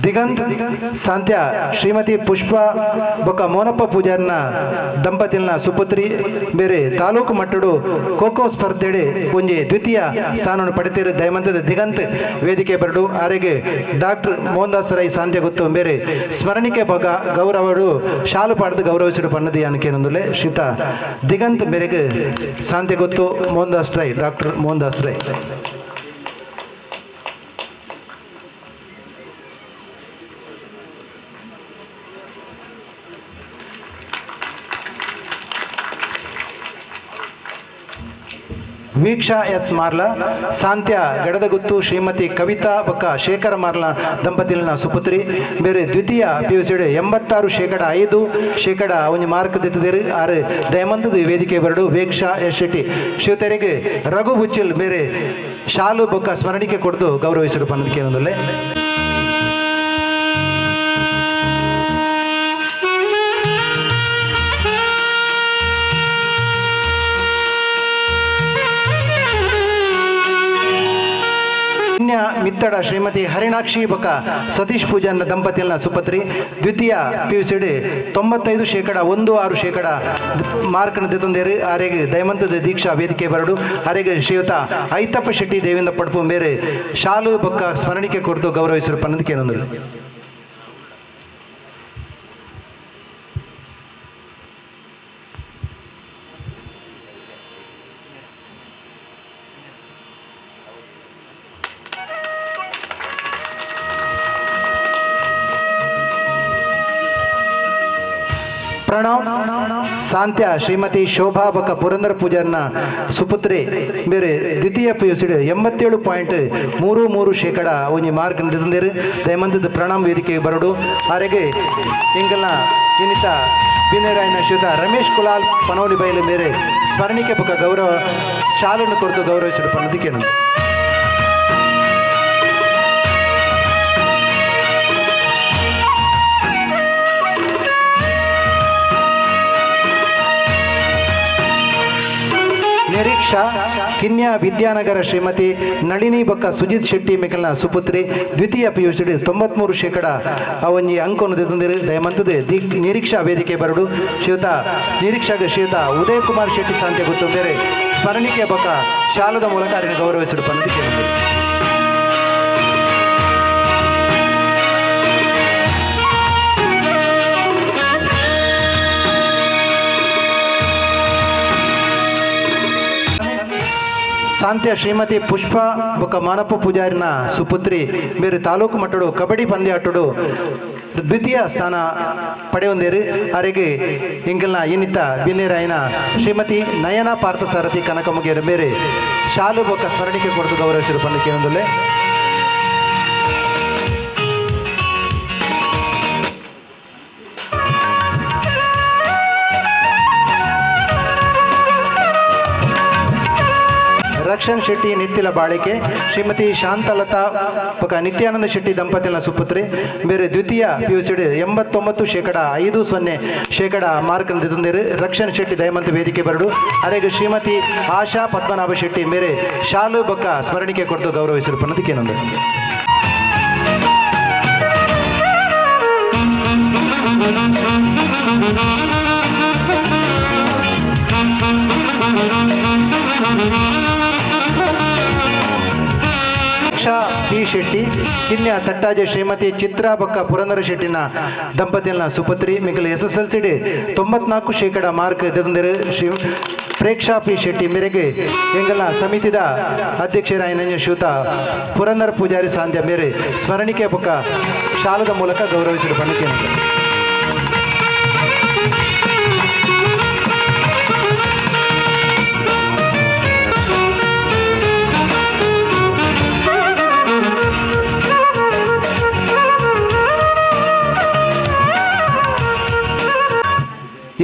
ದಿಗಂತ್ ಸಾಂತ್ಯ ಶ್ರೀಮತಿ ಪುಷ್ಪ ಬೊಕ್ಕ ಮೋನಪ್ಪ ಪೂಜಾರ್ನ ದಂಪತಿನ ಸುಪುತ್ರಿ ಬೇರೆ ತಾಲೂಕು ಮಟ್ಟಡು ಖೋಖೋ ಸ್ಪರ್ಧೆಡೆ ಒಂಜಿ ದ್ವಿತೀಯ ಸ್ಥಾನವನ್ನು ಪಡೆತಿರು ದಯಮಂತದ ದಿಗಂತ್ ವೇದಿಕೆ ಬರಡು ಆರೆಗೆ ಡಾಕ್ಟರ್ ಮೋಹನ್ ದಾಸ್ ರೈ ಸಾಂತ್ಯ ಗೊತ್ತು ಬೇರೆ ಸ್ಮರಣಿಕೆ ಬೊಕ್ಕ ಗೌರವರು ಶಾಲು ಪಾಡ್ದು ಗೌರವಿಸಿಡು ಪನ್ನದಿ ಅನಕೇನೊಂದುಲೆ ಶ್ರೀತ ದಿಗಂತ್ ಮೇರೆಗೆ ಸಾಂತ್ಯ ಗೊತ್ತು ಮೋಹನ್ ದಾಸ್ ರೈ ಡಾಕ್ಟರ್ ಮೋಹನ್ ದಾಸ್ ರೈ. ವೀಕ್ಷಾ ಎಸ್ ಮಾರ್ಲ ಸಾಂತ್ಯ ಗಡದಗುತ್ತು ಶ್ರೀಮತಿ ಕವಿತಾ ಬೊಕ್ಕ ಶೇಖರ ಮಾರ್ಲ ದಂಪತಿನ ಸುಪುತ್ರಿ ಬೇರೆ ದ್ವಿತೀಯ ಪಿ ಯು ಸಿ 86.5% ಒಂಜಿ ಮಾರ್ಕ್ ದಿತ್ತದಿರು ಆರು ದಯಮಂತದ ವೇದಿಕೆ ಬರಡು ವೀಕ್ಷಾ ಎಸ್ ಶೆಟ್ಟಿ ಶಿವತೆರೆಗೆ ರಘು ಬುಚ್ಚಿಲ್ ಬೇರೆ ಶಾಲು ಬೊಕ್ಕ ಸ್ಮರಣಿಕೆ ಕೊಡ್ದು ಗೌರವಿಸಿಡು ಪನ್ನದಕ್ಕೇನೊಂದುಲ್ಲೆ. ಮಿತ್ತಡ ಶ್ರೀಮತಿ ಹರಿಣಾಕ್ಷಿ ಬೊಕ್ಕ ಸತೀಶ್ ಪೂಜಾರ್ನ ದಂಪತಿಯನ್ನ ಸುಪತ್ರಿ ದ್ವಿತೀಯ ಪಿ ಯು ಸಿ ಡಿ 95.16% ಮಾರ್ಕ್ನ ದಿತ್ತೊಂದೇರು ಆರೆಗೆ ದಯಮಂತದ ದೀಕ್ಷಾ ವೇದಿಕೆ ಬರಡು ಆರೆಗೆ ಶ್ರೀಯುತ ಐತಪ್ಪ ಶೆಟ್ಟಿ ದೇವಿಂದ ಪಡ್ಪು ಮೇರೆ ಶಾಲು ಬೊಕ್ಕ ಸ್ಮರಣಿಕೆ ಕೊರತು ಗೌರವಿಸಿರು ಪನ್ನದಕ್ಕೇನೊಂದು. ಪ್ರಣವ್ ಸಾಂತ್ಯ ಶ್ರೀಮತಿ ಶೋಭಾ ಬೊಕ್ಕ ಪುರಂದರ ಪೂಜಾರ್ನ ಸುಪುತ್ರಿ ಬೇರೆ ದ್ವಿತೀಯ ಪಿ ಯು ಸಿ 87.33% ಒಂಜಿ ಮಾರ್ಕ್ ತಂದಿರು ದಯಮಂತದ ಪ್ರಣಾಮ್ ವೇದಿಕೆ ಬರಡು ಆರೆಗೆ ಇಂಗಲ್ನ ಇನ್ನಿತ ಬಿನೇರಾಯನ ಶ್ರೀಯುತ ರಮೇಶ್ ಕುಲಾಲ್ ಪನೋಲಿ ಬೈಲು ಮೇರೆ ಸ್ಮರಣಿಕೆ ಬೊಕ್ಕ ಗೌರವ ಶಾಲನ್ನು ಕೊರತು ಗೌರವಿಸಿಡು ಪನ್ನದಕ್ಕೇನು. ನಿರೀಕ್ಷಾ ಕಿನ್ಯಾ ವಿದ್ಯಾನಗರ ಶ್ರೀಮತಿ ನಳಿನಿ ಬೊಕ್ಕ ಸುಜಿತ್ ಶೆಟ್ಟಿ ಮಿಕಲ್ನ ಸುಪುತ್ರಿ ದ್ವಿತೀಯ ಪಿ ಯು ಸಿ 93% ಒಂಜಿ ಅಂಕವನ್ನು ತಂದಿರು ದಯಮಂತದೆ ನಿರೀಕ್ಷಾ ವೇದಿಕೆ ಬರಡು ಶ್ರೀಯುತ ನಿರೀಕ್ಷಾಗ ಶ್ರೀಯುತ ಉದಯ್ ಕುಮಾರ್ ಶೆಟ್ಟಿ ಸಾಂತ್ಯ ಗೊತ್ತು ಬೇರೆ ಸ್ಮರಣಿಕೆ ಬೊಕ್ಕ ಶಾಲದ ಮೂಲಕ ಅವರನ್ನು ಗೌರವಿಸಿಡು ಪನ್ನದಕ್ಕೆ. ಸಾಂತ್ಯ ಶ್ರೀಮತಿ ಪುಷ್ಪ ಬೊಕ್ಕ ಮಾನಪ್ಪ ಪೂಜಾರಿನ ಸುಪುತ್ರಿ ಬೇರೆ ತಾಲೂಕು ಮಟ್ಟಡು ಕಬಡ್ಡಿ ಪಂದ್ಯಾಟಡು ದ್ವಿತೀಯ ಸ್ಥಾನ ಪಡೆಯೊಂದೇರು ಅರೆಗೆ ಇಂಗಲ್ನ ಇನ್ನಿತ ಬಿನ್ನೇರಾಯನ ಶ್ರೀಮತಿ ನಯನ ಪಾರ್ಥಸಾರಥಿ ಕನಕಮುಗೇರು ಬೇರೆ ಶಾಲು ಬೊಕ್ಕ ಸ್ಮರಣಿಕೆ ಕೊರತು ಗೌರವಿಸಿರು ಪನ್ನದಕ್ಕೇನೊಂದುಲ್ಲೆ. Rakshan Shetty ನಿತ್ತಿಲ ಬಾಳಿಕೆ, ಶ್ರೀಮತಿ ಶಾಂತಲತಾ ಬೊಕ ನಿತ್ಯಾನಂದ ಶೆಟ್ಟಿ ದಂಪತಿನ ಸುಪುತ್ರಿ ಮೇರೆ ದ್ವಿತೀಯ ಪಿಯುಸಿ 89.50% ಮಾರ್ಕ್ ತಂದಿರು. ರಕ್ಷಣ್ ಶೆಟ್ಟಿ ದಯಮಂತ ವೇದಿಕೆ ಬರಡು. ಅರೆಗೆ ಶ್ರೀಮತಿ ಆಶಾ ಪದ್ಮನಾಭ ಶೆಟ್ಟಿ ಮೇರೆ ಶಾಲು ಬೊಕ್ಕ ಸ್ಮರಣಿಕೆ ಕೊರತು ಗೌರವಿಸಿರು ಪನ್ನದಕ್ಕೇನೊಂದು. ಪಿ ಶೆಟ್ಟಿ ಕಿನ್ಯ ತಟ್ಟಾಜೆ ಶ್ರೀಮತಿ ಚಿತ್ರಾ ಬೊಕ್ಕ ಪುರಂದರ ಶೆಟ್ಟಿನ ದಂಪತಿಯನ್ನ ಸುಪುತ್ರಿ ಮಿಗಲು SSLC 94% mark ತಂದಿರು. ಶ್ರೀ ಪ್ರೇಕ್ಷಾ ಪಿ ಶೆಟ್ಟಿ ಮೇರೆಗೆ ಎಂಗಲ ಸಮಿತಿದ ಅಧ್ಯಕ್ಷರಾಯನ ಶ್ಯೂತ ಪುರಂದರ ಪೂಜಾರಿ ಸಾಂಧ್ಯ ಮೇರೆ ಸ್ಮರಣಿಕೆ ಬೊಕ್ಕ ಶಾಲದ ಮೂಲಕ ಗೌರವಿಸಿದ ಪಣಿಕೆ.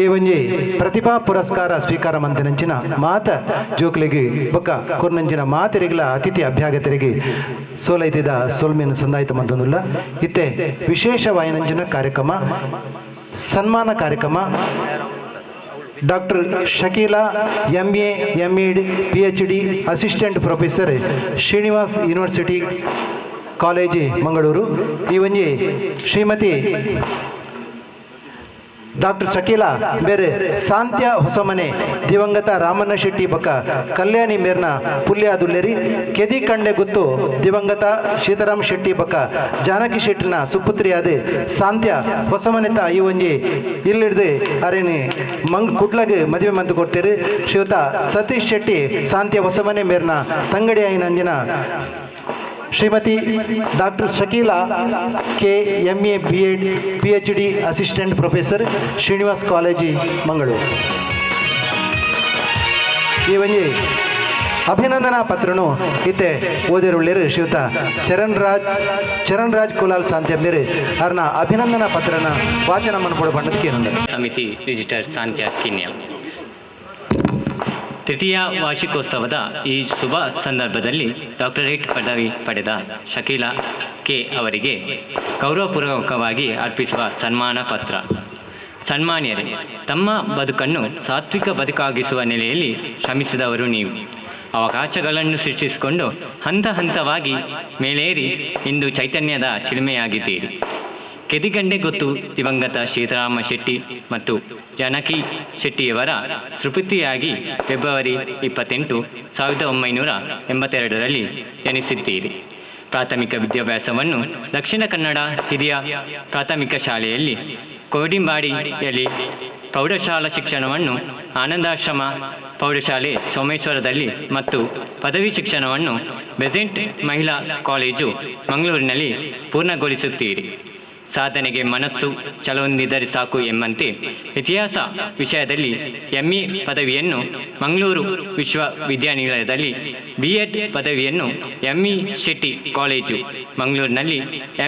ಈ ಒಂಜಿ ಪ್ರತಿಭಾ ಪುರಸ್ಕಾರ ಸ್ವೀಕಾರ ಮಂತಿನಂಚಿನ ಮಾತ ಜೋಕ್ಲಿಗೆ ಬೊಕ್ಕ ಕೊರ್ನಂಚಿನ ಮಾತೆರಿಗ್ಲ ಅತಿಥಿ ಅಭ್ಯಾಗತರಿಗೆ ಸೋಲೈತಿದ ಸೋಲ್ಮೇನು ಸಂದಾಯಿತ ಮಂತೊಂದುಲ್ಲ. ಇತ್ತೆ ವಿಶೇಷವಾಯಿನಂಚಿನ ಕಾರ್ಯಕ್ರಮ ಸನ್ಮಾನ ಕಾರ್ಯಕ್ರಮ doctor Shakeela MA MEd PhD assistant professor Srinivas university college Mangaluru. ಈ ಒಂಜಿ ಶ್ರೀಮತಿ ಡಾಕ್ಟರ್ ಶಕೀಲಾ ಬೇರೆ ಸಾಂತ್ಯ ಹೊಸಮನೆ ದಿವಂಗತ ರಾಮಣ್ಣ ಶೆಟ್ಟಿ ಬೊಕ್ಕ ಕಲ್ಯಾಣಿ ಮೇರ್ನ ಪುಲ್ಯಾದುಲ್ಲೇರಿ ಕೆದಿ ಕಂಡೆ ಗುತ್ತು ದಿವಂಗತ ಸೀತಾರಾಮ್ ಶೆಟ್ಟಿ ಬೊಕ್ಕ ಜಾನಕಿ ಶೆಟ್ಟಿನ ಸುಪುತ್ರಿಯಾದ ಸಾಂತ್ಯ ಹೊಸಮನೆತ ಈ ಒಂಜಿ ಇಲ್ಲಿಡ್ದು ಅರೇನಿ ಮಂಗ್ ಕುಡ್ಲಗ್ ಮದುವೆ ಮಂತು ಕೊಡ್ತೀರಿ. ಶ್ರೀಯುತ ಸತೀಶ್ ಶೆಟ್ಟಿ ಸಾಂತ್ಯ ಹೊಸಮನೆ ಮೇರ್ನ ತಂಗಡಿ ಐನಂಜಿನ Shrimati doctor Shakeela K MA BEd PhD assistant professor Srinivas college Mangaluru. ಈ ಒಂಜಿ ಅಭಿನಂದನಾ ಪತ್ರನು ಇತ್ತೆ ಓದಿರುಳ್ಳೇರು ಶ್ರೀಯುತ ಚರಣ್ ರಾಜ್ ಕುಲಾಲ್ ಸಾಂತ್ಯ ಮೇರೆ ಅರ್ನ ಅಭಿನಂದನಾ ಪತ್ರನ ವಾಚನ ಮನ್ಪೊಡು ಬಣ್ಣದಕ್ಕೆ
ಸಮಿತಿ ರಿಜಿಸ್ಟರ್ ಸಾಂತ್ಯ ಕಿನ್ಯ ತೃತೀಯ ವಾರ್ಷಿಕೋತ್ಸವದ ಈ ಶುಭ ಸಂದರ್ಭದಲ್ಲಿ ಡಾಕ್ಟರೇಟ್ ಪದವಿ ಪಡೆದ ಶಕೀಲಾ ಕೆ ಅವರಿಗೆ ಗೌರವಪೂರ್ವಕವಾಗಿ ಅರ್ಪಿಸುವ ಸನ್ಮಾನ ಪತ್ರ. ಸನ್ಮಾನ್ಯರೇ, ತಮ್ಮ ಬದುಕನ್ನು ಸಾತ್ವಿಕ ಬದುಕಾಗಿಸುವ ನೆಲೆಯಲ್ಲಿ ಶ್ರಮಿಸಿದವರು ನೀವು. ಅವಕಾಶಗಳನ್ನು ಸೃಷ್ಟಿಸಿಕೊಂಡು ಹಂತ ಹಂತವಾಗಿ ಮೇಲೇರಿ ಇಂದು ಚೈತನ್ಯದ ಚಿಲುಮೆಯಾಗಿದ್ದೀರಿ. ಕೆದಿಗಂಡೆ ಗೊತ್ತು ದಿವಂಗತ ಸೀತಾರಾಮ ಶೆಟ್ಟಿ ಮತ್ತು ಜಾನಕಿ ಶೆಟ್ಟಿಯವರ ಸುಪುತ್ರಿಯಾಗಿ ಫೆಬ್ರವರಿ 28, 1982ರಲ್ಲಿ ಜನಿಸಿದ್ದೀರಿ. ಪ್ರಾಥಮಿಕ ವಿದ್ಯಾಭ್ಯಾಸವನ್ನು ದಕ್ಷಿಣ ಕನ್ನಡ ಹಿರಿಯ ಪ್ರಾಥಮಿಕ ಶಾಲೆಯಲ್ಲಿ, ಕೋಡಿಂಬಾಡಿಯಲ್ಲಿ, ಪ್ರೌಢಶಾಲಾ ಶಿಕ್ಷಣವನ್ನು ಆನಂದಾಶ್ರಮ ಪ್ರೌಢಶಾಲೆ ಸೋಮೇಶ್ವರದಲ್ಲಿ ಮತ್ತು ಪದವಿ ಶಿಕ್ಷಣವನ್ನು ಬೆಸೆಂಟ್ ಮಹಿಳಾ ಕಾಲೇಜು ಮಂಗಳೂರಿನಲ್ಲಿ ಪೂರ್ಣಗೊಳಿಸುತ್ತೀರಿ. ಸಾಧನೆಗೆ ಮನಸ್ಸು ಛಲವೊಂದಿದ್ದರೆ ಸಾಕು ಎಂಬಂತೆ ಇತಿಹಾಸ ವಿಷಯದಲ್ಲಿ ME ಪದವಿಯನ್ನು ಮಂಗಳೂರು ವಿಶ್ವವಿದ್ಯಾನಿಲಯದಲ್ಲಿ, BEd ಪದವಿಯನ್ನು ME Shetty college ಮಂಗಳೂರಿನಲ್ಲಿ,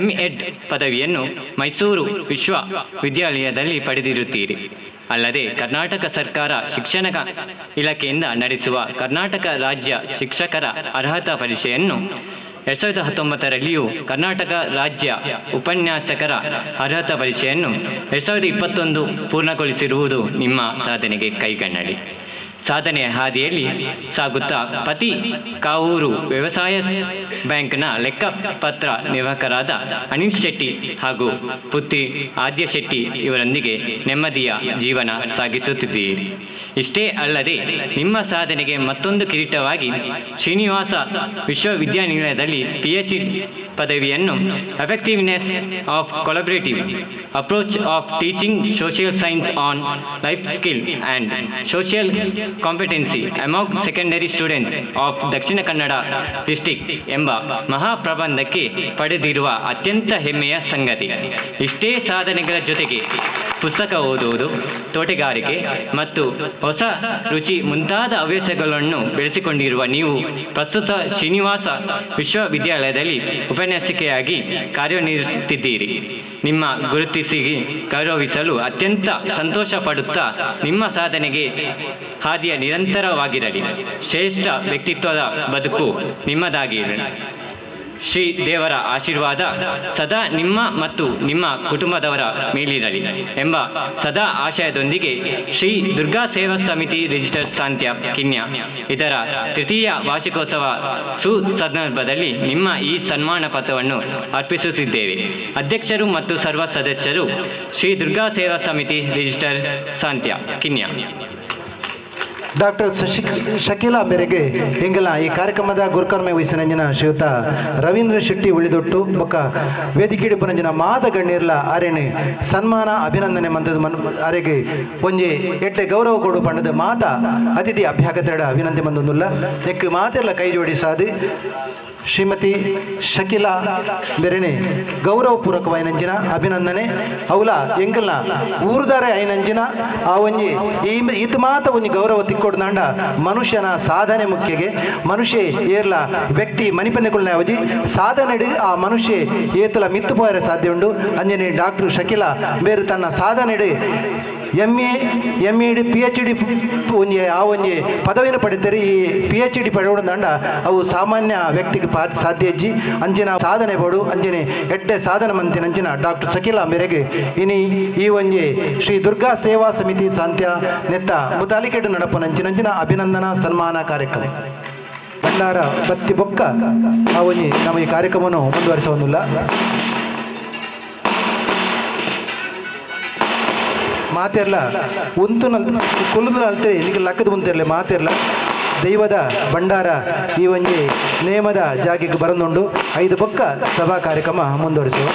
MEd ಪದವಿಯನ್ನು ಮೈಸೂರು ವಿಶ್ವವಿದ್ಯಾಲಯದಲ್ಲಿ ಪಡೆದಿರುತ್ತೀರಿ. ಅಲ್ಲದೆ ಕರ್ನಾಟಕ ಸರ್ಕಾರ ಶಿಕ್ಷಣ ಇಲಾಖೆಯಿಂದ ನಡೆಸುವ ಕರ್ನಾಟಕ ರಾಜ್ಯ ಶಿಕ್ಷಕರ ಅರ್ಹತಾ ಪರೀಕ್ಷೆಯನ್ನು 2019ರಲ್ಲಿಯೂ ಕರ್ನಾಟಕ ರಾಜ್ಯ ಉಪನ್ಯಾಸಕರ ಅರ್ಹತಾ ಪರೀಕ್ಷೆಯನ್ನು 2021 ಪೂರ್ಣಗೊಳಿಸಿರುವುದು ನಿಮ್ಮ ಸಾಧನೆಗೆ ಕೈಗನ್ನಡಿ. ಸಾಧನೆಯ ಹಾದಿಯಲ್ಲಿ ಸಾಗುತ್ತಾ ಪತಿ ಕಾವೂರು ವ್ಯವಸಾಯ ಬ್ಯಾಂಕ್ನ ಲೆಕ್ಕಪತ್ರ ನಿರ್ವಾಹಕರಾದ ಅನಿಲ್ ಶೆಟ್ಟಿ ಹಾಗೂ ಪುತ್ರಿ ಆದ್ಯ ಶೆಟ್ಟಿ ಇವರೊಂದಿಗೆ ನೆಮ್ಮದಿಯ ಜೀವನ ಸಾಗಿಸುತ್ತಿದ್ದೀರಿ. ಇಷ್ಟೇ ಅಲ್ಲದೆ ನಿಮ್ಮ ಸಾಧನೆಗೆ ಮತ್ತೊಂದು ಕಿರೀಟವಾಗಿ ಶ್ರೀನಿವಾಸ ವಿಶ್ವವಿದ್ಯಾನಿಲಯದಲ್ಲಿ PhD ಪದವಿಯನ್ನು effectiveness of collaborative approach of teaching social science on life skill and social competency among secondary student of Dakshina Kannada district ಎಂಬ ಮಹಾಪ್ರಬಂಧಕ್ಕೆ ಪಡೆದಿರುವ ಅತ್ಯಂತ ಹೆಮ್ಮೆಯ ಸಂಗತಿ. ಇಷ್ಟೇ ಸಾಧನೆಗಳ ಜೊತೆಗೆ ಪುಸ್ತಕ ಓದುವುದು, ತೋಟಗಾರಿಕೆ ಮತ್ತು ಹೊಸ ರುಚಿ ಮುಂತಾದ ಹವ್ಯಾಸಗಳನ್ನು ಬೆಳೆಸಿಕೊಂಡಿರುವ ನೀವು ಪ್ರಸ್ತುತ ಶ್ರೀನಿವಾಸ ವಿಶ್ವವಿದ್ಯಾಲಯದಲ್ಲಿ ಉಪನ್ಯಾಸಿಕೆಯಾಗಿ ಕಾರ್ಯನಿರ್ವಹಿಸುತ್ತಿದ್ದೀರಿ. ನಿಮ್ಮ ಗುರುತಿಸಿ ಗೌರವಿಸಲು ಅತ್ಯಂತ ಸಂತೋಷ ಪಡುತ್ತಾ ನಿಮ್ಮ ಸಾಧನೆಗೆ ಹಾದಿಯ ನಿರಂತರವಾಗಿರಲಿ. ಶ್ರೇಷ್ಠ ವ್ಯಕ್ತಿತ್ವದ ಬದುಕು ನಿಮ್ಮದಾಗಿರಲಿ. ಶ್ರೀ ದೇವರ ಆಶೀರ್ವಾದ ಸದಾ ನಿಮ್ಮ ಮತ್ತು ನಿಮ್ಮ ಕುಟುಂಬದವರ ಮೇಲಿರಲಿ ಎಂಬ ಸದಾ ಆಶಯದೊಂದಿಗೆ ಶ್ರೀ ದುರ್ಗಾ ಸೇವಾ ಸಮಿತಿ ರಿಜಿಸ್ಟರ್ ಸಾಂತ್ಯ ಕಿನ್ಯಾ ಇದರ ತೃತೀಯ ವಾರ್ಷಿಕೋತ್ಸವ ಸುಸಂದರ್ಭದಲ್ಲಿ ನಿಮ್ಮ ಈ ಸನ್ಮಾನ ಪತ್ರವನ್ನು ಅರ್ಪಿಸುತ್ತಿದ್ದೇವೆ. ಅಧ್ಯಕ್ಷರು ಮತ್ತು ಸರ್ವ ಸದಸ್ಯರು, ಶ್ರೀ ದುರ್ಗಾ ಸೇವಾ ಸಮಿತಿ ರಿಜಿಸ್ಟರ್ ಸಾಂತ್ಯ ಕಿನ್ಯಾ.
ಡಾಕ್ಟರ್ ಶಕೀಲಾ ಮೇರೆಗೆ ಎಂಗಲ ಈ ಕಾರ್ಯಕ್ರಮದ ಗುರುಕರ್ಮೆ ವಹಿಸಿನಂಜಿನ ಶ್ರೀಯುತ ರವೀಂದ್ರ ಶೆಟ್ಟಿ ಉಳಿದೊಟ್ಟು ಬೊಕ್ಕ ವೇದಿಕೆಡು ಪುನಂಜಿನ ಮಾದ ಗಣ್ಯರ್ಲ ಅರೆಣೆ ಸನ್ಮಾನ ಅಭಿನಂದನೆ ಮಂತದ ಮನ್ ಅರೆಗೆ ಒಂಜಿ ಎಟ್ಟೆ ಗೌರವ ಕೊಡು ಪಂಡದ ಮಾತ ಅತಿಥಿ ಅಭ್ಯಾಗತೆರಡ ವಿನಂತಿ ಮಂದೊಂದುಲ್ಲ ನೆಕ್ ಮಾತೆಲ್ಲ ಕೈ ಜೋಡಿಸಾದು ಶ್ರೀಮತಿ ಶಕೀಲಾ ಬೆರೆನೆ ಗೌರವಪೂರ್ವಕವಾಯಿನಂಜಿನ ಅಭಿನಂದನೆ. ಅವಲ ಎಂಕಲ್ನ ಊರುದಾರೆ ಐನಂಜಿನ ಆ ಒಂಜಿ ಈ ಈತ ಮಾತ ಒಂಜಿ ಗೌರವ ತಿಕ್ಕೊಡ್ದಾಂಡ ಮನುಷ್ಯನ ಸಾಧನೆ ಮುಖ್ಯಗೆ ಮನುಷ್ಯ ಏರ್ಲ ವ್ಯಕ್ತಿ ಮನಿಪಂದೆಕೊಳ್ಳ ಅವಜಿ ಸಾಧನೆ ಆ ಮನುಷ್ಯ ಏತಲ ಮಿತ್ತು ಪೋಯರೆ ಸಾಧ್ಯ ಉಂಡು. ಅಂಜನೆ ಡಾಕ್ಟರ್ ಶಕೀಲಾ ಬೇರೆ ತನ್ನ ಸಾಧನೆ M A M Ed P H D ಒಂಜಿ ಆ ಒಂಜಿ ಪದವಿನ ಪಡಿತಾರೆ. ಈ ಪಿ ಎಚ್ ಡಿ ಪಡೆಯೋದಂಡ ಅವು ಸಾಮಾನ್ಯ ವ್ಯಕ್ತಿಗೆ ಸಾಧ್ಯ ಅಜ್ಜಿ ಅಂಜಿನ ಸಾಧನೆ ಬೋಡು ಅಂಜನೆ ಎಡ್ಡೆ ಸಾಧನೆ ಮಂತಿನ ಅಂಜಿನ ಡಾಕ್ಟರ್ ಶಕೀಲಾ ಮೇರೆಗೆ ಇನಿ ಈ ಒಂಜಿ ಶ್ರೀ ದುರ್ಗಾ ಸೇವಾ ಸಮಿತಿ ಸಾಂತ್ಯ ನೆತ್ತ ಮುತಾಲಿಕೆಡು ನಡಪನಂಚಿನಂಚಿನ ಅಭಿನಂದನಾ ಸನ್ಮಾನ ಕಾರ್ಯಕ್ರಮ ಭಂಡಾರ ಬತ್ತಿ ಬೊಕ್ಕ ಆ ಒಂಜಿ ನಮ್ಮ ಈ ಕಾರ್ಯಕ್ರಮವನ್ನು ಮುಂದುವರಿಸೋದಿಲ್ಲ. ಮಾತೆರ್ಲ ಉಂತು ನಲ್ ಕುಲ್ಲುದು ಅಲ್ತೆ ನಿಗೆ ಲಕ್ಕದ ಮುಂತಿರಲಿ ಮಾತೆರ್ಲ ದೈವದ ಭಂಡಾರ ಈ ಒಂಜಿ ನೇಮದ ಜಾಗೆಗೆ ಬರಂದುಂಡು. 5 ಬೊಕ್ಕ ಸಭಾ ಕಾರ್ಯಕ್ರಮ ಮುಂದುವರಿಸುವ.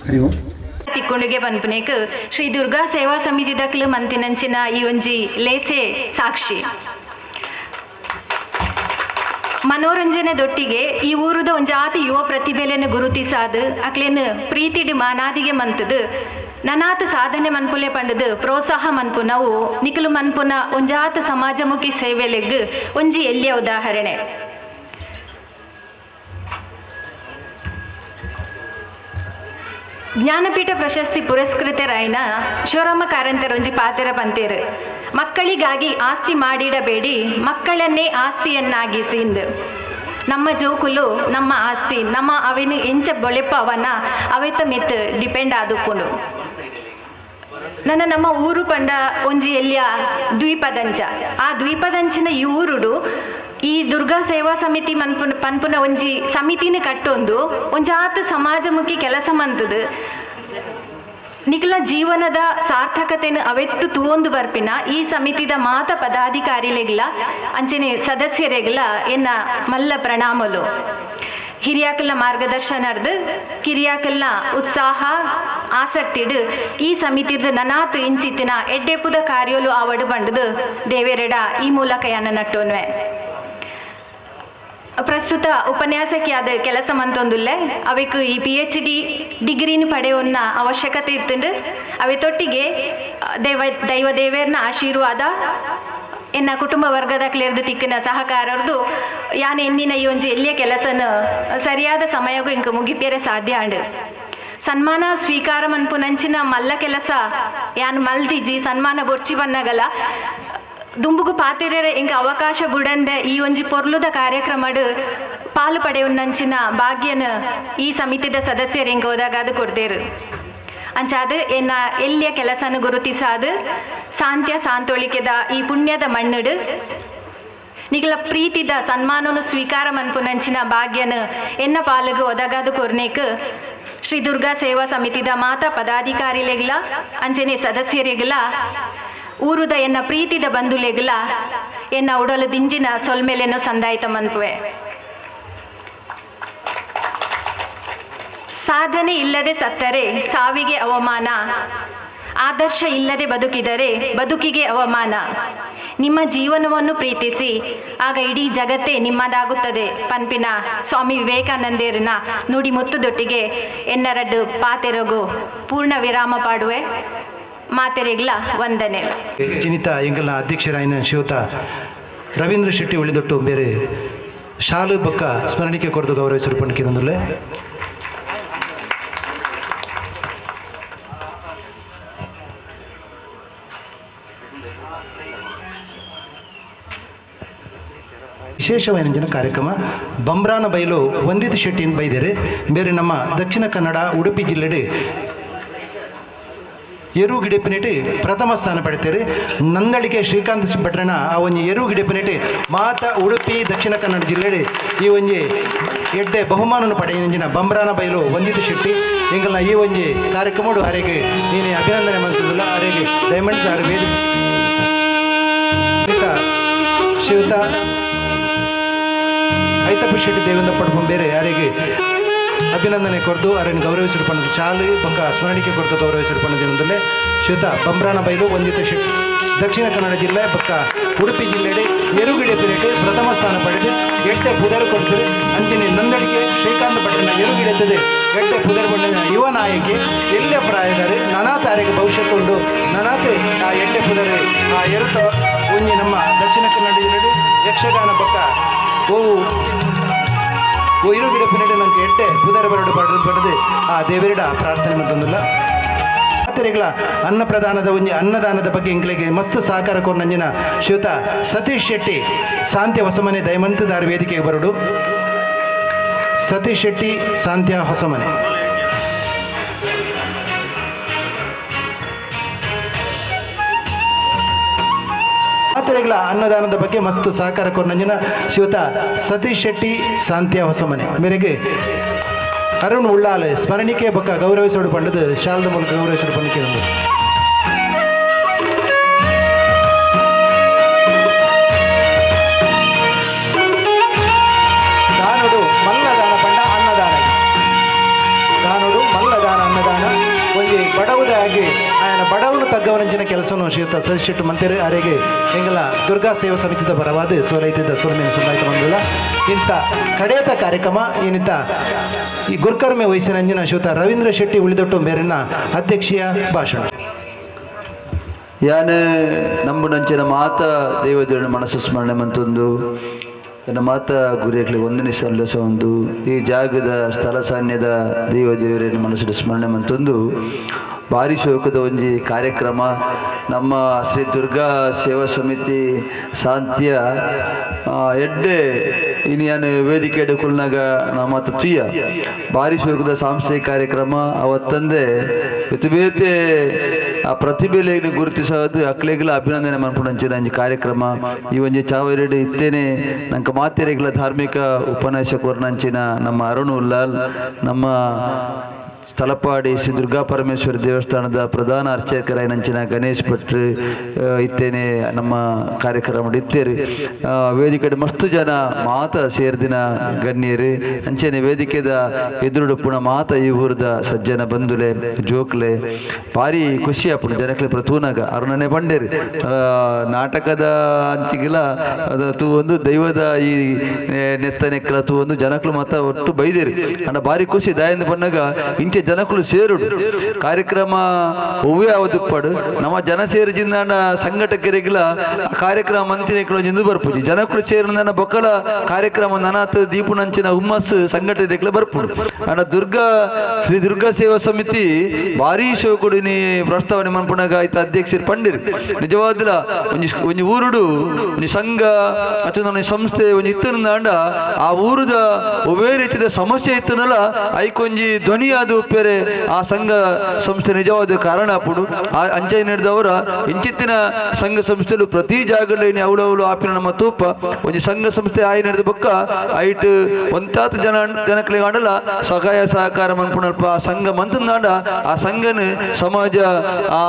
ಹರಿ ಓಂ.
ತಿಕ್ಕೊಂಡುಗೆ ಪನ್ಪುನೇಕ್ ಶ್ರೀ ದುರ್ಗಾ ಸೇವಾ ಸಮಿತಿ ದಕ್ಲು ಮಂತಿನಂಚಿನ ಈ ಒಂಜಿ ಲೇಸೆ ಸಾಕ್ಷಿ. ಮನೋರಂಜನೆ ದೊಟ್ಟಿಗೆ ಈ ಊರುದ ಒಂಜಾತಿ ಯುವ ಪ್ರತಿಭೆಲೆನು ಗುರುತಿಸಾದು ಅಕ್ಲೇನು ಪ್ರೀತಿಡು ಮಾನಾದಿಗೆ ಮಂತದು ನನಾತ ಸಾಧನೆ ಮನ್ಪುಲೆ ಪಂಡದು ಪ್ರೋತ್ಸಾಹ ಮನ್ಪು ನಾವು ನಿಖಲು ಮನ್ಪುನ ಒಂಜಾತ ಸಮಾಜಮುಖಿ ಸೇವೆಲೆಗ್ ಒಂಜಿ ಎಲ್ಲಿಯ ಉದಾಹರಣೆ. ಜ್ಞಾನಪೀಠ ಪ್ರಶಸ್ತಿ ಪುರಸ್ಕೃತರಾಯಿನ ಶಿವರಾಮ ಕಾರಂತರೊಂಜಿ ಪಾತೆರ ಪಂತೇರು, ಮಕ್ಕಳಿಗಾಗಿ ಆಸ್ತಿ ಮಾಡಿಡಬೇಡಿ, ಮಕ್ಕಳನ್ನೇ ಆಸ್ತಿಯನ್ನಾಗಿಸಿ ಇಂದು. ನಮ್ಮ ಜೋಕುಲು ನಮ್ಮ ಆಸ್ತಿ, ನಮ್ಮ ಅವೆನು ಎಂಚ ಬೊಳೆಪ್ಪ ಅವನ ಅವೆತ ಮಿತ್ ಡಿಪೆಂಡ್ ಆದುಪ್ಪುಂಡು. ನನ್ನ ನಮ್ಮ ಊರು ಪಂಡ ಒಂಜಿ ಎಲ್ಲಿಯ ದ್ವೀಪದಂಚ, ಆ ದ್ವೀಪದಂಚಿನ ಈ ಊರುಡು ಈ ದುರ್ಗಾ ಸೇವಾ ಸಮಿತಿ ಮನ್ಪುನ ಪನ್ಪುನ ಒಂಜಿ ಸಮಿತಿನ ಕಟ್ಟೊಂದು ಒಂಜಾತ ಸಮಾಜಮುಖಿ ಕೆಲಸ ಮಂತದು ನಿಖಲ ಜೀವನದ ಸಾರ್ಥಕತೆಯನ್ನು ಅವೆಟ್ಟು ತೂವೊಂದು ಬರ್ಪಿನ ಈ ಸಮಿತಿದ ಮಾತ ಪದಾಧಿಕಾರಿಲೆಗ್ಲ ಅಂಚನೆ ಸದಸ್ಯರೆಗ್ಲ ಎನ್ನ ಮಲ್ಲ ಪ್ರಣಾಮಲು. ಹಿರಿಯಾಕಲ್ನ ಮಾರ್ಗದರ್ಶನರ್ದು ಕಿರಿಯಾಕಲ್ನ ಉತ್ಸಾಹ ಆಸಕ್ತಿಡು ಈ ಸಮಿತಿದ ನನಾತ್ ಇಂಚಿತ್ತಿನ ಎಡ್ಡೆಪುದ ಕಾರ್ಯಲು ಆವಡು ಬಂಡದು ದೇವೆರೆಡ ಈ ಮೂಲಕ ಯಾನ ನಟ್ಟೋನ್ವೆ. ಪ್ರಸ್ತುತ ಉಪನ್ಯಾಸಕಿಯಾದ ಕೆಲಸ ಮಂತೊಂದುಲ್ಲೆ ಅವೆಕ್ ಈ PhD ಡಿಗ್ರಿನ ಪಡೆಯೋನ್ನ ಅವಶ್ಯಕತೆ ಇತ್ತುಂಡು. ಅವೆ ತೊಟ್ಟಿಗೆ ದೈವ ದೇವೇರ್ನ ಆಶೀರ್ವಾದ ಎನ್ನ ಕುಟುಂಬ ವರ್ಗದ ಕ್ಲೇರ್ದು ತಿಕ್ಕಿನ ಸಹಕಾರರ್ದು ಯಾನ್ ಎನ್ನಿನ ಈ ಒಂಜಿ ಎಲ್ಲಿಯ ಕೆಲಸನ ಸರಿಯಾದ ಸಮಯಗೂ ಇಂಕ ಮುಗಿಪೇರೆ ಸಾಧ್ಯ ಅಂಡು. ಸನ್ಮಾನ ಸ್ವೀಕಾರ ಮನ್ಪುನಂಚಿನ ಮಲ್ಲ ಕೆಲಸ ಯಾನ್ ಮಲ್ದಿಜಿ ಸನ್ಮಾನ ಬೊರ್ಚಿ ಬನ್ನಗಲ ದುಂಬುಗು ಪಾತೆರೆ ಇಂಕ ಅವಕಾಶ ಬುಡಂದೆ ಈ ಒಂಜಿ ಪೊರ್ಲುದ ಕಾರ್ಯಕ್ರಮಡು ಪಾಲು ಪಡೆಯುನ್ನಂಚಿನ ಭಾಗ್ಯನ ಈ ಸಮಿತಿದ ಸದಸ್ಯರು ಇಂಕ ಹೋದಾಗ ಕೊಡ್ತೇರು. ಅಂಚಾದ ಎನ್ನ ಎಲ್ಲಿಯ ಕೆಲಸನ ಗುರುತಿಸಾದ ಸಾಂತ್ಯ ಸಾಂತೋಳಿಕೆದ ಈ ಪುಣ್ಯದ ಮಣ್ಣುಡು ನಿಗಲ ಪ್ರೀತಿದ ಸನ್ಮಾನನು ಸ್ವೀಕಾರ ಮನ್ಪುನಂಚಿನ ಭಾಗ್ಯನ ಎನ್ನ ಪಾಲುಗು ಒದಗಾದು ಕೊರ್ನೇಕ್ ಶ್ರೀ ದುರ್ಗಾ ಸೇವಾ ಸಮಿತಿದ ಮಾತಾ ಪದಾಧಿಕಾರಿಲೆಗ್ಲ ಅಂಚನೆ ಸದಸ್ಯರಿಗ್ಲ ಊರುದ ಎನ್ನ ಪ್ರೀತಿದ ಬಂಧುಲೆಗ್ಲ ಎನ್ನ ಉಡಲು ದಿಂಜಿನ ಸೊಲ್ಮೆಲೆನ್ನು ಸಂದಾಯಿತ ಮನ್ಪುವೆ. ಸಾಧನೆ ಇಲ್ಲದೆ ಸತ್ತರೆ ಸಾವಿಗೆ ಅವಮಾನ, ಆದರ್ಶ ಇಲ್ಲದೆ ಬದುಕಿದರೆ ಬದುಕಿಗೆ ಅವಮಾನ. ನಿಮ್ಮ ಜೀವನವನ್ನು ಪ್ರೀತಿಸಿ, ಆಗ ಇಡೀ ಜಗತ್ತೇ ನಿಮ್ಮದಾಗುತ್ತದೆ ಪನ್ಪಿನ ಸ್ವಾಮಿ ವಿವೇಕಾನಂದೇರಿನ ನುಡಿ ಮುತ್ತುದೊಟ್ಟಿಗೆ ಎನ್ನರಡ್ಡು ಪಾತೆರಗು ಪೂರ್ಣ ವಿರಾಮ ಪಾಡುವೆ. ಮಾತೆರೆಗ್ಲ ವಂದನೆ.
ಚಿನಿತ ಎಂಗಲ್ನ ಅಧ್ಯಕ್ಷರಾಯಿನ ಶ್ರೀಯುತ ರವೀಂದ್ರ ಶೆಟ್ಟಿ ಉಳಿದೊಟ್ಟು ಬೇರೆ ಶಾಲು ಬೊಕ್ಕ ಸ್ಮರಣಿಕೆ ಕೊರದು ಗೌರವಿಸಲು ಪಣಿಕಿದಂದುಲ್ಲೆ. ವಿಶೇಷವಾದ ಕಾರ್ಯಕ್ರಮ ಬಂಬ್ರಾನ ಬೈಲು ವಂದಿತ ಶೆಟ್ಟಿಯಿಂದ ಬೈದೇರೆ ಬೇರೆ ನಮ್ಮ ದಕ್ಷಿಣ ಕನ್ನಡ ಉಡುಪಿ ಜಿಲ್ಲೆಡೆ ಎರು ಗಿಡಪಿನೆಟಿ ಪ್ರಥಮ ಸ್ಥಾನ ಪಡೆತಾರೆ. ನಂದಳಿಕೆ ಶ್ರೀಕಾಂತ್ ಭಟ್ರನ ಆ ಒಂಜಿ ಎರು ಗಿಡಪಿನೆಟಿ ಮಾತ ಉಡುಪಿ ದಕ್ಷಿಣ ಕನ್ನಡ ಜಿಲ್ಲೆಡೆ ಈ ಒಂಜಿ ಎಡ್ಡೆ ಬಹುಮಾನವನ್ನು ಪಡೆಯಿನ ಬಂಬ್ರಾನ ಬೈಲು ವಂದಿತ ಶೆಟ್ಟಿ ಎಂಗಲ್ನ ಈ ಒಂಜಿ ಕಾರ್ಯಕ್ರಮಡು ಅರೆಗೆ ನೀನೆ ಅಭಿನಂದನೆ ಮಂತಿಲ್ಲ. ಅರೆಗೆ ಡೈಮಂಡ್ ದಾರ್ ವೇದಿಕೆ ಶಿವತ ಐತಪ್ಪ ಶೆಟ್ಟಿ ದೇವೇಂದ್ರ ಪಡ್ಕೊಂಡ್ ಬೇರೆ ಯಾರಿಗೆ ಅಭಿನಂದನೆ ಕೊರದು ಅರನ್ನು ಗೌರವಿಸಿರು ಪಣ್ಣದ ಚಾಲು ಪಕ್ಕ ಸ್ಮರಣಿಕೆ ಕೊರದು ಗೌರವಿಸಿರು ಪಣ್ಣದ ಶ್ವೇತ ಬಂಬ್ರಾನ ಬೈಲು ವಂದಿತ ಶೆಟ್ಟಿ ದಕ್ಷಿಣ ಕನ್ನಡ ಜಿಲ್ಲೆ ಪಕ್ಕ ಉಡುಪಿ ಜಿಲ್ಲೆಡೆ ಎರುಗಿಡೆ ಪಿರೇಟೆ ಪ್ರಥಮ ಸ್ಥಾನ ಪಡೆದು ಎಟ್ಟೆ ಪುದರ್ ಕೊಡ್ತಾರೆ. ಅಂಚಿನ ನಂದಳಿಕೆ ಶ್ರೀಕಾಂತ್ ಭಟ್ರನ ಎರುಗಿಡೆತ್ತದೆ ಎಟ್ಟೆ ಪುದರ್ ಬಣ್ಣನ ಯುವ ನಾಯಕಿ ಎಲ್ಲ ಪ್ರಾಯದಾರೆ ನಾನಾ ತಾರೆಗೆ ಭವಿಷ್ಯತ್ತು ಉಂಡು ನಾನಾತೆ ಆ ಎಟ್ಟೆ ಪುದರ್ ಆ ಎರುತ ಒಂಜಿ ನಮ್ಮ ದಕ್ಷಿಣ ಕನ್ನಡ ಜಿಲ್ಲೆಡೆ ಯಕ್ಷಗಾನ ಪಕ್ಕ ಓವು ಓ ಇರುಗಿಡ ಪಿನಡೆ ನಂಗೆ ಎಟ್ಟೆ ಪುದರ ಬರಡು ಪಡೆದು ಪಡೆದು ಆ ದೇವರಿಡ ಪ್ರಾರ್ಥನೆ ಮತ್ತೊಂದಿಲ್ಲ. ಆತರಿಗಳ ಅನ್ನಪ್ರದಾನದ ಒಂಜಿ ಅನ್ನದಾನದ ಬಗ್ಗೆ ಇಂಗ್ಲಿಗೆ ಮಸ್ತ್ ಸಹಕಾರ ಕೊರ್ನಂಜಿನ ಶ್ರೀಯುತ ಸತೀಶ್ ಶೆಟ್ಟಿ ಸಾಂತ್ಯ ಹೊಸಮನೆ ದಯಮಂತದಾರ ವೇದಿಕೆಗೆ ಬರಡು. ಸತೀಶ್ ಶೆಟ್ಟಿ ಸಾಂತ್ಯ ಹೊಸಮನೆ. ಆತರಿಗಳ ಅನ್ನದಾನದ ಬಗ್ಗೆ ಮಸ್ತ್ ಸಹಕಾರ ಕೊರ್ನಂಜಿನ ಶ್ರೀಯುತ ಸತೀಶ್ ಶೆಟ್ಟಿ ಸಾಂತ್ಯ ಹೊಸಮನೆ ಮೇರೆಗೆ ಅರುಣ್ ಉಳ್ಳಾಲೆ ಸ್ಮರಣಿಕೆ ಬಕ್ಕ ಗೌರವಿಸೋಡು ಪಂಡದು ಶಾಲದ ಮೂಲಕ ಗೌರವಿಸೋಡು ಪಂಡಕ್ಕೆ. ದಾನುಡು ಮಲ್ಲದಾನ ಪಂಡ ಅನ್ನದಾನ, ದಾನುಡು ಮಲ್ಲದಾನ ಅನ್ನದಾನ ಒಂಜಿ ಬಡವುದಾಗಿ ಆಯನ ಬಡವನು ತಗ್ಗವನಂಚಿನ ಕೆಲಸವನ್ನು ಶ್ರೀಯುತ ಸತೀಶ್ ಶೆಟ್ಟಿ ಮಂತೇರು ಅರೆಗೆ ಎಂಗಲ ದುರ್ಗಾ ಸೇವಾ ಸಮಿತಿದ ಪರವಾದ ಸೋಲೈತಿದ್ದ ಸೊಲ್ಮೆಯನ್ನು ಸಂದಾಯಿತ ಬಂದಿಲ್ಲ. ಇಂಥ ಕಡೆಯತ ಕಾರ್ಯಕ್ರಮ ಏನಿತ ಈ ಗುರುಕರ್ಮೆ ವಯಸ್ಸಿನಂಜಿನ ಶ್ರೀಯುತ ರವೀಂದ್ರ ಶೆಟ್ಟಿ ಉಳಿದೊಟ್ಟು ಮೇರಿನ ಅಧ್ಯಕ್ಷೀಯ ಭಾಷಣ.
ಯಾನೆ ನಂಬುನಂಚಿನ ಮಾತ ದೈವದೇವನ ಮನಸ್ಸು ಸ್ಮರಣೆ ಮಂತೊಂದು ನನ್ನ ಮಾತ ಗುರಿಯಕ್ಲಿ ಒಂದನೇ ಸಲ್ಲಿಸ ಒಂದು ಈ ಜಾಗದ ಸ್ಥಳ ಸಾನ್ಯದ ದೈವ ದೇವರ ಮನಸ್ಸಿನ ಸ್ಮರಣೆ ಮಂತೊಂದು ಭಾರಿ ಶೋಕದ ಒಂಜಿ ಕಾರ್ಯಕ್ರಮ ನಮ್ಮ ಶ್ರೀ ದುರ್ಗಾ ಸೇವಾ ಸಮಿತಿ ಶಾಂತಿಯ ಎಡ್ಡೆ ಇನಿಯಾನು ವೇದಿಕೆ ಕುಲ್ನಾಗ ನಮ್ಮ ತುಯ್ಯ ಭಾರಿ ಶೋಕದ ಸಾಂಸ್ಥಿಕ ಕಾರ್ಯಕ್ರಮ ಅವತ್ತಂದೆ ಬೇತೆ ಆ ಪ್ರತಿಭೆಲೆಗೆ ಗುರುತಿಸೋದು ಅಕ್ಲೆಗ್ಲ ಅಭಿನಂದನೆ ಮನ್ಪುನಂಚಿನ ಒಂಜಿ ಕಾರ್ಯಕ್ರಮ ಈ ಒಂಜಿ ಚಾವರೆಡ್ ಇತ್ತೇನೆ ನಂಕ ಮಾತೆರೆಗ್ಲ ಧಾರ್ಮಿಕ ಉಪನ್ಯಾಸ ಕೊರ್ನಂಚಿನ ನಮ್ಮ ಅರುಣ್ ಉಲ್ಲಾಲ್ ನಮ್ಮ ತಲಪಾಡಿ ಶ್ರೀ ದುರ್ಗಾ ಪರಮೇಶ್ವರಿ ದೇವಸ್ಥಾನದ ಪ್ರಧಾನ ಅರ್ಚಕರಾಯಿನಂಚಿನ ಗಣೇಶ್ ಭಟ್ರು ಇತ್ತೇನೆ ನಮ್ಮ ಕಾರ್ಯಕ್ರಮ ಇತ್ತೇರಿ ವೇದಿಕೆ ಮಸ್ತು ಜನ ಮಾತ ಸೇರ್ದಿನ ಗಣ್ಯರು ಅಂಚೆನೆ ವೇದಿಕೆದ ಎದುರುಡುಪ್ಪುನ ಮಾತ ಈ ಊರದ ಸಜ್ಜನ ಬಂಧುಲೆ ಜೋಕ್ಲೆ ಭಾರಿ ಖುಷಿ ಆಪುಂಡು ಜನಕ್ಲೆ ಪ್ರತೂನಾಗ ಅರುಣನೆ ಬಂಡೇರಿ ನಾಟಕದ ಅಂಚಿಗಿಲ ತೂ ಒಂದು ದೈವದ ಈ ನೆತ್ತ ನೆಕ್ಕಲ ತೂ ಒಂದು ಜನಕ್ಲು ಮಾತ ಒಟ್ಟು ಬೈದೇರಿ ಅಂಡ ಭಾರಿ ಖುಷಿ ದಯಿಂದ ಬಣ್ಣಗ ಇಂಚೆ ಜನಕುಲು ಸೇರುಡು ಕಾರ್ಯಕ್ರಮ ಒವ್ವೇ ಅವದುಪ್ಪಡು ನಮ್ಮ ಜನ ಸೇರಿಜಿಂದ ಸಂಘಟಕರಿಗಿಲ ಕಾರ್ಯಕ್ರಮ ಮಂತಿನೆಕ್ಕಳು ಇಂದು ಬರ್ಪುಜಿ ಜನಕುಲು ಸೇರಿನ ಬೊಕ್ಕಲ ಕಾರ್ಯಕ್ರಮ ನನಾತ್ ದೀಪುನಂಚಿನ ಹುಮ್ಮಸ್ ಸಂಘಟನೆಗಳ ಬರ್ಪುಡು ಅಂಡ ದುರ್ಗಾ ಶ್ರೀ ದುರ್ಗಾ ಸೇವಾ ಸಮಿತಿ ಭಾರಿ ಶೋಕುಡಿನಿ ಪ್ರಸ್ತಾವನೆ ಮನ್ಪುಣಗ ಆಯ್ತು ಅಧ್ಯಕ್ಷರು ಪಂಡಿರು ನಿಜವಾದಿಲ್ಲ ಒಂಜಿ ಒಂಜಿ ಊರುಡು ಒಂಜಿ ಸಂಘ ಅಥವಾ ಒಂಜಿ ಸಂಸ್ಥೆ ಒಂಜಿ ಇತ್ತನಂದ ಆ ಊರುದ ಒವ್ವೇ ರೀತಿಯ ಸಮಸ್ಯೆ ಇತ್ತನಲ್ಲ ಐಕೊಂಜಿ ಧ್ವನಿಯಾದ ಬೇರೆ ಆ ಸಂಘ ಸಂಸ್ಥೆ ನಿಜವಾದ ಕಾರಣ ಅಪ್ಪುಡು ಆ ಅಂಚೆ ನಡೆದವರ ಇಂಚಿತ್ತಿನ ಸಂಘ ಸಂಸ್ಥೆಲು ಪ್ರತಿ ಜಾಗದಲ್ಲಿ ಅವಳವಳು ಆಪಿನ ನಮ್ಮ ತೂಪ ಒಂಜಿ ಸಂಘ ಸಂಸ್ಥೆ ಆಯಿ ನಡೆದ ಬೊಕ್ಕ ಐಟ್ ಒಂತಾತ್ ಜನ ಜನಕ್ಲೆ ಆಡಲ ಸಹಾಯ ಸಹಕಾರ ಮನ್ಪುಣಲ್ಪ ಆ ಸಂಘ ಮಂತಂದಾಂಡ ಆ ಸಂಘನ ಸಮಾಜ ಆ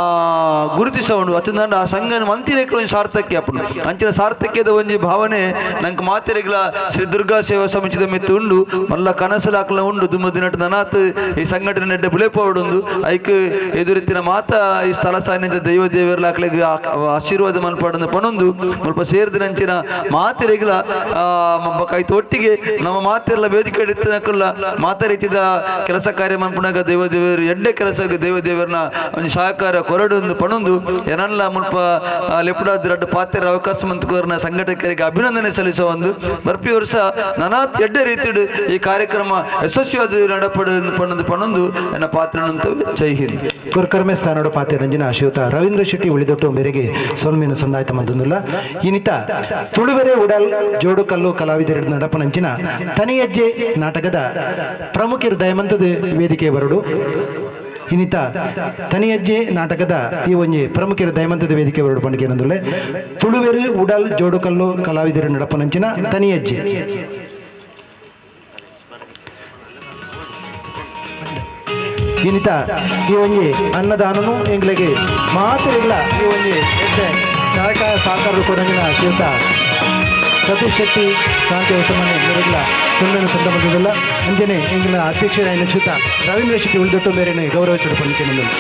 ಗುರುತಿಸವನು ಅತ್ತಂದಾಂಡ ಆ ಸಂಘನ ಮಂತಿರೇಕ್ಲ ಒಂಜಿ ಸಾರ್ಥಕ್ಯ ಅಪ್ಪುಡು ಅಂಚಿನ ಸಾರ್ಥಕ್ಯದ ಒಂಜಿ ಭಾವನೆ ನಂಗೆ ಮಾತೆರೆಗ್ಲ ಶ್ರೀ ದುರ್ಗಾ ಸೇವಾ ಸಮಿತಿದ ಮಿತ್ತು ಉಂಡು ಮಲ್ಲ ಕನಸಲಾಕ್ಲ ಉಂಡು ದುಮ್ಮ ದಿನಟ್ ನನಾತ್ ಈ ಸಂಘಟನೆ ನೆಡ್ಡೆ ಬುಲೆಪೋಡುಂದು ಐಕ್ ಎದುರಿತ್ತಿನ ಮಾತ ಈ ಸ್ಥಳ ಸಾನ್ನಿಧ್ಯ ದೈವ ದೇವರ್ಲಾಕ್ಲೆಗ್ ಆಶೀರ್ವಾದ ಮನ್ಪಾಡಂದು ಪನೊಂದು ಸ್ವಲ್ಪ ಸೇರ್ದಿನಂಚಿನ ಮಾತೆರೆಗ್ಲ ಕೈತ ಒಟ್ಟಿಗೆ ನಮ್ಮ ಮಾತೆಲ್ಲ ವೇದಿಕೆ ಇತ್ತಿನಕುಲ್ಲ ಮಾತ ರೀತಿದ ಕೆಲಸ ಕಾರ್ಯ ಮನ್ಪುಣಗ ದೈವ ದೇವರು ಎಡ್ಡೆ ಕೆಲಸ ದೈವ ದೇವರನ್ನ ಒಂದು ಸಹಕಾರ ಕೊರಡೊಂದು ಪಣೊಂದು ಏನಲ್ಲ ಮುಲ್ಪ ಲೆಪುಡಾದ ರಡ್ಡು ಪಾತ್ರೆ ಅವಕಾಶ ಮಂತ್ಕೋರ್ನ ಸಂಘಟಕರಿಗೆ ಅಭಿನಂದನೆ ಸಲ್ಲಿಸುವ ಒಂದು ಬರ್ಪಿ ವರ್ಷ ನಾನಾ ಎಡ್ಡೆ ರೀತಿಡು ಈ ಕಾರ್ಯಕ್ರಮ ಯಶಸ್ವಿಯಾದ ನಡಪಡು ಪಣೊಂದು ಪಣೊಂದು ಎನ್ನ ಪಾತ್ರ ಜೈ ಹಿಂದ್.
ಗುರುಕರ್ಮೆ ಸ್ಥಾನೋಡು ಪಾತ್ರ ರಂಜನ ಶ್ರೀಯುತ ರವೀಂದ್ರ ಶೆಟ್ಟಿ ಉಳಿದೊಟ್ಟು ಮೇರೆಗೆ ಸೊಲ್ಮಿನ ಸಂದಾಯ್ತ ಮಂದೊಂದುಲ್ಲ. ಇನ್ನಿತ ತುಳುವೆರೆ ಉಡಲ್ ಜೋಡುಕಲ್ಲು ಕಲಾವಿದರ ನಡಪನಂಚಿನ ತನಿಯಜ್ಜೆ ನಾಟಕದ ಪ್ರಮುಖರು ದಯಮಂತದ ವೇದಿಕೆ ಬರಡು. ಇನ್ನಿತ ತನಿಯಜ್ಜೆ ನಾಟಕದ ಈ ಒಂಜಿ ಪ್ರಮುಖರು ದಯಮಂತದ ವೇದಿಕೆ ಬರಡು ಪಂಡಿಕೆ ನಂದುಳ್ಳೆ ತುಳುವೆರು ಉಡಲ್ ಜೋಡುಕಲ್ಲು ಕಲಾವಿದರ ನಡಪನಂಚಿನ ತನಿಯಜ್ಜೆ. ಇನ್ನಿತ ಈ ಒಂಜಿ ಅನ್ನದಾನನು ಎಂಗ್ಲೆಗೆ ಮಾತೆರೆಗ್ಲ ಈ ಒಂಜಿ ಸಹಕಾರ ಸಹಕಾರ ಕೊಡಂಗಿನ ಶ್ರೀಯುತ ಸತೀಶ್ ಶೆಟ್ಟಿ ಶಾಂತಿ ಹೊಸಮನೆ ಮೇರೆಗ್ಲ ಸುಮ್ಮನೆ ಸಂದರ್ಭದಲ್ಲ ಅಂಜನೆ ಎಂಗಿನ ಅಧ್ಯಕ್ಷರಾಯಿನ ಶ್ರೀಯುತ ರವೀಂದ್ರ ಶೆಟ್ಟಿ ಉಳಿದೊಟ್ಟು ಮೇರೆನೆ ಗೌರವಿಸಿದ ಪಂಡಿಕೆ ನಂದನು.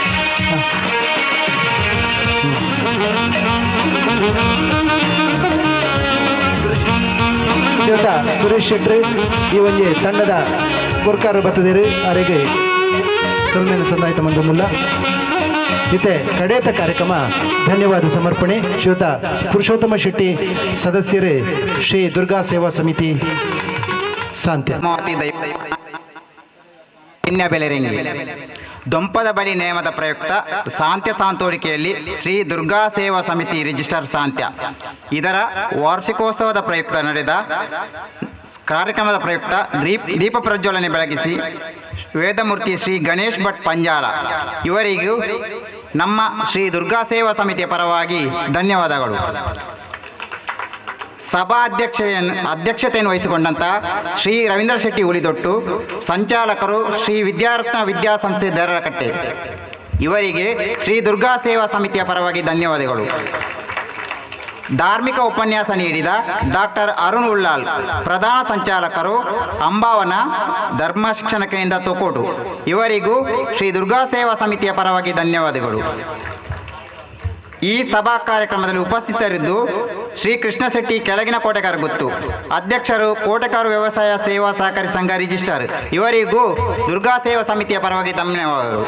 ಶ್ರೀಯುತ ಸುರೇಶ್ ಶೆಟ್ಟಿ ಈ ಒಂಜಿ ತಂಡದ ಗುರ್ಕಾರು ಬರ್ತದಿರು ಅರೆಗೆ ಸೊಲ್ಮೆನ ಸಂದಾಯ್ತ ಮಂಜು ಮುಲ್ಲ. ಇತ್ತೆ ಕಡೇತ ಕಾರ್ಯಕ್ರಮ ಧನ್ಯವಾದ ಸಮರ್ಪಣೆ ಶ್ರೀಯುತ ಪುರುಷೋತ್ತಮ ಶೆಟ್ಟಿ ಸದಸ್ಯರೇ ಶ್ರೀ ದುರ್ಗಾ ಸೇವಾ ಸಮಿತಿ ಸಾಂತ್ಯ.
ದೊಂಪದ ಬಳಿ ನೇಮದ ಪ್ರಯುಕ್ತ ಸಾಂತ್ಯ ಸಾಂತೋರಿಕೆಯಲ್ಲಿ ಶ್ರೀ ದುರ್ಗಾ ಸೇವಾ ಸಮಿತಿ ರಿಜಿಸ್ಟರ್ ಸಾಂತ್ಯ ಇದರ ವಾರ್ಷಿಕೋತ್ಸವದ ಪ್ರಯುಕ್ತ ನಡೆದ ಕಾರ್ಯಕ್ರಮದ ಪ್ರಯುಕ್ತ ದೀಪ ಪ್ರಜ್ವಲನೆ ಬೆಳಗಿಸಿ ವೇದಮೂರ್ತಿ ಶ್ರೀ ಗಣೇಶ್ ಭಟ್ ಪಂಜಾಳ ಇವರಿಗೂ ನಮ್ಮ ಶ್ರೀ ದುರ್ಗಾ ಸೇವಾ ಸಮಿತಿಯ ಪರವಾಗಿ ಧನ್ಯವಾದಗಳು. ಸಭಾ ಅಧ್ಯಕ್ಷತೆಯನ್ನು ವಹಿಸಿಕೊಂಡಂಥ ಶ್ರೀ ರವೀಂದ್ರ ಶೆಟ್ಟಿ ಉಳಿದೊಟ್ಟು, ಸಂಚಾಲಕರು ಶ್ರೀ ವಿದ್ಯಾರತ್ನ ವಿದ್ಯಾಸಂಸ್ಥೆ ದೇರಳಕಟ್ಟೆ ಇವರಿಗೆ ಶ್ರೀ ದುರ್ಗಾ ಸೇವಾ ಸಮಿತಿಯ ಪರವಾಗಿ ಧನ್ಯವಾದಗಳು. ಧಾರ್ಮಿಕ ಉಪನ್ಯಾಸ ನೀಡಿದ ಡಾಕ್ಟರ್ ಅರುಣ್ ಉಳ್ಳಾಲ್, ಪ್ರಧಾನ ಸಂಚಾಲಕರು ಅಂಬಾವನ ಧರ್ಮ ಶಿಕ್ಷಣ ಕೇಂದ್ರ ತೊಕೋಟು ಇವರಿಗೂ ಶ್ರೀ ದುರ್ಗಾ ಸೇವಾ ಸಮಿತಿಯ ಪರವಾಗಿ ಧನ್ಯವಾದಗಳು. ಈ ಸಭಾ ಕಾರ್ಯಕ್ರಮದಲ್ಲಿ ಉಪಸ್ಥಿತರಿದ್ದು ಶ್ರೀ ಕೃಷ್ಣ ಶೆಟ್ಟಿ ಕೆಳಗಿನ ಕೋಟೆಕಾರ ಗುತ್ತು, ಅಧ್ಯಕ್ಷರು ಕೋಟೆಕಾರು ವ್ಯವಸಾಯ ಸೇವಾ ಸಹಕಾರಿ ಸಂಘ ರಿಜಿಸ್ಟರ್ ಇವರಿಗೂ ದುರ್ಗಾ ಸೇವಾ ಸಮಿತಿಯ ಪರವಾಗಿ ಧನ್ಯವಾದಗಳು.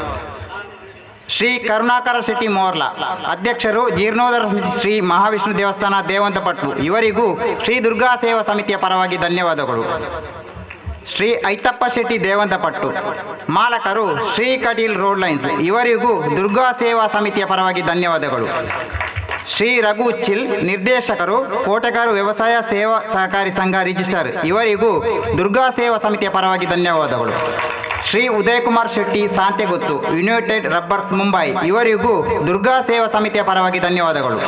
ಶ್ರೀ ಕರುಣಾಕರ ಶೆಟ್ಟಿ ಮೋರ್ಲಾ, ಅಧ್ಯಕ್ಷರು ಜೀರ್ಣೋದ್ಧಾರ ಸಮಿತಿ ಶ್ರೀ ಮಹಾವಿಷ್ಣು ದೇವಸ್ಥಾನ ದೇವಂತಪಟ್ಟು ಇವರಿಗೂ ಶ್ರೀ ದುರ್ಗಾ ಸೇವಾ ಸಮಿತಿಯ ಪರವಾಗಿ ಧನ್ಯವಾದಗಳು. ಶ್ರೀ ಐತಪ್ಪ ಶೆಟ್ಟಿ ದೇವಂತಪಟ್ಟು, ಮಾಲಕರು ಶ್ರೀ ಕಟೀಲ್ ರೋಡ್ ಲೈನ್ಸ್ ಇವರಿಗೂ ದುರ್ಗಾ ಸೇವಾ ಸಮಿತಿಯ ಪರವಾಗಿ ಧನ್ಯವಾದಗಳು. ಶ್ರೀ ರಘು ಚಿಲ್, ನಿರ್ದೇಶಕರು ಕೋಟೆಗಾರು ವ್ಯವಸಾಯ ಸೇವಾ ಸಹಕಾರಿ ಸಂಘ ರಿಜಿಸ್ಟರ್ ಇವರಿಗೂ ದುರ್ಗಾ ಸೇವಾ ಸಮಿತಿಯ ಪರವಾಗಿ ಧನ್ಯವಾದಗಳು. ಶ್ರೀ ಉದಯಕುಮಾರ್ ಶೆಟ್ಟಿ ಸಾಂತೆಗುತ್ತು, ಯುನೈಟೆಡ್ ರಬ್ಬರ್ಸ್ ಮುಂಬೈ ಇವರಿಗೂ ದುರ್ಗಾ ಸೇವಾ ಸಮಿತಿಯ ಪರವಾಗಿ ಧನ್ಯವಾದಗಳು.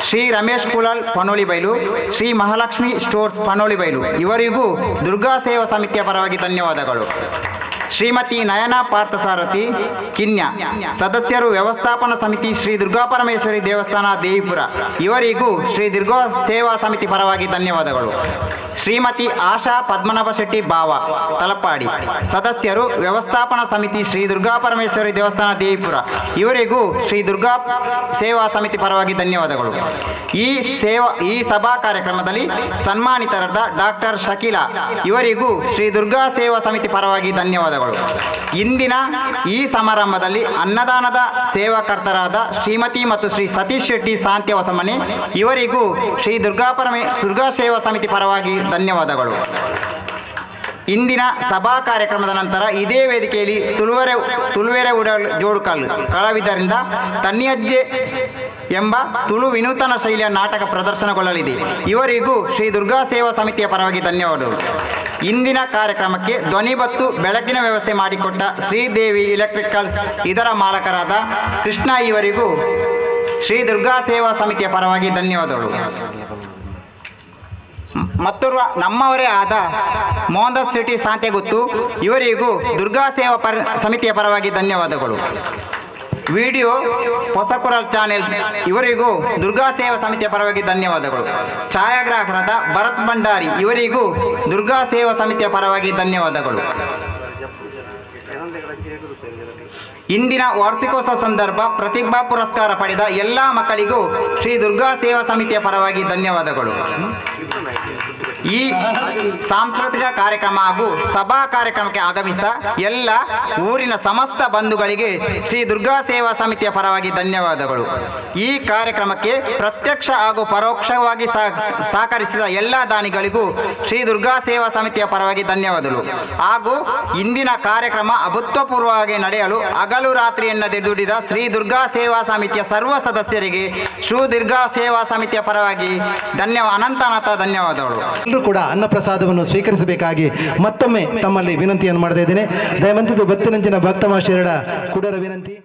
ಶ್ರೀ ರಮೇಶ್ ಕುಲಾಲ್ ಪನೋಳಿಬೈಲು, ಶ್ರೀ ಮಹಾಲಕ್ಷ್ಮಿ ಸ್ಟೋರ್ಸ್ ಪನೋಳಿಬೈಲು ಇವರಿಗೂ ದುರ್ಗಾ ಸೇವಾ ಸಮಿತಿಯ ಪರವಾಗಿ ಧನ್ಯವಾದಗಳು. ಶ್ರೀಮತಿ ನಯನ ಪಾರ್ಥಸಾರಥಿ ಕಿನ್ಯಾ, ಸದಸ್ಯರು ವ್ಯವಸ್ಥಾಪನಾ ಸಮಿತಿ ಶ್ರೀ ದುರ್ಗಾಪರಮೇಶ್ವರಿ ದೇವಸ್ಥಾನ ದೇವಿಪುರ ಇವರಿಗೂ ಶ್ರೀ ದುರ್ಗಾ ಸೇವಾ ಸಮಿತಿ ಪರವಾಗಿ ಧನ್ಯವಾದಗಳು. ಶ್ರೀಮತಿ ಆಶಾ ಪದ್ಮನಾಭ ಶೆಟ್ಟಿ ಬಾವ ತಲಪಾಡಿ, ಸದಸ್ಯರು ವ್ಯವಸ್ಥಾಪನಾ ಸಮಿತಿ ಶ್ರೀ ದುರ್ಗಾಪರಮೇಶ್ವರಿ ದೇವಸ್ಥಾನ ದೇವಿಪುರ ಇವರಿಗೂ ಶ್ರೀ ದುರ್ಗಾ ಸೇವಾ ಸಮಿತಿ ಪರವಾಗಿ ಧನ್ಯವಾದಗಳು. ಈ ಸಭಾ ಕಾರ್ಯಕ್ರಮದಲ್ಲಿ ಸನ್ಮಾನಿತರಾದ ಡಾಕ್ಟರ್ ಶಕೀಲಾ ಇವರಿಗೂ ಶ್ರೀ ದುರ್ಗಾ ಸೇವಾ ಸಮಿತಿ ಪರವಾಗಿ ಧನ್ಯವಾದಗಳು. ಇಂದಿನ ಈ ಸಮಾರಂಭದಲ್ಲಿ ಅನ್ನದಾನದ ಸೇವಾಕರ್ತರಾದ ಶ್ರೀಮತಿ ಮತ್ತು ಶ್ರೀ ಸತೀಶ್ ಶೆಟ್ಟಿ ಸಾಂತ್ಯ ಹೊಸಮನೆ ಇವರಿಗೂ ಶ್ರೀ ದುರ್ಗಾ ಸೇವಾ ಸಮಿತಿ ಪರವಾಗಿ ಧನ್ಯವಾದಗಳು. ಇಂದಿನ ಸಭಾ ಕಾರ್ಯಕ್ರಮದ ನಂತರ ಇದೇ ವೇದಿಕೆಯಲ್ಲಿ ತುಳುವೆರೆ ಉಡಲ್ ಜೋಡುಕಲ್ ಕಲಾವಿದರಿಂದ ತನ್ನಿಯಜ್ಜೆ ಎಂಬ ತುಳು ವಿನೂತನ ಶೈಲಿಯ ನಾಟಕ ಪ್ರದರ್ಶನಗೊಳ್ಳಲಿದೆ. ಇವರಿಗೂ ಶ್ರೀ ದುರ್ಗಾ ಸೇವಾ ಸಮಿತಿಯ ಪರವಾಗಿ ಧನ್ಯವಾದಗಳು. ಇಂದಿನ ಕಾರ್ಯಕ್ರಮಕ್ಕೆ ಧ್ವನಿ ಮತ್ತು ಬೆಳಕಿನ ವ್ಯವಸ್ಥೆ ಮಾಡಿಕೊಟ್ಟ ಶ್ರೀದೇವಿ ಎಲೆಕ್ಟ್ರಿಕಲ್ಸ್ ಇದರ ಮಾಲಕರಾದ ಕೃಷ್ಣ ಇವರಿಗೂ ಶ್ರೀ ದುರ್ಗಾ ಸೇವಾ ಸಮಿತಿಯ ಪರವಾಗಿ ಧನ್ಯವಾದಗಳು. ಮತ್ತೋರ್ವ ನಮ್ಮವರೇ ಆದ ಮೋಹನ್ ಶೆಟ್ಟಿ ಸಾಂತೆಗುತ್ತು ಇವರಿಗೂ ದುರ್ಗಾ ಸೇವಾ ಸಮಿತಿಯ ಪರವಾಗಿ ಧನ್ಯವಾದಗಳು. ವಿಡಿಯೋ ಹೊಸಕುರಲ್ ಚಾನೆಲ್ ಇವರಿಗೂ ದುರ್ಗಾ ಸೇವಾ ಸಮಿತಿಯ ಪರವಾಗಿ ಧನ್ಯವಾದಗಳು. ಛಾಯಾಗ್ರಾಹಕರಾದ ಭರತ್ ಭಂಡಾರಿ ಇವರಿಗೂ ದುರ್ಗಾ ಸೇವಾ ಸಮಿತಿಯ ಪರವಾಗಿ ಧನ್ಯವಾದಗಳು. ಇಂದಿನ ವಾರ್ಷಿಕೋತ್ಸವ ಸಂದರ್ಭ ಪ್ರತಿಭಾ ಪುರಸ್ಕಾರ ಪಡೆದ ಎಲ್ಲ ಮಕ್ಕಳಿಗೂ ಶ್ರೀ ದುರ್ಗಾ ಸೇವಾ ಸಮಿತಿಯ ಪರವಾಗಿ ಧನ್ಯವಾದಗಳು. ಈ ಸಾಂಸ್ಕೃತಿಕ ಕಾರ್ಯಕ್ರಮ ಹಾಗೂ ಸಭಾ ಕಾರ್ಯಕ್ರಮಕ್ಕೆ ಆಗಮಿಸಿದ ಎಲ್ಲ ಊರಿನ ಸಮಸ್ತ ಬಂಧುಗಳಿಗೆ ಶ್ರೀ ದುರ್ಗಾ ಸೇವಾ ಸಮಿತಿಯ ಪರವಾಗಿ ಧನ್ಯವಾದಗಳು. ಈ ಕಾರ್ಯಕ್ರಮಕ್ಕೆ ಪ್ರತ್ಯಕ್ಷ ಹಾಗೂ ಪರೋಕ್ಷವಾಗಿ ಸಹಕರಿಸಿದ ಎಲ್ಲ ದಾನಿಗಳಿಗೂ ಶ್ರೀ ದುರ್ಗಾ ಸೇವಾ ಸಮಿತಿಯ ಪರವಾಗಿ ಧನ್ಯವಾದಗಳು. ಹಾಗೂ ಇಂದಿನ ಕಾರ್ಯಕ್ರಮ ಅಭೂತಪೂರ್ವವಾಗಿ ನಡೆಯಲು ಹಗಲು ರಾತ್ರಿ ಎನ್ನದೆ ದುಡಿದ ಶ್ರೀ ದುರ್ಗಾ ಸೇವಾ ಸಮಿತಿಯ ಸರ್ವ ಸದಸ್ಯರಿಗೆ ಶ್ರೀ ದುರ್ಗಾ ಸೇವಾ ಸಮಿತಿಯ ಪರವಾಗಿ ಅನಂತಾನಂತ ಧನ್ಯವಾದಗಳು.
ಎಲ್ಲರೂ ಕೂಡ ಅನ್ನಪ್ರಸಾದವನ್ನು ಸ್ವೀಕರಿಸಬೇಕಾಗಿ ಮತ್ತೊಮ್ಮೆ ತಮ್ಮಲ್ಲಿ ವಿನಂತಿಯನ್ನು ಮಾಡ್ತಾ ಇದ್ದೇನೆ. ದಯವಂತಿದ್ದು ಬತ್ತಿನಂಚಿನ ಭಕ್ತ ಮಾಸ್ಟರ ಕುಡರ ವಿನಂತಿ.